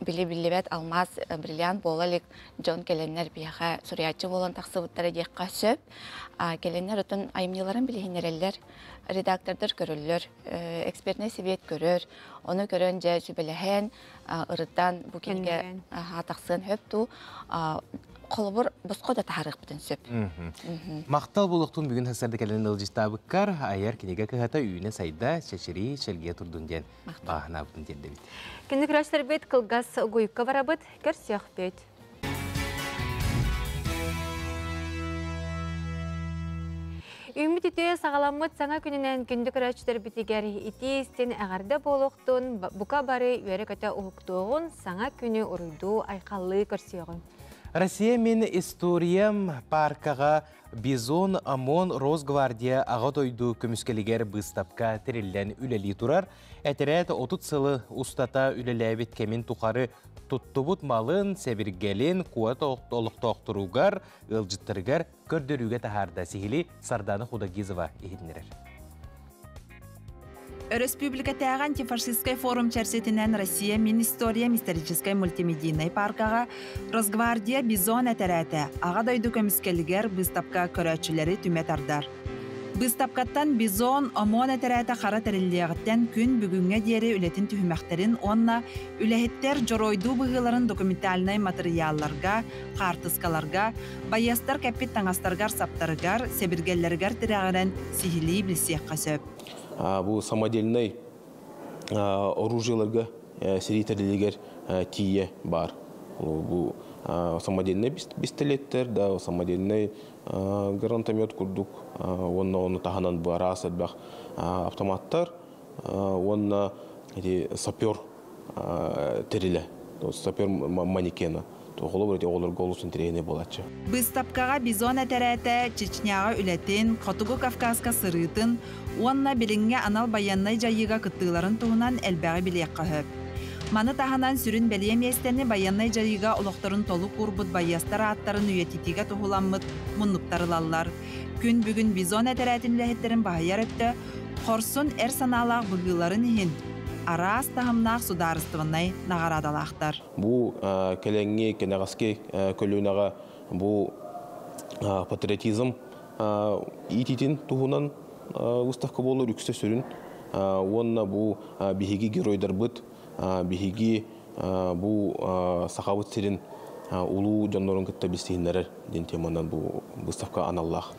били биллибэт алмаас бриллиант буола илик дьон кэлэннэр биһиэхэ суруйааччы буолан тахсыбыттара диэххэ сөп. Кэлэннэр отон айымньыларын билиһиннэрэллэр. Редактордар көрөллөр, экспертный совет көрөр, оны көрөн же сүбэлэһэн, ырытан бу кинигэ тахсыан хөп туу, холобур босхо да таһарыахпытын сөп. Махтал буолуохтун бүгүн сарсыарда кэлэн ыалдьыттаабыккар, айар кинигэ кыһата үүнэ сайда, чэчирии, чэлгийэ турдун диэн бааһынаабытын тиэрдэбит. Күндү көрөөччүлэрбит кылгас угуйукка барабыт, көрсүөхпүт. Үүммүт үтүө саҕаламмыт саҥа күнүнэн күндү көрөөччүлэрбитигэр итии-истин эҕэрдэ буолуохтун, бука бары үөрэ-көтө уһуктуоҕун, саҥа күнү уруйдуу, айхаллыы көрсүөҕүҥ. Россия мин историям паркаҕа Бизон ОМОН Росгвардия Аҕа дойду көмүскэлигэр быыстапка тэриллэн үлэлии турар. Этэрээт 30 сылы устата үлэлээбит кэмин тухары туттубут малын, сэбиргэлин куорат олохтоохторугар, ыалдьыттарыгар көрдөрүүгэ таһаарда сиһили Сардана Худогизова иһитиннэрэр. Өрөспүүбүлүкэтээҕи антифашистскай форум чэрчитинэн Россия Мин историям историческай мультимедийнай паркаҕа Росгвардия Бизон этэрээтэ Аҕа дойду көмүскэлигэр быыстапка көрөөччүлэри түмэ тардар. Быыстапкаттан Бизон ОМОН этэрээтэ хара тэриллиэҕиттэн күн бүгүҥҥэ диэри үлэтин түһүмэхтэрин уонна үлэһиттэр дьоруойдуу быһыыларын документальнай матырыйаалларга, хаартыскаларга, байыастар кэппит таҥастарыгар-саптарыгар, сэбиргэллэригэр тирэҕирэн сиһилии билсиэххэ сөп. Бу самодельнай оружиеларга сэрии тэрилигэр тиийэ баар. Бу самодельнай пистолеттер, да, самодельнай гранатомет курдук уонна ону таһынан бу араас элбэх автоматтар уонна эти сапер тэрилэ, сапер манекена. Холобур, эти оҕолорго олус интэриэһинэй буолааччы. Быыстапкаҕа Бизон этэрээтэ Чечняҕа үлэтин, Хотугу Кавказка сырыытын уонна билиҥҥи анал байыаннай дьайыыга кыттыыларын туһунан элбэҕи билиэххэ сөп. Маны таһынан сүрүн бэлиэ миэстэни байыаннай дьайыыга олохторун толук уурбут байыастар ааттарын үйэтитиигэ туһуламмыт муннуктар ылаллар. Күн бүгүн Бизон этэрээтин үлэһиттэрин баһыйар өттө хорсун эр санаалаах быһыыларын иһин араас таһымнаах судаарыстыбаннай наҕараадалаахтар. Бу кэлэҥҥи кэнэҕэски көлүөнэҕэ бу патриотизм иитиитин туһунан выставка буолар үксэ сүрүн уонна бу биһиги геройдарбыт биһиги бу Сахабыт сирин улуу дьоннорун кытта билсиһиннэрэр диэн теманан бу выставка аналлаах.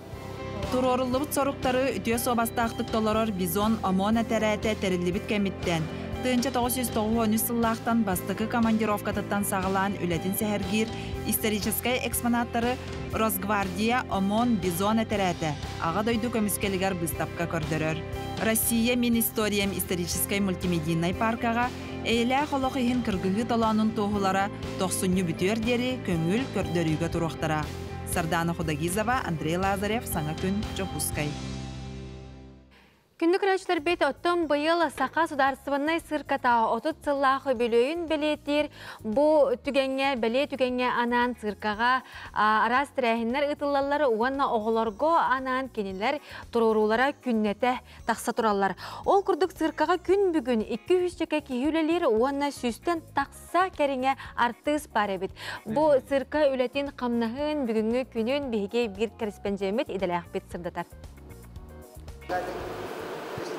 Туруоруллубут соруктары үтүө суобастаахтык толорор Бизон ОМОН этэрээтэ тэриллибит кэмиттэн 1993 сыллаахтан бастакы командировкатыттан саҕалаан үлэтин сэһэргиир историческай экспонаттары Росгвардия ОМОН Бизон этэрээтэ Аҕа дойду көмүскэлигэр быыстапка көрдөрөр. Россия Мин историям историческай мультимедийнай паркаҕа эйэлээх олох иһин кыргыһыы толоонун туоһулара тохсунньу бүтүөр диэри көҥүл көрдөрүүгэ туруохтара. Сардана Худогизова, Андрей Лазарев, Саҥа күн, Дьокуускай. Күндү көрөөччүлэрбит, оттон быйыл Саха судаарыстыбаннай цирката 30 сыллаах үбүлүөйүн бэлиэтиир. Бу түгэҥҥэ, бэлиэ түгэҥҥэ анаан циркаҕа араас тэрээһиннэр ыытыллаллар уонна оҕолорго анаан кинилэр туруоруулара күннэтэ тахса тураллар. Ол курдук циркаҕа күн бүгүн 200 киһи үлэлиир уонна сүүстэн тахса кэриҥэ артыыс баар эбит. Бу цирка үлэтин хамнаһын бүгүҥҥү күнүн биһиги биир кэрэспэндьиэммит идэлээхпит сырдатар.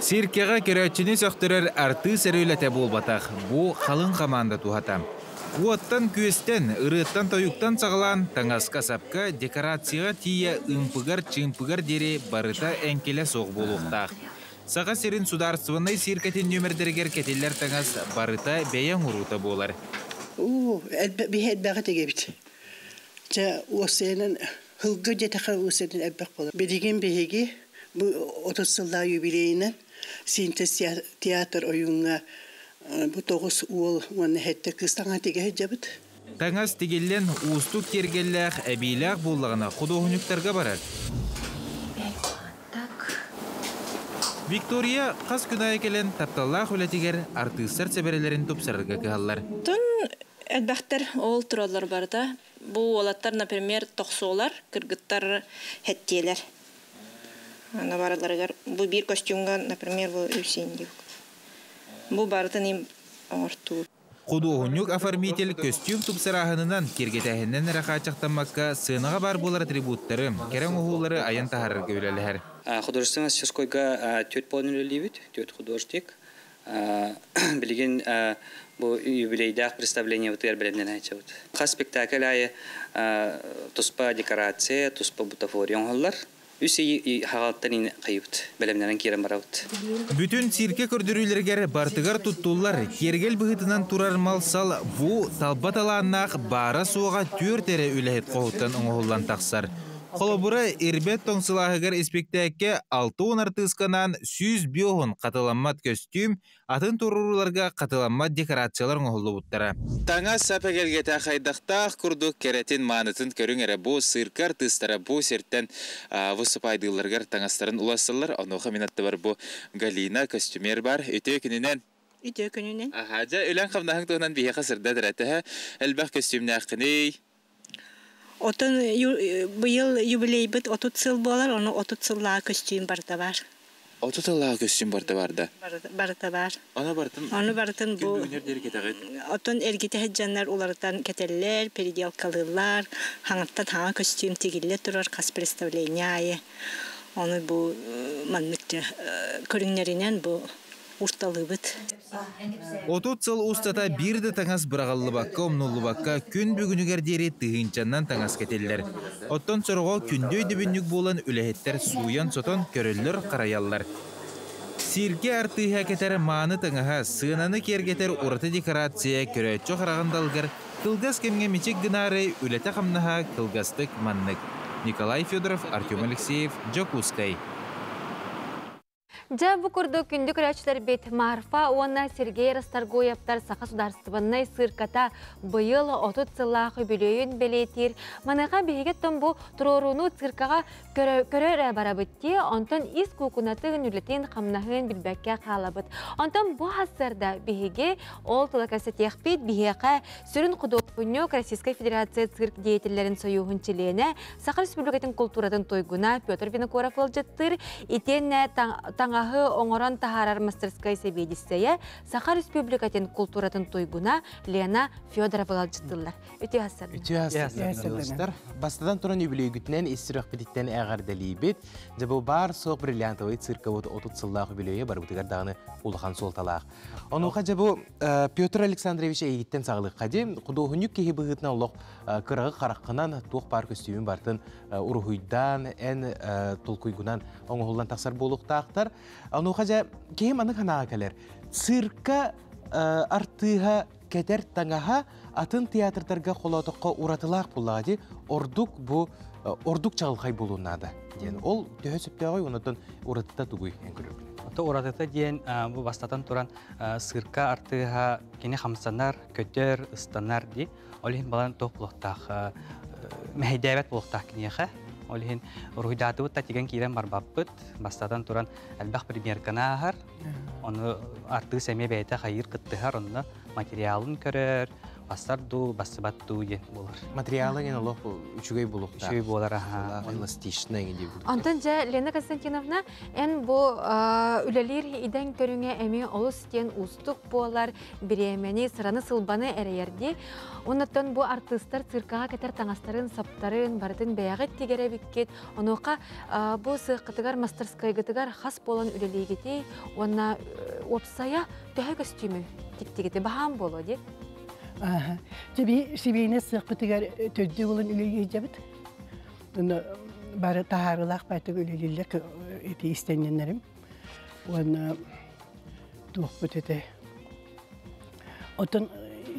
Циркэҕэ көрөөччүнү сөхтөрөр артыыс эрэ үлэтэ буолбатах, бу халыҥ хамаанда туһата. Уоттан-күөстэн, ырыаттан-тойуктан саҕалаан таҥаска-сапка, декорацияҕа тиийэ ымпыгар-чыымпыгар диэри барыта эҥкилэ суох буолуохтаах. Саха сирин судаарыстыбаннай циркэтин нүөмэрдэригэр кэтиллэр таҥас барыта бэйэ оҥоруута буолар. Уу, биһи элбэҕи тигэбит. Чэ, уопсайынан Һылгы диэтэххэ уусэтин элбэх буолар. Билигин биһиги бу 30 сыллаах юбилейынан синтез театр ойууҥҥа бу тоҕус уол уонна сэттэ кыыс таҥаһа тигэ сылдьабыт. Таҥас тигиллэн уустук киэргэллээх, эбиилээх буоллаҕына худуоһунньуктарга барар. Виктория хас күн аайы кэлэн тапталлаах үлэтигэр артыыстар сэбэрэлэрин тупсарарга кыһаллар. Тун элбэхтэр ол тураллар барыта. Бу уолаттар, например, тохсуолар, кыргыттар хэттиэлэр. Аны барыларыгар бу биир костюмга, например, бу үсин диэк. Бу барытын им оҥортуур. Худуоһунньук оформитель көстүүм тупсарааһынынан, киэргэтээһининэн эрэ хааччахтаммакка, сыанаҕа баар буолар атрибуттары, кэрэ оҥоһуулары айан таһаарарга үлэлэһэр. Художественнай мастерскойга түөрт буолан үлэлиибит, түөрт художник. Билигин бу юбилейдаах представлениебытыгар бэлэмнэнээччибит. Хас спектакль аайы туспа декорация, туспа бутафория оҥоһуллар. Үс ый хаҕалыттан хайыбыт, бэлэмнэнэн киирэн барабыт. Бүтүн циркэ көрдөрүүлэригэр бартыгар туттуллар киэргэл быһыытынан турар мал-сал бу талба талааннаах баара-суоҕа түөрт эрэ үлэһит хоһуттан оҥоһуллан тахсар. Холобура, Ирбэт тоҥ сылааһыгар испиктээккэ 60 артыысканаан 105 хатыламмат көстүүм, атын туруорууларга хатыламмат декорациялар оҥоһуллубуттара. Таҥас-сап эгэлгэтэ хайдахтаах курдук кэрэтин, маанытын көрүҥ эрэ бу цирка артыыстара бу сиртэн выступайдыылларыгар таҥастарын уларсаллар. Онуоха мин аттыбар бу Галина костюмер бар. Үтүө күнүнэн! Үтүө күнүнэн! Аха, дьэ, үлэҥ-хамнаһыҥ туһунан биһиэхэ сырдат эрэ. Төһө элбэх көстүүмнээххиний? Отон быйыл юбилейбыт 30 сыл буолар, ону 30 сыллаах көстүүм барыта баар. 30 сыллаах көстүүм барыта бар да? Барыта баар. Аны барытын Аны барытын бу күн бүгүнэр диэри кэтэҕит? Оттон эргитэ сылдьаннар уларытан кэтэллэр, переделкалыыллар, хаҥаттан хаҥа көстүүм тигиллэ турар хас представление аайы. Ону бу маннык көрүҥнэринэн бу урталыыбыт. 30 сыл устата биир да таҥас быраҕыллыбакка, умнуллубакка күн бүгүнүгэр диэри тыһыынчаннан таҥас кэтиллэр. Оттон сороҕо күндү өйдөбүнньүк буолан үлэһиттэр сууйан-сотон көрөллөр-харайаллар. Сиргэ артыыһа кэтэр мааны таҥаһа, сыананы киэргэтэр ураты декорация көрөөччү хараҕын далыгар кылгас кэмҥэ мичик гынаары үлэтэ-хамнаһа кылгастык маннык. Николай Федоров, Артем Алексеев, Дьокуускай. Дьэ, бу курдук күндү көрөөччүлэрбит Марфа уонна Сергей Расторгуевтар Саха судаарыстыбаннай сыырката быйыл 30 сыллаах үбүлүөйүн бэлиэтиир. Маныаха биһиги оттон бу туруорууну циркаҕа көрө эрэ барабыт дии, онтон ис куукунатын, үлэтин, хамнаһын билбэккэ хаалабыт. Онтон бу сарсыарда биһиги ол тула кэпсэтиэхпит, биһиэхэ сүрүн худуоһунньук Российскай Федерация цирк деятеллэрин сойууһун чилиэнэ Саха Республикатын култууратын туйгуна Петр Винокуров ыалдьыттыыр, итиэннэ таҥаһы оҥорон таһаарар мастерскай сэбиэдиссэйэ Саха Республикатын култууратын туйгуна Лена Федорова ыалдьыттыыллар. Үтүө сарсыарда. Үтүө сарсыарда. Бастатан туран үбүлүөйгүтүнэн ис сүрэхпититтэн эҕэрдэлиибит. Дьэ бу баар суох бриллиантовый циркабыт 30 сыллаах үбүлүөйэ барыбытыгар даҕаны улахан суолталаах. Онуоха дьэ бу Петр Александрович эйигиттэн саҕалыахха дии. Худуоһунньук киһи быһыытынан олох кыраҕы хараххынан туох баар көстүүмүн барытын уруһуйдаан, эн толкуйгунан оҥоһуллан тахсар буолуохтаахтар. Онуоха дьэ киһи маннык санааҕа кэлэр. Цирка артыыһа кэтэр таҥаһа атын театрдарга холоотоххо уратылаах буоллаҕа дии. Ордук бу ордук чаҕылхай буолуон наада диэн. Ол төһө сөптөөҕүй, онтон уратыта тугуй эн көрөргүн? Ото уратыта диэн бу бастатан туран цирка артыыһа кини хамсанар, көтөр, ыстанар дии. Ол иһин балан туох буолуохтаах мэһэйдээбэт буолуохтаах киниэхэ. Ол иһин уруһуйдаатыбыт да тигэн киирэн барбаппыт. Бастатан туран элбэх примерканы ааһар. Ону артыыс эмиэ бэйэтэ хайыыр кыттыһар, онно материалын көрөр, бассар дуу, бассыбат дуу диэн буолар. Материалы ген олох үчүгэй буолуохтаах. Үчүгэй буолар, аха. Эластичный диye Онтон дьэ, Лена Константиновна, эн бу үлэлиир идэҥ көрүҥэ эмиэ олус диэн уустук буолар, бириэмэни, сыраны-сылбаны эрэйэрдии. Оннуттан бу артыыстар циркаҕа кэтэр таҥастарын, саптарын барытын бэйэҕит тигэр эбиккит. Онуоха бу сыаххытыгар, мастерскайгытыгар хас буолан үлэлиигитий уонна уопсайа төһө көстүүмү тиктигити баһаам буолуо дии? Теби сибиинэ сыахпытыгар төрдү булан үлэлиэдьэбит. Бары таһаарылаах байтык үлэлииллэр ити истэнньэннэрим. Уонна туохпут этэ. Отон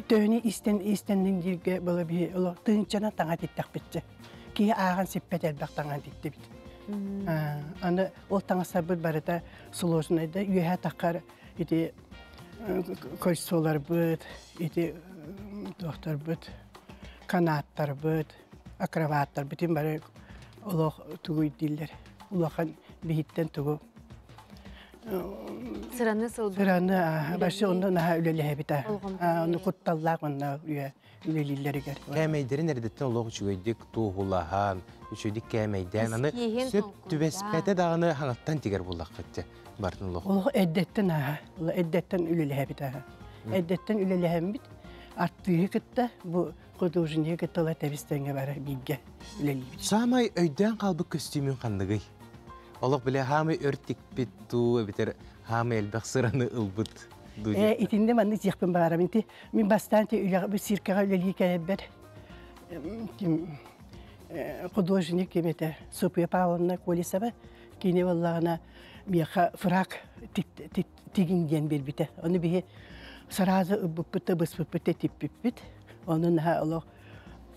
төһөнү истэн истэннин дииргэ была биһи олох тыынчана таҥа титтэхпитчэ. Киһи ааҕан сиппэт элбэх таҥа титтибит. Аны ол таҥастарбыт барыта сложнайда үөһэ таххар ити кольцоларбыт, ити туохтарбыт, канаттарбыт, акробаттарбытын бары олох тугуй дииллэр. Улахан биһиттэн тугу Сыраны сылбы. Сыраны башы онно наһаа үлэлэһэбит Ону кутталлаах онно үлэлииллэригэр. Кээмэйдэрин эрдэттэн олох үчүгэйдик туоһулаһан, үчүгэйдик кээмэйдээн, аны сөп түбэспэтэ даҕаны хаҥаттан тигэр буоллаххыт бартын олох. Олох эрдэттэн ааха, эрдэттэн үлэлэһэбит ааха. Эрдэттэн үлэлэһэммит. Артыыһы кытта бу художнигы кытта ыла тэбис-тэҥҥэ бара бииргэ үлэлиибит. Саамай өйдөөн хаалбыт көстүүмүн ханныгый? Олох билэ хаамай өр тикпит дуу, эбэтэр хаамай элбэх сыраны ылбыт дуу Э, итиннэ маннык диэхпин баҕарабын. Ити мин бастаан ити үлэҕэ бу циркэҕэ үлэлии кэлэрбэр ким художник ким этэ Софья Павловна Колесова кини буоллаҕына миэхэ фрак тигин диэн биэрбитэ. Ону биһи сразу ылбыппыт да быспыппыт да типпиппит. Ону наһаа олох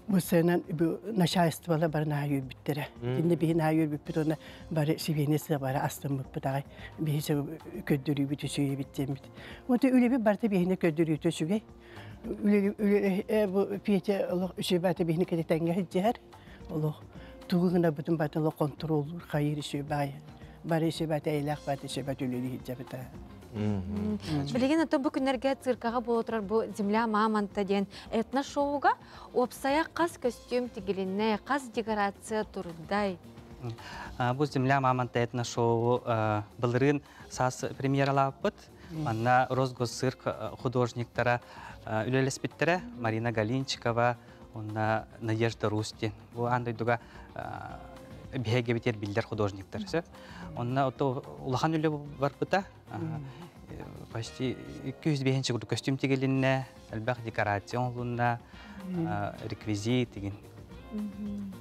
бысыанан начальстволар бары наһаа үөрбүттэрэ. Итиннэ биһи наһаа үөрбүппүт уонна бары сибиэнэ сыа бары астыммыппыт аҕай. Биһи көрдөрүүбүт үчүгэйбит диэммит. Онто үлэбит барыта биһини көрдөрүүтэ үчүгэй. Үлэ бу Петя олох үчүгэй баата биһини кэтэ тэҥҥэ сылдьыһар. Олох тугу гынарбытын барытын олох контроллуур хайыыр үчүгэй баайы. Бары үчүгэй баата эйэлээх баата үчүгэй баата үлэлии сылдьабыта. Билигин ото бу күннэргэ циркаҕа буола турар бу «Земля мамонта» диэн этно-шоуга уопсайа хас көстүүм тигилиннэ, хас декорация турдай? Бу «Земля мамонта» этно-шоу былырыын саас премьералаабыт. Манна Росгосцирк художниктара үлэлэспиттэрэ Марина Галинчикова уонна Надежда Рустин. Бу аан дойдуга биһиги биллэр художниктар. Онно улахан үлэ барбыта. Почти 205 курдук көстүүм тигилиннэ, элбэх декорация оҥоһулунна, реквизит тигин.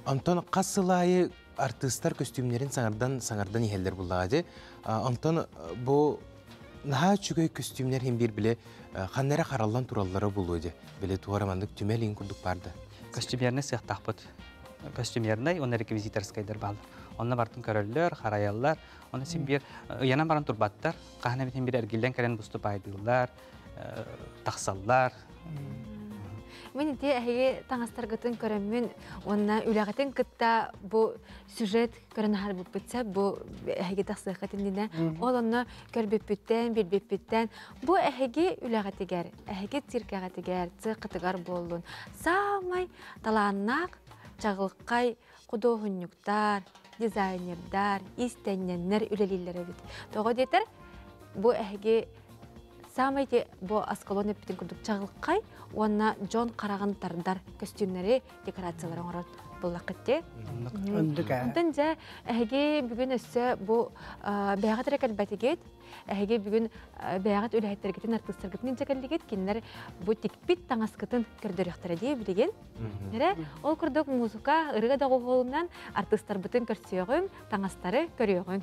Онтон хас сыл аайы артыыстар көстүүмнэрин саҥардан саҥардан иһэллэр буллаҕа дии. Онтон бу наһаа үчүгэй көстүүмнэр иһин биир били ханна эрэ хараллан тураллара буолуо дии. Били туора маннык түмэл иһин курдук баар да. Костюмерный сыахтаахпыт. Костюмерный уонна реквизиторскайдар бааллар. Онно бартын көрөллөр, харайаллар. Оны син биир ыйанан баран турбаттар. Хаһан эбитин бир эргиллэн кэлэн буступайдыыллар, тахсаллар. Мин ити эһиги таҥастаргытын көрөммүн уонна үлэҕитин кытта бу сюжет көрөн аһарбыппытса бу эһиги тахсыаххыт иннинэ ол онно көрбүппүттэн билбиппиттэн бу эһиги үлэҕитигэр эһиги циркэҕитигэр цеххытыгар буоллун саамай талааннаах чаҕылхай худуоһунньуктар, дизайнердар, иистэнньэннэр үлэлииллэр эбит. Тоҕо диэтэр, бу эһиги саамай ити бу Аскалон эппитин курдук чаҕылхай уонна дьон хараҕын тардар көстүүмнэри, декорациялары оҥорор буллаххыт дии. Онтон дьэ эһиги бүгүн өссө бу бэйэҕит эрэ кэлбэтигит, Эһиги бүгүн бэйэҕит үлэһиттэргитин, артыыстаргытын илдьэ кэллигит, кинилэр бу тикпит таҥаскытын көрдөрүөхтэрэ дии билигин. Эрэ ол курдук музыка, ырыа доҕуһуолунан артыыстарбытын көрсүөҕүҥ, таҥастары көрүөҕүҥ.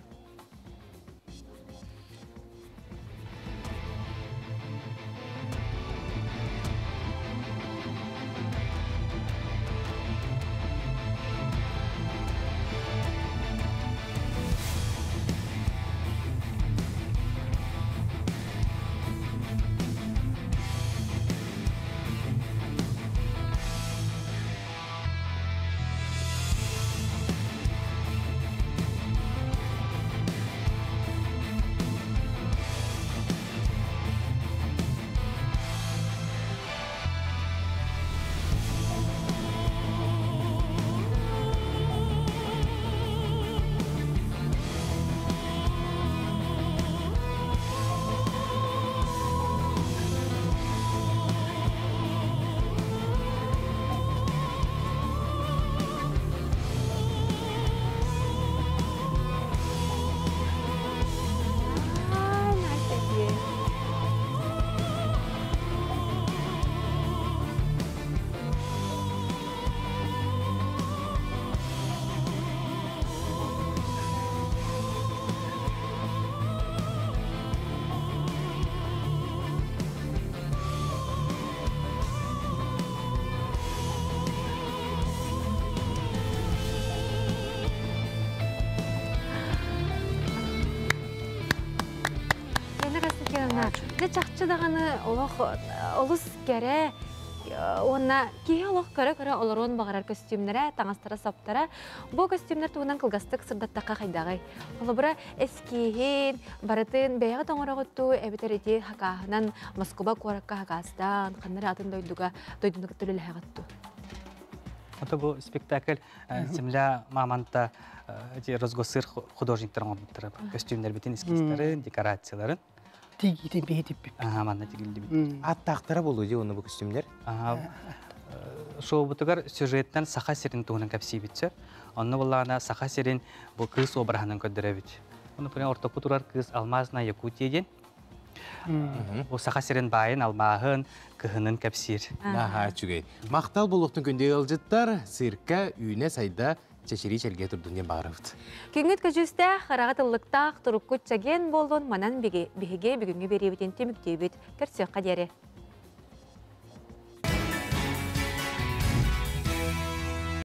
Лена Константиновна, дьэ чахчы даҕаны олох олус кэрэ уонна киһи олох көрө-көрө олоруон баҕарар көстүүмнэрэ, таҥастара-саптара. Бу көстүүмнэр туһунан кылгастык сырдаттахха хайдаҕый? Холобура, эскииһин, барытын бэйэҕит оҥороҕут дуу, эбэтэр ити хакааһынан Москуба куоракка хакаастаан, ханна эрэ атын дойдуга дойдуну кытта үлэлэһэҕит дуу? Ото бу спектакль Земля мамонта Росгосцирк художниктар оҥорбуттара. Көстүүмнэрбитин, эскизтарын, декорацияларын. Тигиитин биһитиппит. Аха, манна тигиллибит. Аттаахтара болу ди оны бу костюмнер. Шоубутугар сюжеттен Саха сирин туһунан кэпсиибит сөп. Онно буллаҕына Саха сирин бу кыыс обраһынан көрдөрөбүт. Оны например, ортоку турар кыыс Алмазная Якутия диэн. Бу Саха сирин баайын, алмааһын, кыһынын кэпсиир. Наһаа үчүгэй. Махтал буолуохтун күндү ыалдьыттар, цирка үүнэ сайда чэчирии чэлгийэ турдун диэн баҕарабыт. Күҥҥүт көдьүүстээх, хараҕа тыллыктаах, туруккут чэгиэн буоллун, манан биһиги бүгүҥҥү биэриибитин түмүктүүбүт. Көрсүөххэ диэри.